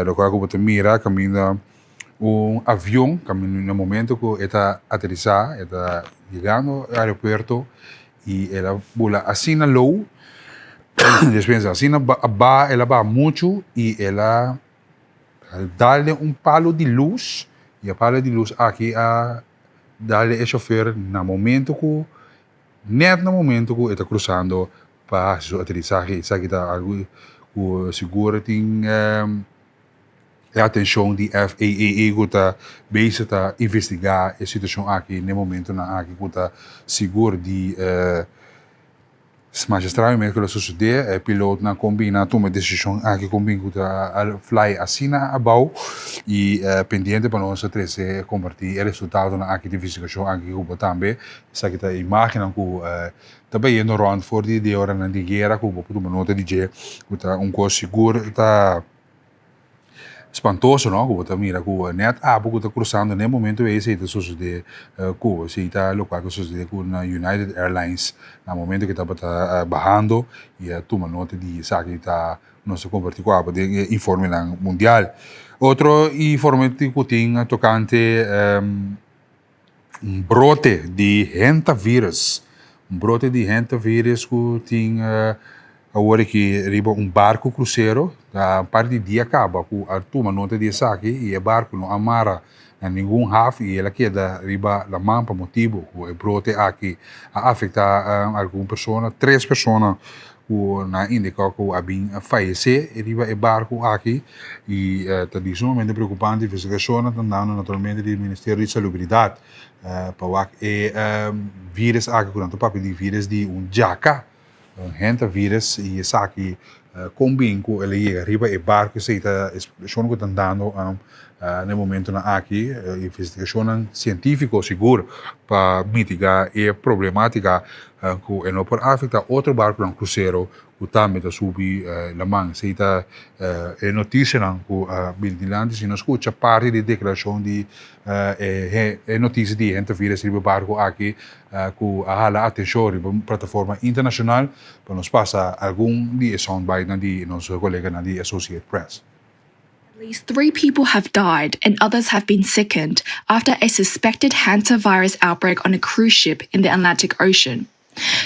Speaker 1: lokual ku bo ta mira kaminda un avion kaminda na momento ku e ta aterisá, e ta yegando e aeropuerto i el a bula asina lou, despensa, asina ba el a baha muchu i el a dal den un palu di lus i e palu di lus aki a dal e shofer na momento ku nèt na momento ku e ta krusando pa hasi su aterisahe. Esaki ta algu ku sigur tin e atenshon di FAA ku ta bezig ta investigá e situashon aki n'e momentonan aki ku ta sigur di Masha straño mes ku lo sosodé, e pilotnan kon bin a tuma e desishon aki kon bin ku ta fly asina abou i pendiente pa nos a trese kompartí e resultadonan aki di investigashon aki ku bo tambe. Esaki ta imágennan ku ta bayendo rònt for di di oranan di guera ku bo por tuma nota di dje ku ta un kos sigur ta Spantoso no, ku bo ta mira ku nèt abo ku ta krusando n'e momento ei esei ta sosodé ku bo. Esei ta lokual ku a sosodé ku na United Airlines na momento ku e tabata bahando i a tuma nota di esaki ta nos ta kompartí ku abo den e informenan mundial. Otro informe ku tin tokante un brote di hentavirus, un brote di hentavirus ku tin awor aki riba un barku krusero, ta un par di dia kaba ku a tuma nota di esaki i e barku no a mara na ningun haf i el a keda riba laman pa motibu ku e brote aki a afektá algun persona, tres persona ku nan a indiká ku a bin fayesé riba e barku aki i ta di sumamente preokupante. Investigashonnan ta andando naturalmente di Ministerio di Salubridat pa wak e vírus aki ku nan ta papia di vírus di un djaka, un hentavirus i esaki kon bin ku el a yega riba e barku esei ta eksplikashon ku ta andando na e momentonan aki. Investigashonnan sientífiko sigur pa mitigá e problematika ku e no por afektá otro barkunan krusero ku tambe ta subi laman. Esei ta e notisianan ku a bini dilanti. Si nos skucha parti di deklarashon di e notisia di hantavirus riba e barku aki ku a hala atenshon riba un plataforma internashonal pa nos pasa algun di e soundbitenan di nos koleganan di Associated Press.
Speaker 16: At least three people have died and others have been sickened after a suspected hantavirus outbreak on a cruise ship in the Atlantic Ocean.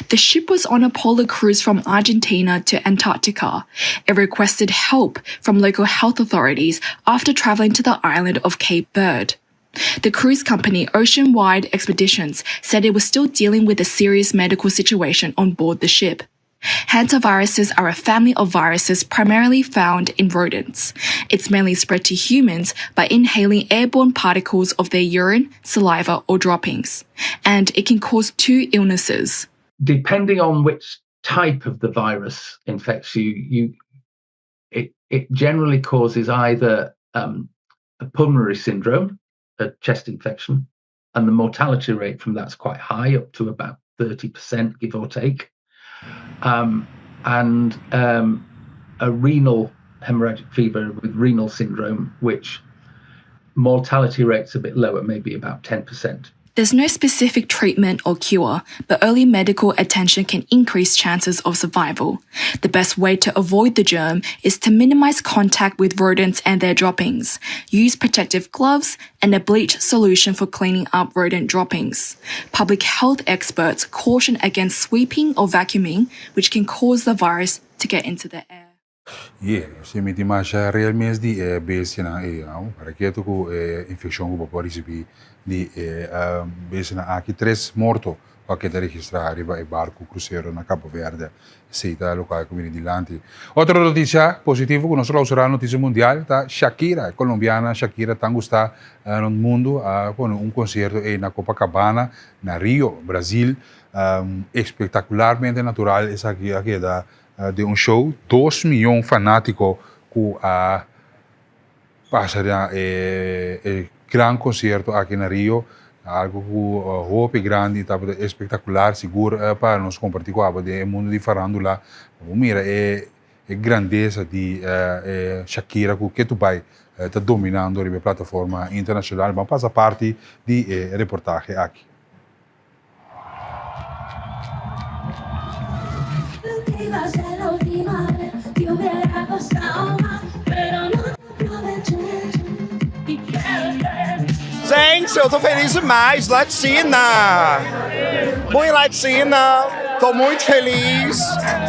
Speaker 16: The ship was on a polar cruise from Argentina to Antarctica. It requested help from local health authorities after traveling to the island of Cape Verde. The cruise company Oceanwide Expeditions said it was still dealing with a serious medical situation on board the ship. Hantaviruses are a family of viruses primarily found in rodents. It's mainly spread to humans by inhaling airborne particles of their urine, saliva, or droppings. And it can cause two illnesses.
Speaker 17: Depending on which type of the virus infects you, you it, it generally causes either a pulmonary syndrome, a chest infection, and the mortality rate from that's quite high, up to about 30%, give or take. And a renal hemorrhagic fever with renal syndrome, which mortality rate's a bit lower, maybe about 10%.
Speaker 16: There's no specific treatment or cure, but early medical attention can increase chances of survival. The best way to avoid the germ is to minimize contact with rodents and their droppings. Use protective gloves and a bleach solution for cleaning up rodent droppings. Public health experts caution against sweeping or vacuuming, which can cause the virus to get into the air.
Speaker 1: Ye, si mi tin masha real mes di e bestianan ei, no? Para ketu ku e infekshon ku bo por risibí di e bestianan aki, tres morto ku a keda registrá riba e barku krusero na Cabo Verde. Esei ta lokual ku bini dilanti. Otro notisia positivo ku nos a klausurá Notisia Mundial ta Shakira, e kolombiana Shakira tan gustá rònt mundu a pone un konsierto ei na Copacabana na Rio, Brazil. Espektakularmente natural esaki a keda Den un show, dos miyon fanátiko ku a pasa na e gran konsierto aki na Rio. Algu ku hopi grandi i tabata espektakular, sigur pa nos kompartí ku abo den e mundu di farándula. Bo mira e grandesa di e Shakira ku ketu bai ta dominando riba e plataforma internashonal. Ban pasa parti di e reportahe aki.
Speaker 18: Gente, eu tô feliz demais, Latina! Muito Latina, tô muito feliz.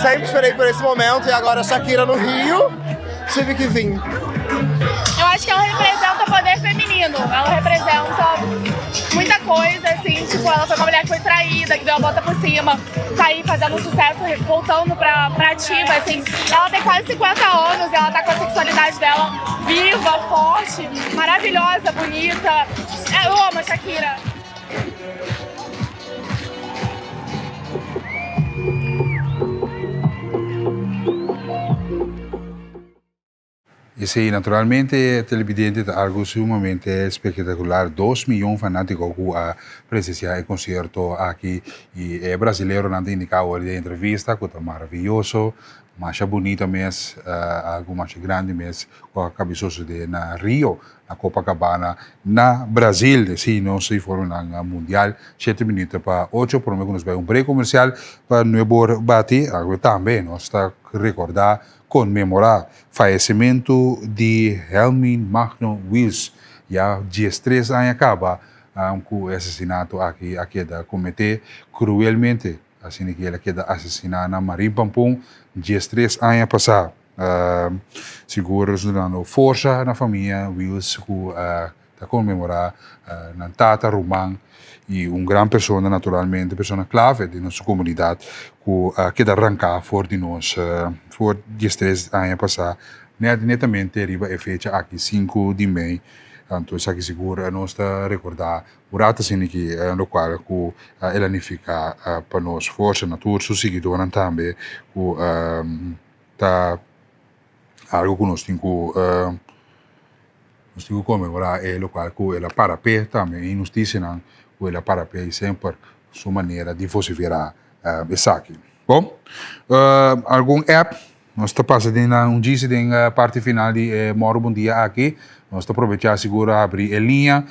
Speaker 18: Sempre esperei por esse momento e agora Shakira no Rio, tive que vir.
Speaker 19: Eu acho que ela representa o poder feminino, ela representa muita coisa, assim, tipo, ela foi uma mulher que foi traída, que deu a volta por cima, tá aí fazendo um sucesso, voltando pra, pra ativa, assim. Ela tem quase 50 anos, ela tá com a sexualidade dela viva, forte, maravilhosa, bonita. É, eu amo a Shakira.
Speaker 1: Esei naturalmente televidente ta algo sumamente spektakular, dos miyon fanátiko ku a presensiá e konsierto aki i e brasileronan ta indiká awor den entrevista ku ta maraviyoso, masha bunita mes, algo masha grandi mes ku a kabi sosodé na Rio, na Copacabana na Brazil. Esei nos informenan mundial, shete minuto pa ocho, prome ku nos bai un break komersial pa nuebor bati, awe tambe nos ta rekordá Konmemorá fayesimentu di Helmin Magno Wiels ya diestres aña kaba ku e asesinato aki a keda kometé kruelmente, asina ki el a keda asesiná na Marin Pampun diestres aña pasá. Sigur nos ta dando forsa na famia Wiels ku ta konmemorá nan tata, ruman i un gran persona naturalmente, persona klave den nos komunidat ku a keda ranká for di nos for diestres aña pasá nèt netamente riba e fecha aki sinku di mei. Anto esaki sigur nos ta rekordá un rato asina aki lokual ku el a nifiká pa nos. Forsa na tur su siguidónan tambe ku ta algu ku nos tin ku Nos tin ku konmemorá e lokual ku el a para p'e tambe, e inhustisianan ku el a para p'e i semper su manera di vosiferá esaki. Bon, algun app nos ta pasa den nan un djisi den parti final di e Mòru Bon Dia aki. Nos ta probechá sigur a habri e liña.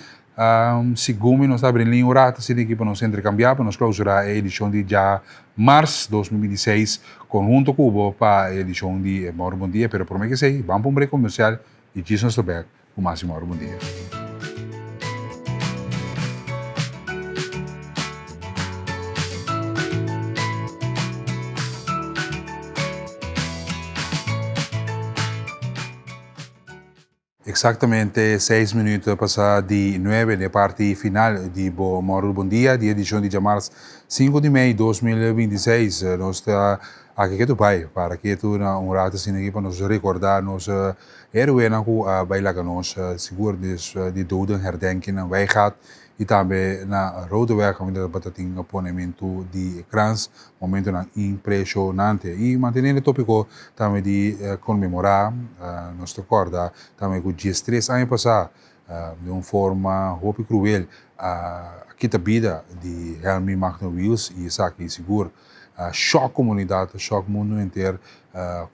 Speaker 1: Segun mi nos ta habri e liña un rato asina aki pa nos interkambiá, pa nos klausurá e edishon di djamars 2026 konhunto ku bo pa e edishon di e Mòru Bon Dia. Pero promé ke esei, ban pa un brek komersial. I djis nos ta bek ku mas i mòru bon dia. Eksaktamente seis minuut pasá di nuebe den e parti final di bo Mòru Bon Dia di edishon di djamars sinku di mei 2026. Nos ta Aki ke tu bai para ketu na un rato asina aki pa nos recorda nos heroenan ku a bai laga nos sigur di dodenherdenking na Wijngaard y tambe na Rodeweg kaminda tabata tin ponementu di krans, momentonan impresionante. Y manteniendo e topico tambe di conmemora nos ta corda tambe ku diestres aña pasa den un forma hopi cruel a kita bida di Helmi Magno Wiels y esaki sigur a shòk komunidat, a shòk mundu henter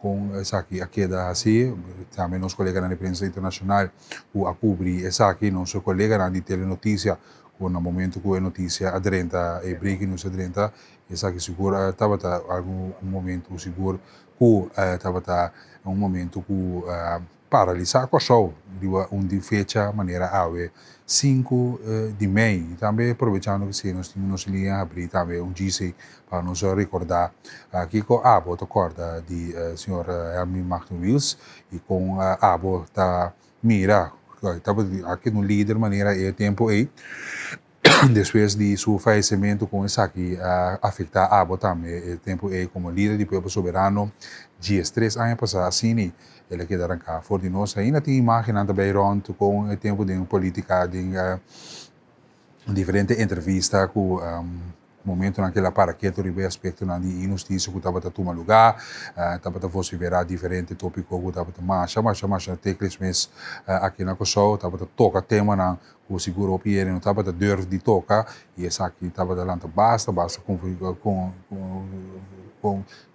Speaker 1: kon esaki a keda hasi. Tambe nos koleganan di prensa internashonal ku a kubri esaki, nos koleganan di Telenotisia ku na momento ku e notisia a drenta, e breaking news a drenta, esaki sigur tabata algu un momento sigur ku tabata un momento ku a paralisá Kòrsou riba un di fecha manera awe sinku di mei. I tambe probechando ku si nos tin nos liña habrí tambe un djise pa nos rekordá kiko abo ta kòrda di señor Helmin Magno Wiels i kon abo ta Mira, tabata aki un lider manera e tempu ei, despues di su fayesimentu kon esaki a afektá abo tambe e tempu ei komo lider di Pueblo Soberano diestres aña pasá asini el a keda ranká for di nos. Ainda tin imágennan ta bai rònt kon e tempu den polítika den diferente entrevista ku Momentonan ku el a para ketu riba e aspektonan di inhustisia ku tabata tuma lugá, tabata vosiferá diferente tópiko ku tabata masha, masha, masha teklis mes aki na Kòrsou, tabata toka temanan ku sigur hopi hende no tabata durf di toka i esaki tabata lanta basta, basta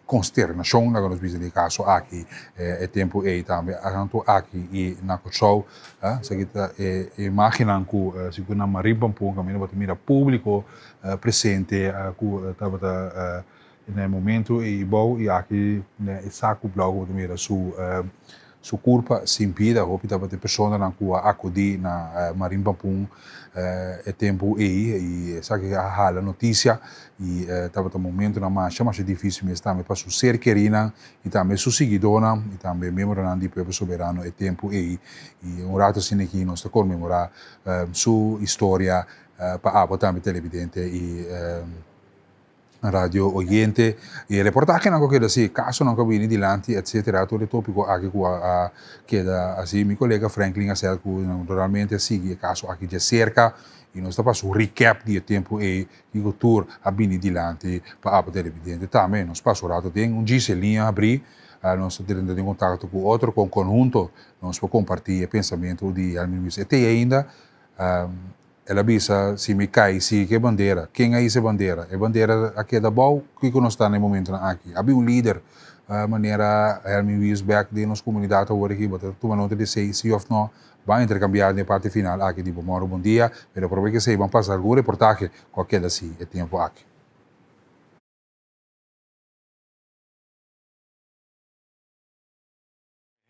Speaker 1: Konsternashon laga nos bisa di e kaso aki e tempu ei tambe tantu aki i na Kòrsou. Esaki ta e imágennan ku sigur na Marin Pampun kaminda bo ta mira públiko presente ku tabata na e momentu ei bou i aki na e saku blou ku bo ta mira su Su kurpa sin bida. Hopi tabata e personanan ku a akudí na Marin Pampun e tempu ei i esaki a hala notisia i tabata momentunan masha masha difísil mes tambe pa su ser kerínan i tambe su siguidónan i tambe miembronan di Pueblo Soberano e tempu ei. I un ratu asina aki nos ta konmemorá su historia pa abo tambe televidente i. Radio oyente y reportajenan cu a keda así, casonan cu a bini dilanti etcetera, tur e topico aki cu a keda así. Mi colega Franklin a sel cu naturalmente a sigui e caso aki dje cerca y nos ta pasa un recap di e tempo ey kico tur a bini dilanti pa abo televidente. Tambe nos pasa un rato den un djis e liña habri, nos ta drenta den contacto cu otro con conhunto nos por comparti e pensamento di Helmin Luis. E te ainda. El a bisa, Si mi kai, sigui ku e bandera. Ken a hisa e bandera? E bandera a keda abou? Kiko nos ta na e momentunan aki? A bin un lider manera Helmin Wiesbeck den nos komunidat awor aki. Bo ta tuma nota di esei, si òf no? Ban interkambiá den e parti final aki di Bo Mòru Bon Dia. Pero promé ku esei ban pasa algun reportahe ku a keda si e tempu aki.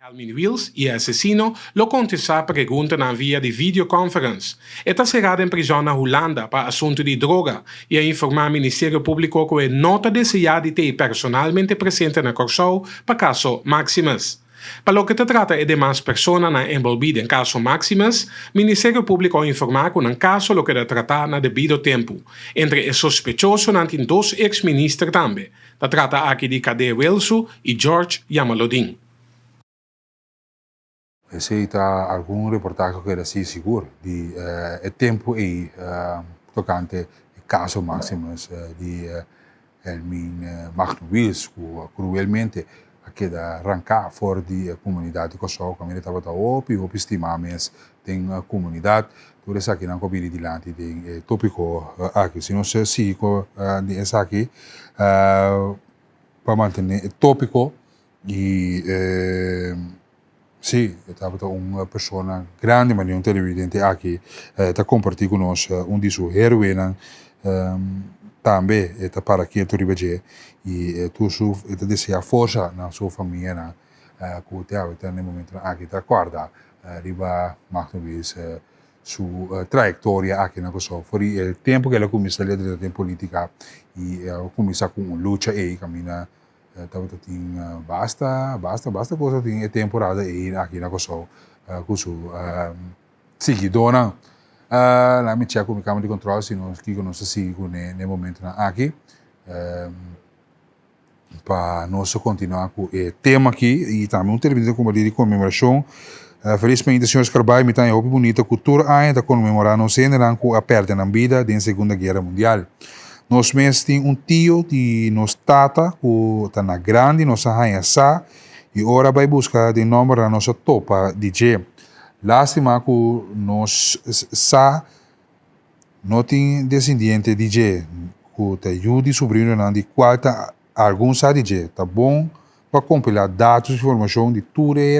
Speaker 4: Helmin Wiels i e asesino lo kontestá preguntanan via di videoconference. E ta será den prizòn na Hulanda pa asuntu di droga i a informá Ministerio Públiko ku e no ta deseá di t'ei personalmente presente na Kòrsou pa kaso Maximus. Pa loke ta trata e demas personanan enbolbí den kaso Maximus, Ministerio Públiko a informá ku nan kaso lo keda tratá na debido tempu. Entre e sospechosonan tin dos eks minister tambe. Ta trata aki di Kade Wilsu i George Jamalodin.
Speaker 1: Esei ta algun reportahe ku keda si sigur di e tempu ei tokante e kaso Maximus di Helmin Magno Wiels ku kruelmente a keda ranká for di e komunidat di Kòrsou kaminda tabata hopi hopi stimá mes den komunidat. Tur esakinan ku a bini dilanti den e tópiko aki. Si nos sigui ku di esaki pa mantené e tópiko i si e tabata un persona grandi manera un televidente aki ta kompartí ku nos un di su héroenan tambe e ta para ketu riba dje i tur su e ta deseá forsa na su famianan ku te awe ta na e momentonan aki ta kòrda riba Magno Wiels su trayectoria aki na Kòrsou. For di e tempu ku el a kuminsá drenta den politika i a kuminsá ku un lucha ei kaminda tabata tin basta basta basta kos a tin e temporada ei aki na Kòrsou ku su siguidónan. Laat mi chèk ku mi kama di kòntròl si nos kiko nos ta sigui kuné na e momentunan aki. Pa nos kontinuá ku e tema aki i tambe un terminita kompartí di konmemorashon. Felismente señor Scarbay mi ta haña hopi bunita ku tur aña ta konmemorá nos hendenan ku a pèrdè nan bida den Segunda Guera Mundial. Nos mes tin un tio di nos tata ku ta na grandi nos a haña sa i ora a bai buska den nòmbernan nos a topa di dje. Lástima ku nos sa No tin desendiente di dje ku ta yu di subrinonan di kual ta algun sa di dje. Ta bon pa kompilá datos i informashon di tur e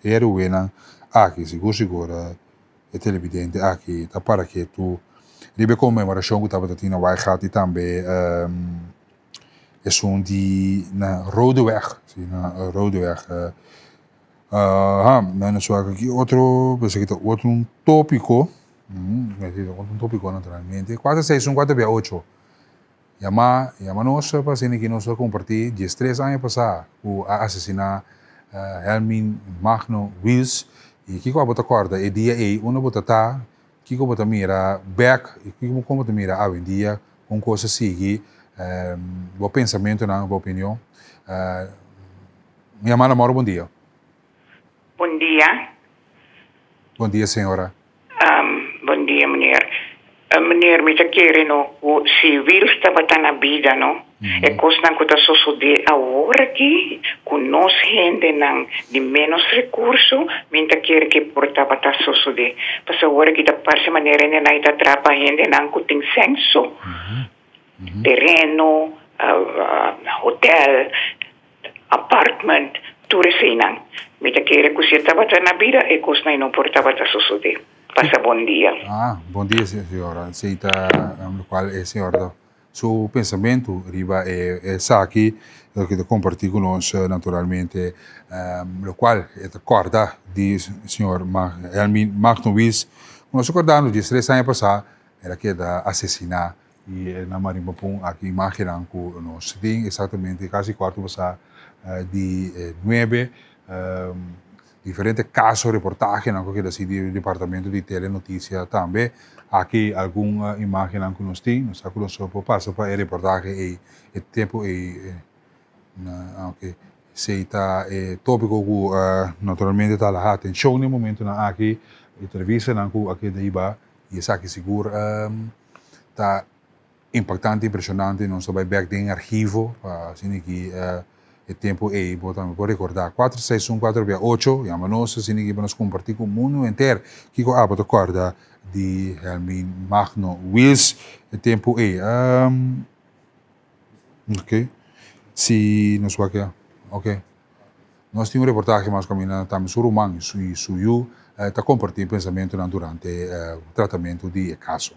Speaker 1: heroenan aki. Sigur sigur e televidente aki ta para ketu. Riba e konmemorashon ku tabata tin na Waaigat i tambe esun di na Rodeweg, si na Rodeweg. Aha, nos wak aki otro, pensé ki ta otro un tópiko, otro un tópiko naturalmente, kuater seis un kuater bia ocho. Yama, yama nos pa asina ki nos a kompartí diestres aña pasá ku a asesiná Helmin Magno Wiels i kiko abo ta kòrda e dia ei unda bo ta ta, kiko bo ta mira bèk i kiko kon bo ta mira awendia kon kos a sigui bo pensamentunan, bo opinion. Yama na mòrò bon dia.
Speaker 20: Bon dia.
Speaker 1: Bon dia señora.
Speaker 20: Bon dia meneer. Meneer mi ta kere no ku si Wiels tabata na bida no e kosnan ku ta sosode awor aki ku nos hendenan di menos rekurso mi ta kere ke por tabata sosode pasobra awor aki ta parse manera hendenan ta trapa hendenan ku tin senso tereno hotel Apartment, tur eseinan. Mi ta kere ku si e tabata na bida e kosnan ei no por tabata sosodé. Pasa bon dia.
Speaker 1: Ah, bon dia señora. Esei ta lokual e señora ta su pensamentu riba e esaki loke ta kompartí ku nos naturalmente lokual e ta kòrda di señor Helmin Magnowies. Nos ta kòrdando diestres aña pasá el a keda asesiná I na Marimapun aki imagennan ku nos tin eksaktamente kasi kuarto pasá di nuebe. Diferente kaso, reportahenan ku a keda hasi di departamento di Telenotisia tambe. Aki algun imagennan ku nos tin. Nos sa ku nos por pasa pa e reportahe ei e tempu ei. Oke, esei ta e topiko ku naturalmente ta hala atenshon den momentunan aki. Entrevistanan ku a keda hiba i esaki sigur. Ta impactante, impresionante, nos ta bay bek den archivo pa asina ki e tempo ey bo tambe por recorda. Cuatro seis un cuatro bia ocho, yama nos asina ki pa nos comparti cu mundo henter kico abo ta corda di Helmin Magno Wiels e tempo ey. Ok, si nos wak ya, ok. Nos tin un reportahe mas caminda tambe su ruman y su yu ta comparti pensamentonan durante tratamento di e caso.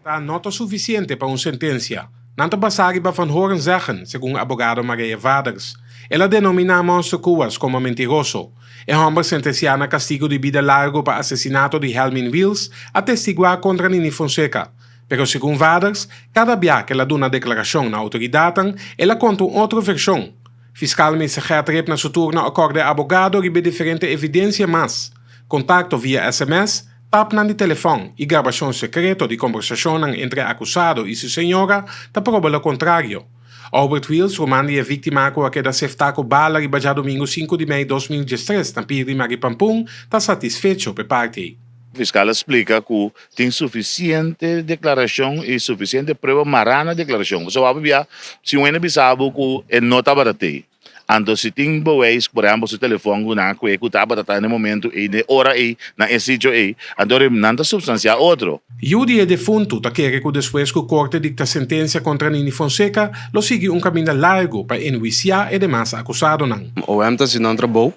Speaker 21: Ta no ta sufisiente pa un sentensia. Nan ta basá riba van horen zeggen, segun abogado Marije Vaders. El a denominá Monster Kuwas komo mentiroso. E hòmber sentensiá na kastigu di bida largu pa asesinato di Helmin Wiels a testiguá kontra Nini Fonseca. Pero segun Vaders, kada bia ku el a duna deklarashon na outoridatnan, el a konta un otro vershon. Fiskal Minister Gert Rip na su turno a kòrda e abogado riba e diferente evidensia mas, kontakto via sms, tapnan di telefòn i grabashon sekreto di kombersashonnan entre e akusado i su señora ta proba lo kontrario. Albert Wiels, ruman di e víktima ku a keda seftá ku bala riba djadumingu sinku di mei 2013 na pir di Maripampun, ta satisfecho p'e parti.
Speaker 22: Fiskal a splika ku tin sufisiente deklarashon i sufisiente prueba mará na deklarashon. Pasobra wou bia si un hende bisa bo ku e no tabata tei, anto si tin bewijs, por ehèmpel su telefòn ku nan a kue ku tabata ta na e momentu ei, na e ora ei, na e sitio ei, anto nan ta supstansiá otro.
Speaker 21: Yu di e defuntu ta kere ku despues ku korte dikta sentensia kontra Nini Fonseca lo sigui un kaminda largu pa enhuisiá e demas akusadonan.
Speaker 23: OM ta hasi nan trabou.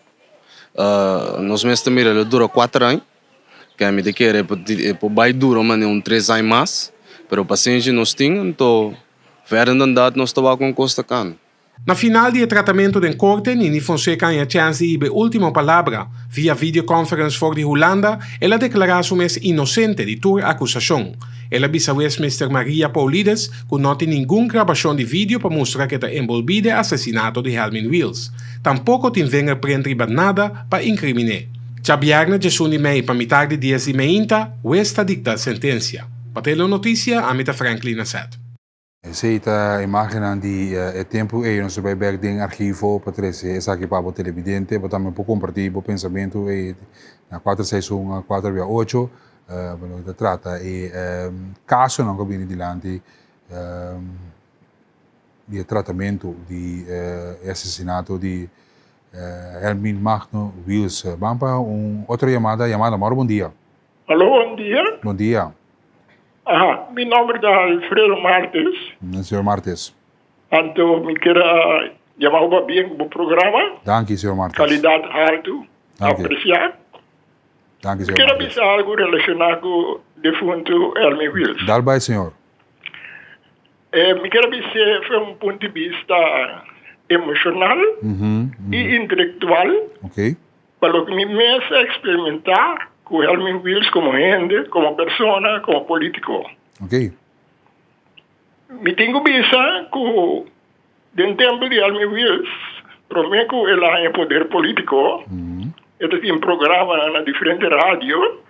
Speaker 23: Nos mester mira lo dura kuater aña, ke mi ta kere e por bai dura manera un tres aña mas, pero pasenshi nos tin, anto verder dan dat nos ta wak kon kos ta kanda.
Speaker 21: Na final di e tratamentu den korte, Nini Fonseca haña chèns di hiba e último palabra. Via videoconference for di Hulanda, el a deklará su mes inosente di tur akusashon. El a bisa wes Mister Maria Paulides ku no tin ningun grabashon di video pa mustra ku e ta enbolbí den asesinato di Helmin Wiels. Tampoko tin vingerprint riba nada pa inkrimin'é. Djabièrnè djesun di mei pa mitar di dies di meinta, wes ta dikta sentensia. Pa Telenoticia, ami ta Franklin Nasset.
Speaker 1: Esei ta imágennan di e tempu ei. Nos ta bai bèk den archivo pa trese esaki pa bo televidente. Bo tambe por kompartí bo pensamentu ei na kuater seis un kuater bia ocho. Pa loke ta trata e kasonan ku a bini dilanti di e tratamentu di e asesinato di Helmin Magno Wiels. Ban pa un otro yamada. Yamada, mòrò bon dia.
Speaker 24: Alo, bon dia.
Speaker 1: Bon dia.
Speaker 24: Aha, mi nomber ta Alfredo Martes.
Speaker 1: Señor Martes.
Speaker 24: Anto mi kier a yama bo pabien ku bo programa.
Speaker 1: Danki, señor Martes.
Speaker 24: Kalidat haltu,
Speaker 1: Danki.
Speaker 24: Apresiá.
Speaker 1: Danki, señor
Speaker 24: Quiero
Speaker 1: Martes.
Speaker 24: bisa algo relaciona cu defunto Helmi Wiels.
Speaker 1: Dal bai, señor.
Speaker 24: Eh, mi quiero bisa for un punto di bista emocional y intelectual.
Speaker 1: Ok.
Speaker 24: Pa loke mi mes a experimenta cu Helmi Wiels como hende, como persona, como politico.
Speaker 1: Ok.
Speaker 24: Mi tin cu bisa cu Den tempu di Helmi Wiels, promé ku el a haña poder polítiko, e ta tin programanan na diferente radio.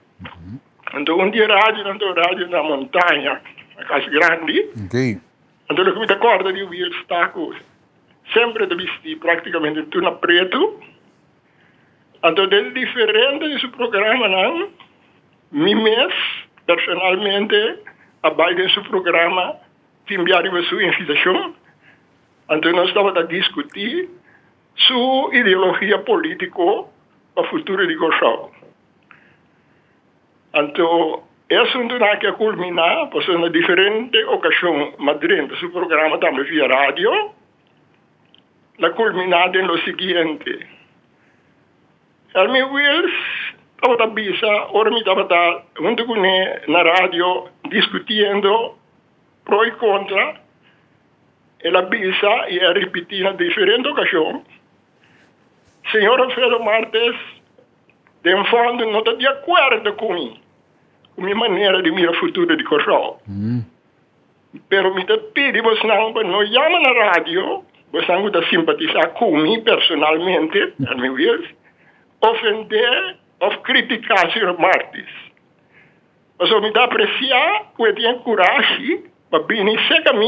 Speaker 24: Anto un di e radionan ta un radio na Montaña, na Kas Grandi. Anto loke mi ta kòrda di Wiels ta ku semper e ta bistí práktikamente tur na pretu. Anto den diferente di su programanan, mi mes personalmente a bai den su programa. Tin bia riba su invitashon, anto nos tabata diskutí su ideologia polítiko pa futuro di Kòrsou. Anto e asuntunan aki a kulminá pasobra na diferente okashon m'a drenta su programa tambe via radio, la kulminá den lo siguiente, Helmi Wiels tabata bisa ora mi tabata huntu kuné na radio diskutiendo, Pro i kontra, el a bisa i a ripití na diferente okashon, Señor Alfredo Martes den fondo no ta di akuerdo ku mi, ku mi manera di mira futuro di Kòrsou. Pero mi ta pidi bosnan pa no yama na radio, bosnan ku ta simpatisá ku mi personalmente, Hermie Wiels, ofendé òf kritiká señor Martes. Pasobra mi ta apresiá ku e tin e kurashi pa bini serka mi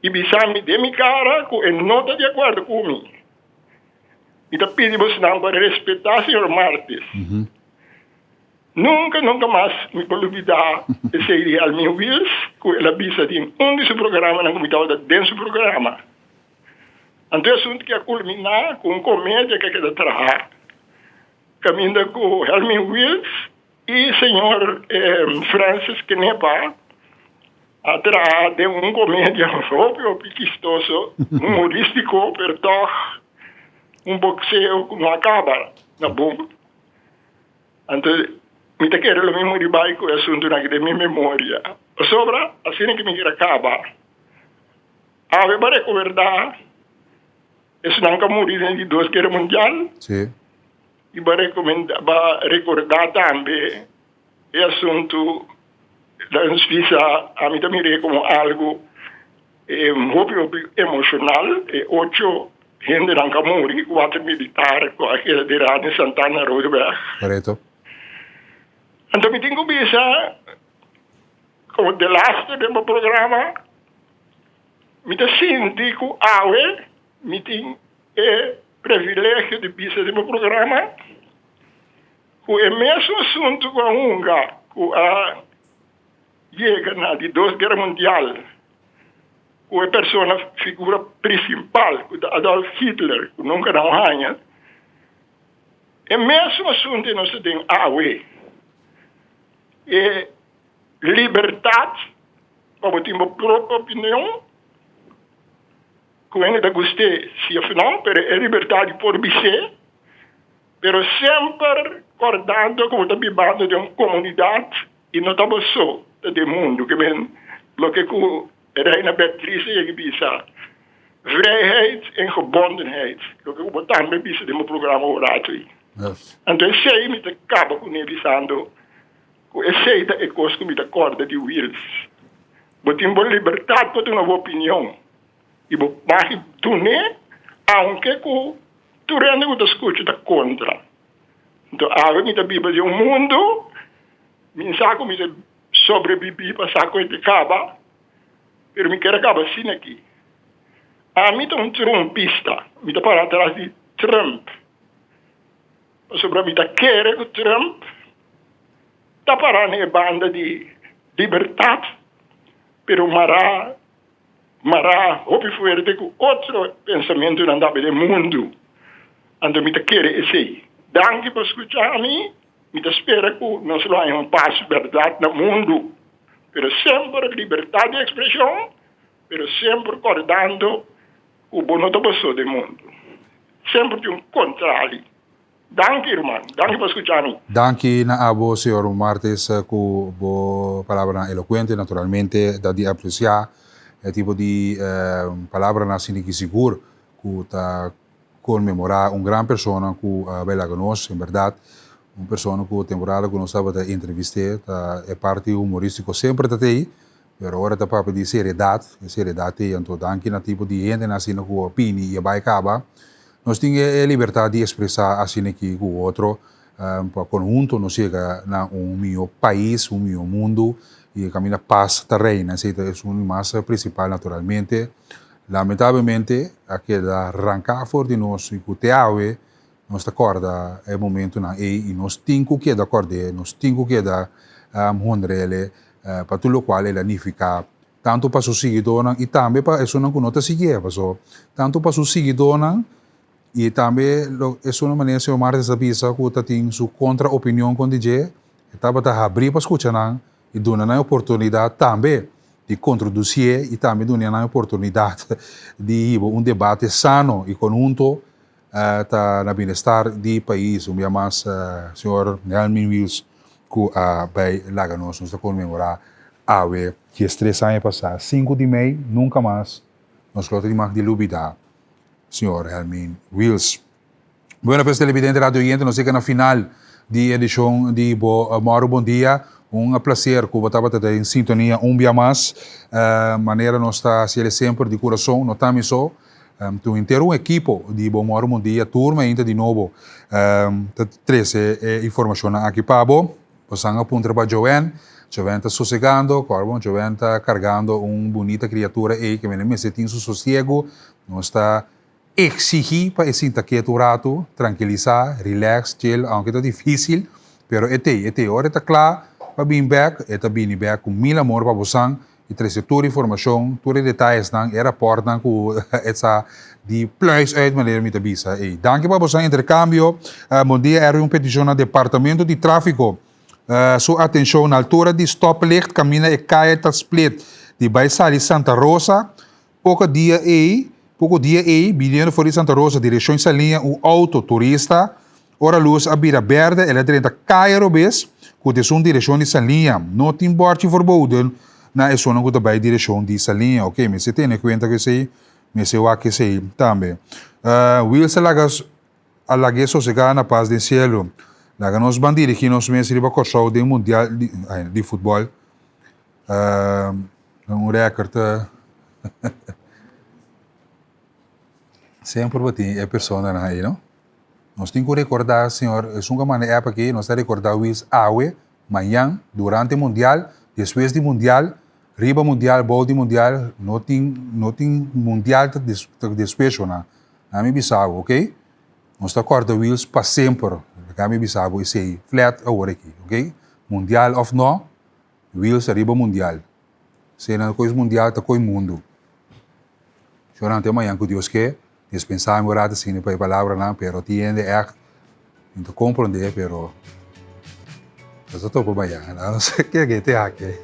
Speaker 24: i bisa mi den mi kara ku e no ta di akuerdo ku mi. Mi ta pidi bosonan pa respetá señor Martes. Nunka, nunka mas mi por lubidá esei di Helmin Wiels ku el a bisa den un di su programanan ku mi tabata den su programa. Anto e asuntu ke a kulminá ku un komedia ke a keda traha kaminda ku Helmin Wiels E señor Francis Kenepa a traha den un comedia hopi hopi chistoso, humoristico, pero toch un boxeo cu no a caba na bon. Anto mi ta kere lo mi muri bai cu e asuntonan aki den mi memoria. Pasobra asina cu mi kier a caba, awe bo a recorda esnan cu a muri den di dos guera mundial. I bo a bo rekordá tambe e asuntu Lens bisa ami ta mir'é komo algu hopi hopi emoshonal e ocho hendenan ku a muri kuater militar ku a keda derá den Santana Roodeweg.
Speaker 1: Korekto.
Speaker 24: Anto mi tin ku bisa komo delaster den bo programa mi ta sinti ku awe mi tin e privilegio di bisa den bo programa ku e mesun asuntu ku a hunga ku a yega na di dos guera mundial ku e persona figura prinsipal ku ta Adolf Hitler ku nunka nan haña e mesun asuntu nos ta den awe e libertat pa bo tin bo propio opinion. Ku hende ta gust'é si òf no, pero e libertat di por bis'é, pero semper kòrdando ku bo ta bibando den un komunidat i no ta bo so ta den mundu. Ke men loke ku Reina Beatriz a yega bisa, Vrijheid en gebondenheid, loke ku bo tambe bisa den bo programa Horacio. Anto esei mi ta kaba kuné bisando Ku esei ta e kos ku mi ta kòrda di Wiels. Bo tin bo libertat pa duna bo opinion i bo mag dun'é aunke ku tur hende ku ta skucha ta kontra. Anto awe mi ta biba den un mundu, mi sa ku mi ta sobrebibí pa sa ku e ta kaba, pero mi kier a kaba asina aki. Ami ta un trumpista, mi ta para atras di Trump pasobra mi ta kere ku Trump ta pará na e banda di libertat, pero mará mará hopi fuerte ku otro pensamentunan tambe den mundu. Anto mi ta kere esei. Danki pa skucha mi. Mi ta spera ku nos lo haña un pas bèrdat na mundu, pero semper libertat di ekspreshon, pero semper kòrdando ku bo no ta boso den mundu. Semper tin un kontrali. Danki ruman, danki pa skucha mi.
Speaker 1: Danki na abo señor Martes ku bo palabranan elokuente, naturalmente ta di apresiá e tipo di palabranan asina ki sigur ku ta konmemorá un gran persona ku a bai laga nos, en bèrdat un persona ku temporada ku nos tabata entrevist'é ta e parti humorístiko semper ta t'ei, pero ora ta papia di seriedat, e seriedat t'ei, anto danki na tipo di hendenan asina ku a bini i a bai kaba, nos tin e libertat di ekspresá asina aki ku otro pa konhunto nos yega na un mihó pais, un mihó mundu i kaminda pas ta reina, esei ta esun di mas prinsipal naturalmente. Lamentablemente a keda ranká for di nos i ku te awe nos ta kòrda e momentunan ei i nos tin ku keda kòrd'é, nos tin ku keda honr'el pa tur lokual el a nifiká tantu pa su siguidónan i tambe pa esunnan ku no ta siguié, paso tantu pa su siguidónan i tambe esunnan manera señor Martes a bisa ku ta tin su kontra opinion kon di dje, e tabata habrí pa skucha nan i duna nan e oportunidat tambe di kontrodusié i tambe duna nan e oportunidat di hiba un debate sano i konhunto ta na bienestar di pais. Un bia mas señor Helmin Wiels ku a bai laga nos, nos ta konmemorá awe diestres aña pasá, sinku di mei, nunka mas nos lo ta di mag di lubidá señor Helmin Wiels. Bueno pues televidente radio oyente nos yega na final di edicion di bo Moro Bon Dia. Un placer cu bo tabata den sintonia un bia mas. Manera nos ta haciele semper di curason, no ta mi so, ta un henter un ekipo di bo Moro Bon Dia tur mainta di nobo ta trece e informacionnan aki pa bo. Bosan a puntra pa Joanne, Joanne ta sosegando, kòrda bon Joanne ta cargando un bunita criatura ey ke mene mester tin su sosiego. Nos ta Exigí pa e sinta ketu un ratu, trankilisá, relax, chill, aunke ta difísil, pero e t'ei, e t'ei. Ora e ta kla pa bin bèk, e ta bini bèk ku mil amor pa bosan i trese tur informashon, tur e detayesnan, e rapòrtnan ku e sa di pluis uit, manera mi ta bisa ei. Danki pa bosan interkambio. Bon dia, Erwin, un petishon na Departamento di Tráfiko su atenshon na altura di stoplicht kaminda e kaya ta split di bai sali Santa Rosa. Poko dia ei, poko dia ei, biniendo for di Santa Rosa direccion Saliña un auto turista, ora luz a bira berde el a drenta caya robes cu ta esun direccion di Saliña. No tin borchi verboden na esunnan cu ta bay direccion di Saliña. Ok, mester tene cuenta cu esey, mester wak esey tambe. Wiels a laga a lag'é sosegá na pas den cielo. Laga nos ban dirigi nos mes riba Corsou den mundial di, ay, di futbol. Un record Semper bo tin e personanan ahí, no? Nos tin ku rekordá, señor, esun ku a manda e app aki, nos ta rekordá Wiels awe, mañan, durante mundial, despues di mundial, riba mundial, bou di mundial, no tin, no tin mundial ta ta despues shona. Ami bisa bo, ok? Nos ta kòrda Wiels pa semper. Ami bisa bo esei flat awor aki, ok? Mundial òf no, Wiels ta riba mundial. Sena kois mundial ta koi mundu. Shornan te mañan ku Dios ke, dispensá mi ora ta sini pa e palabranan, pero tin hende ègt mi ta komprondé, pero nos ta topa mañan. No sé ke ke te haki.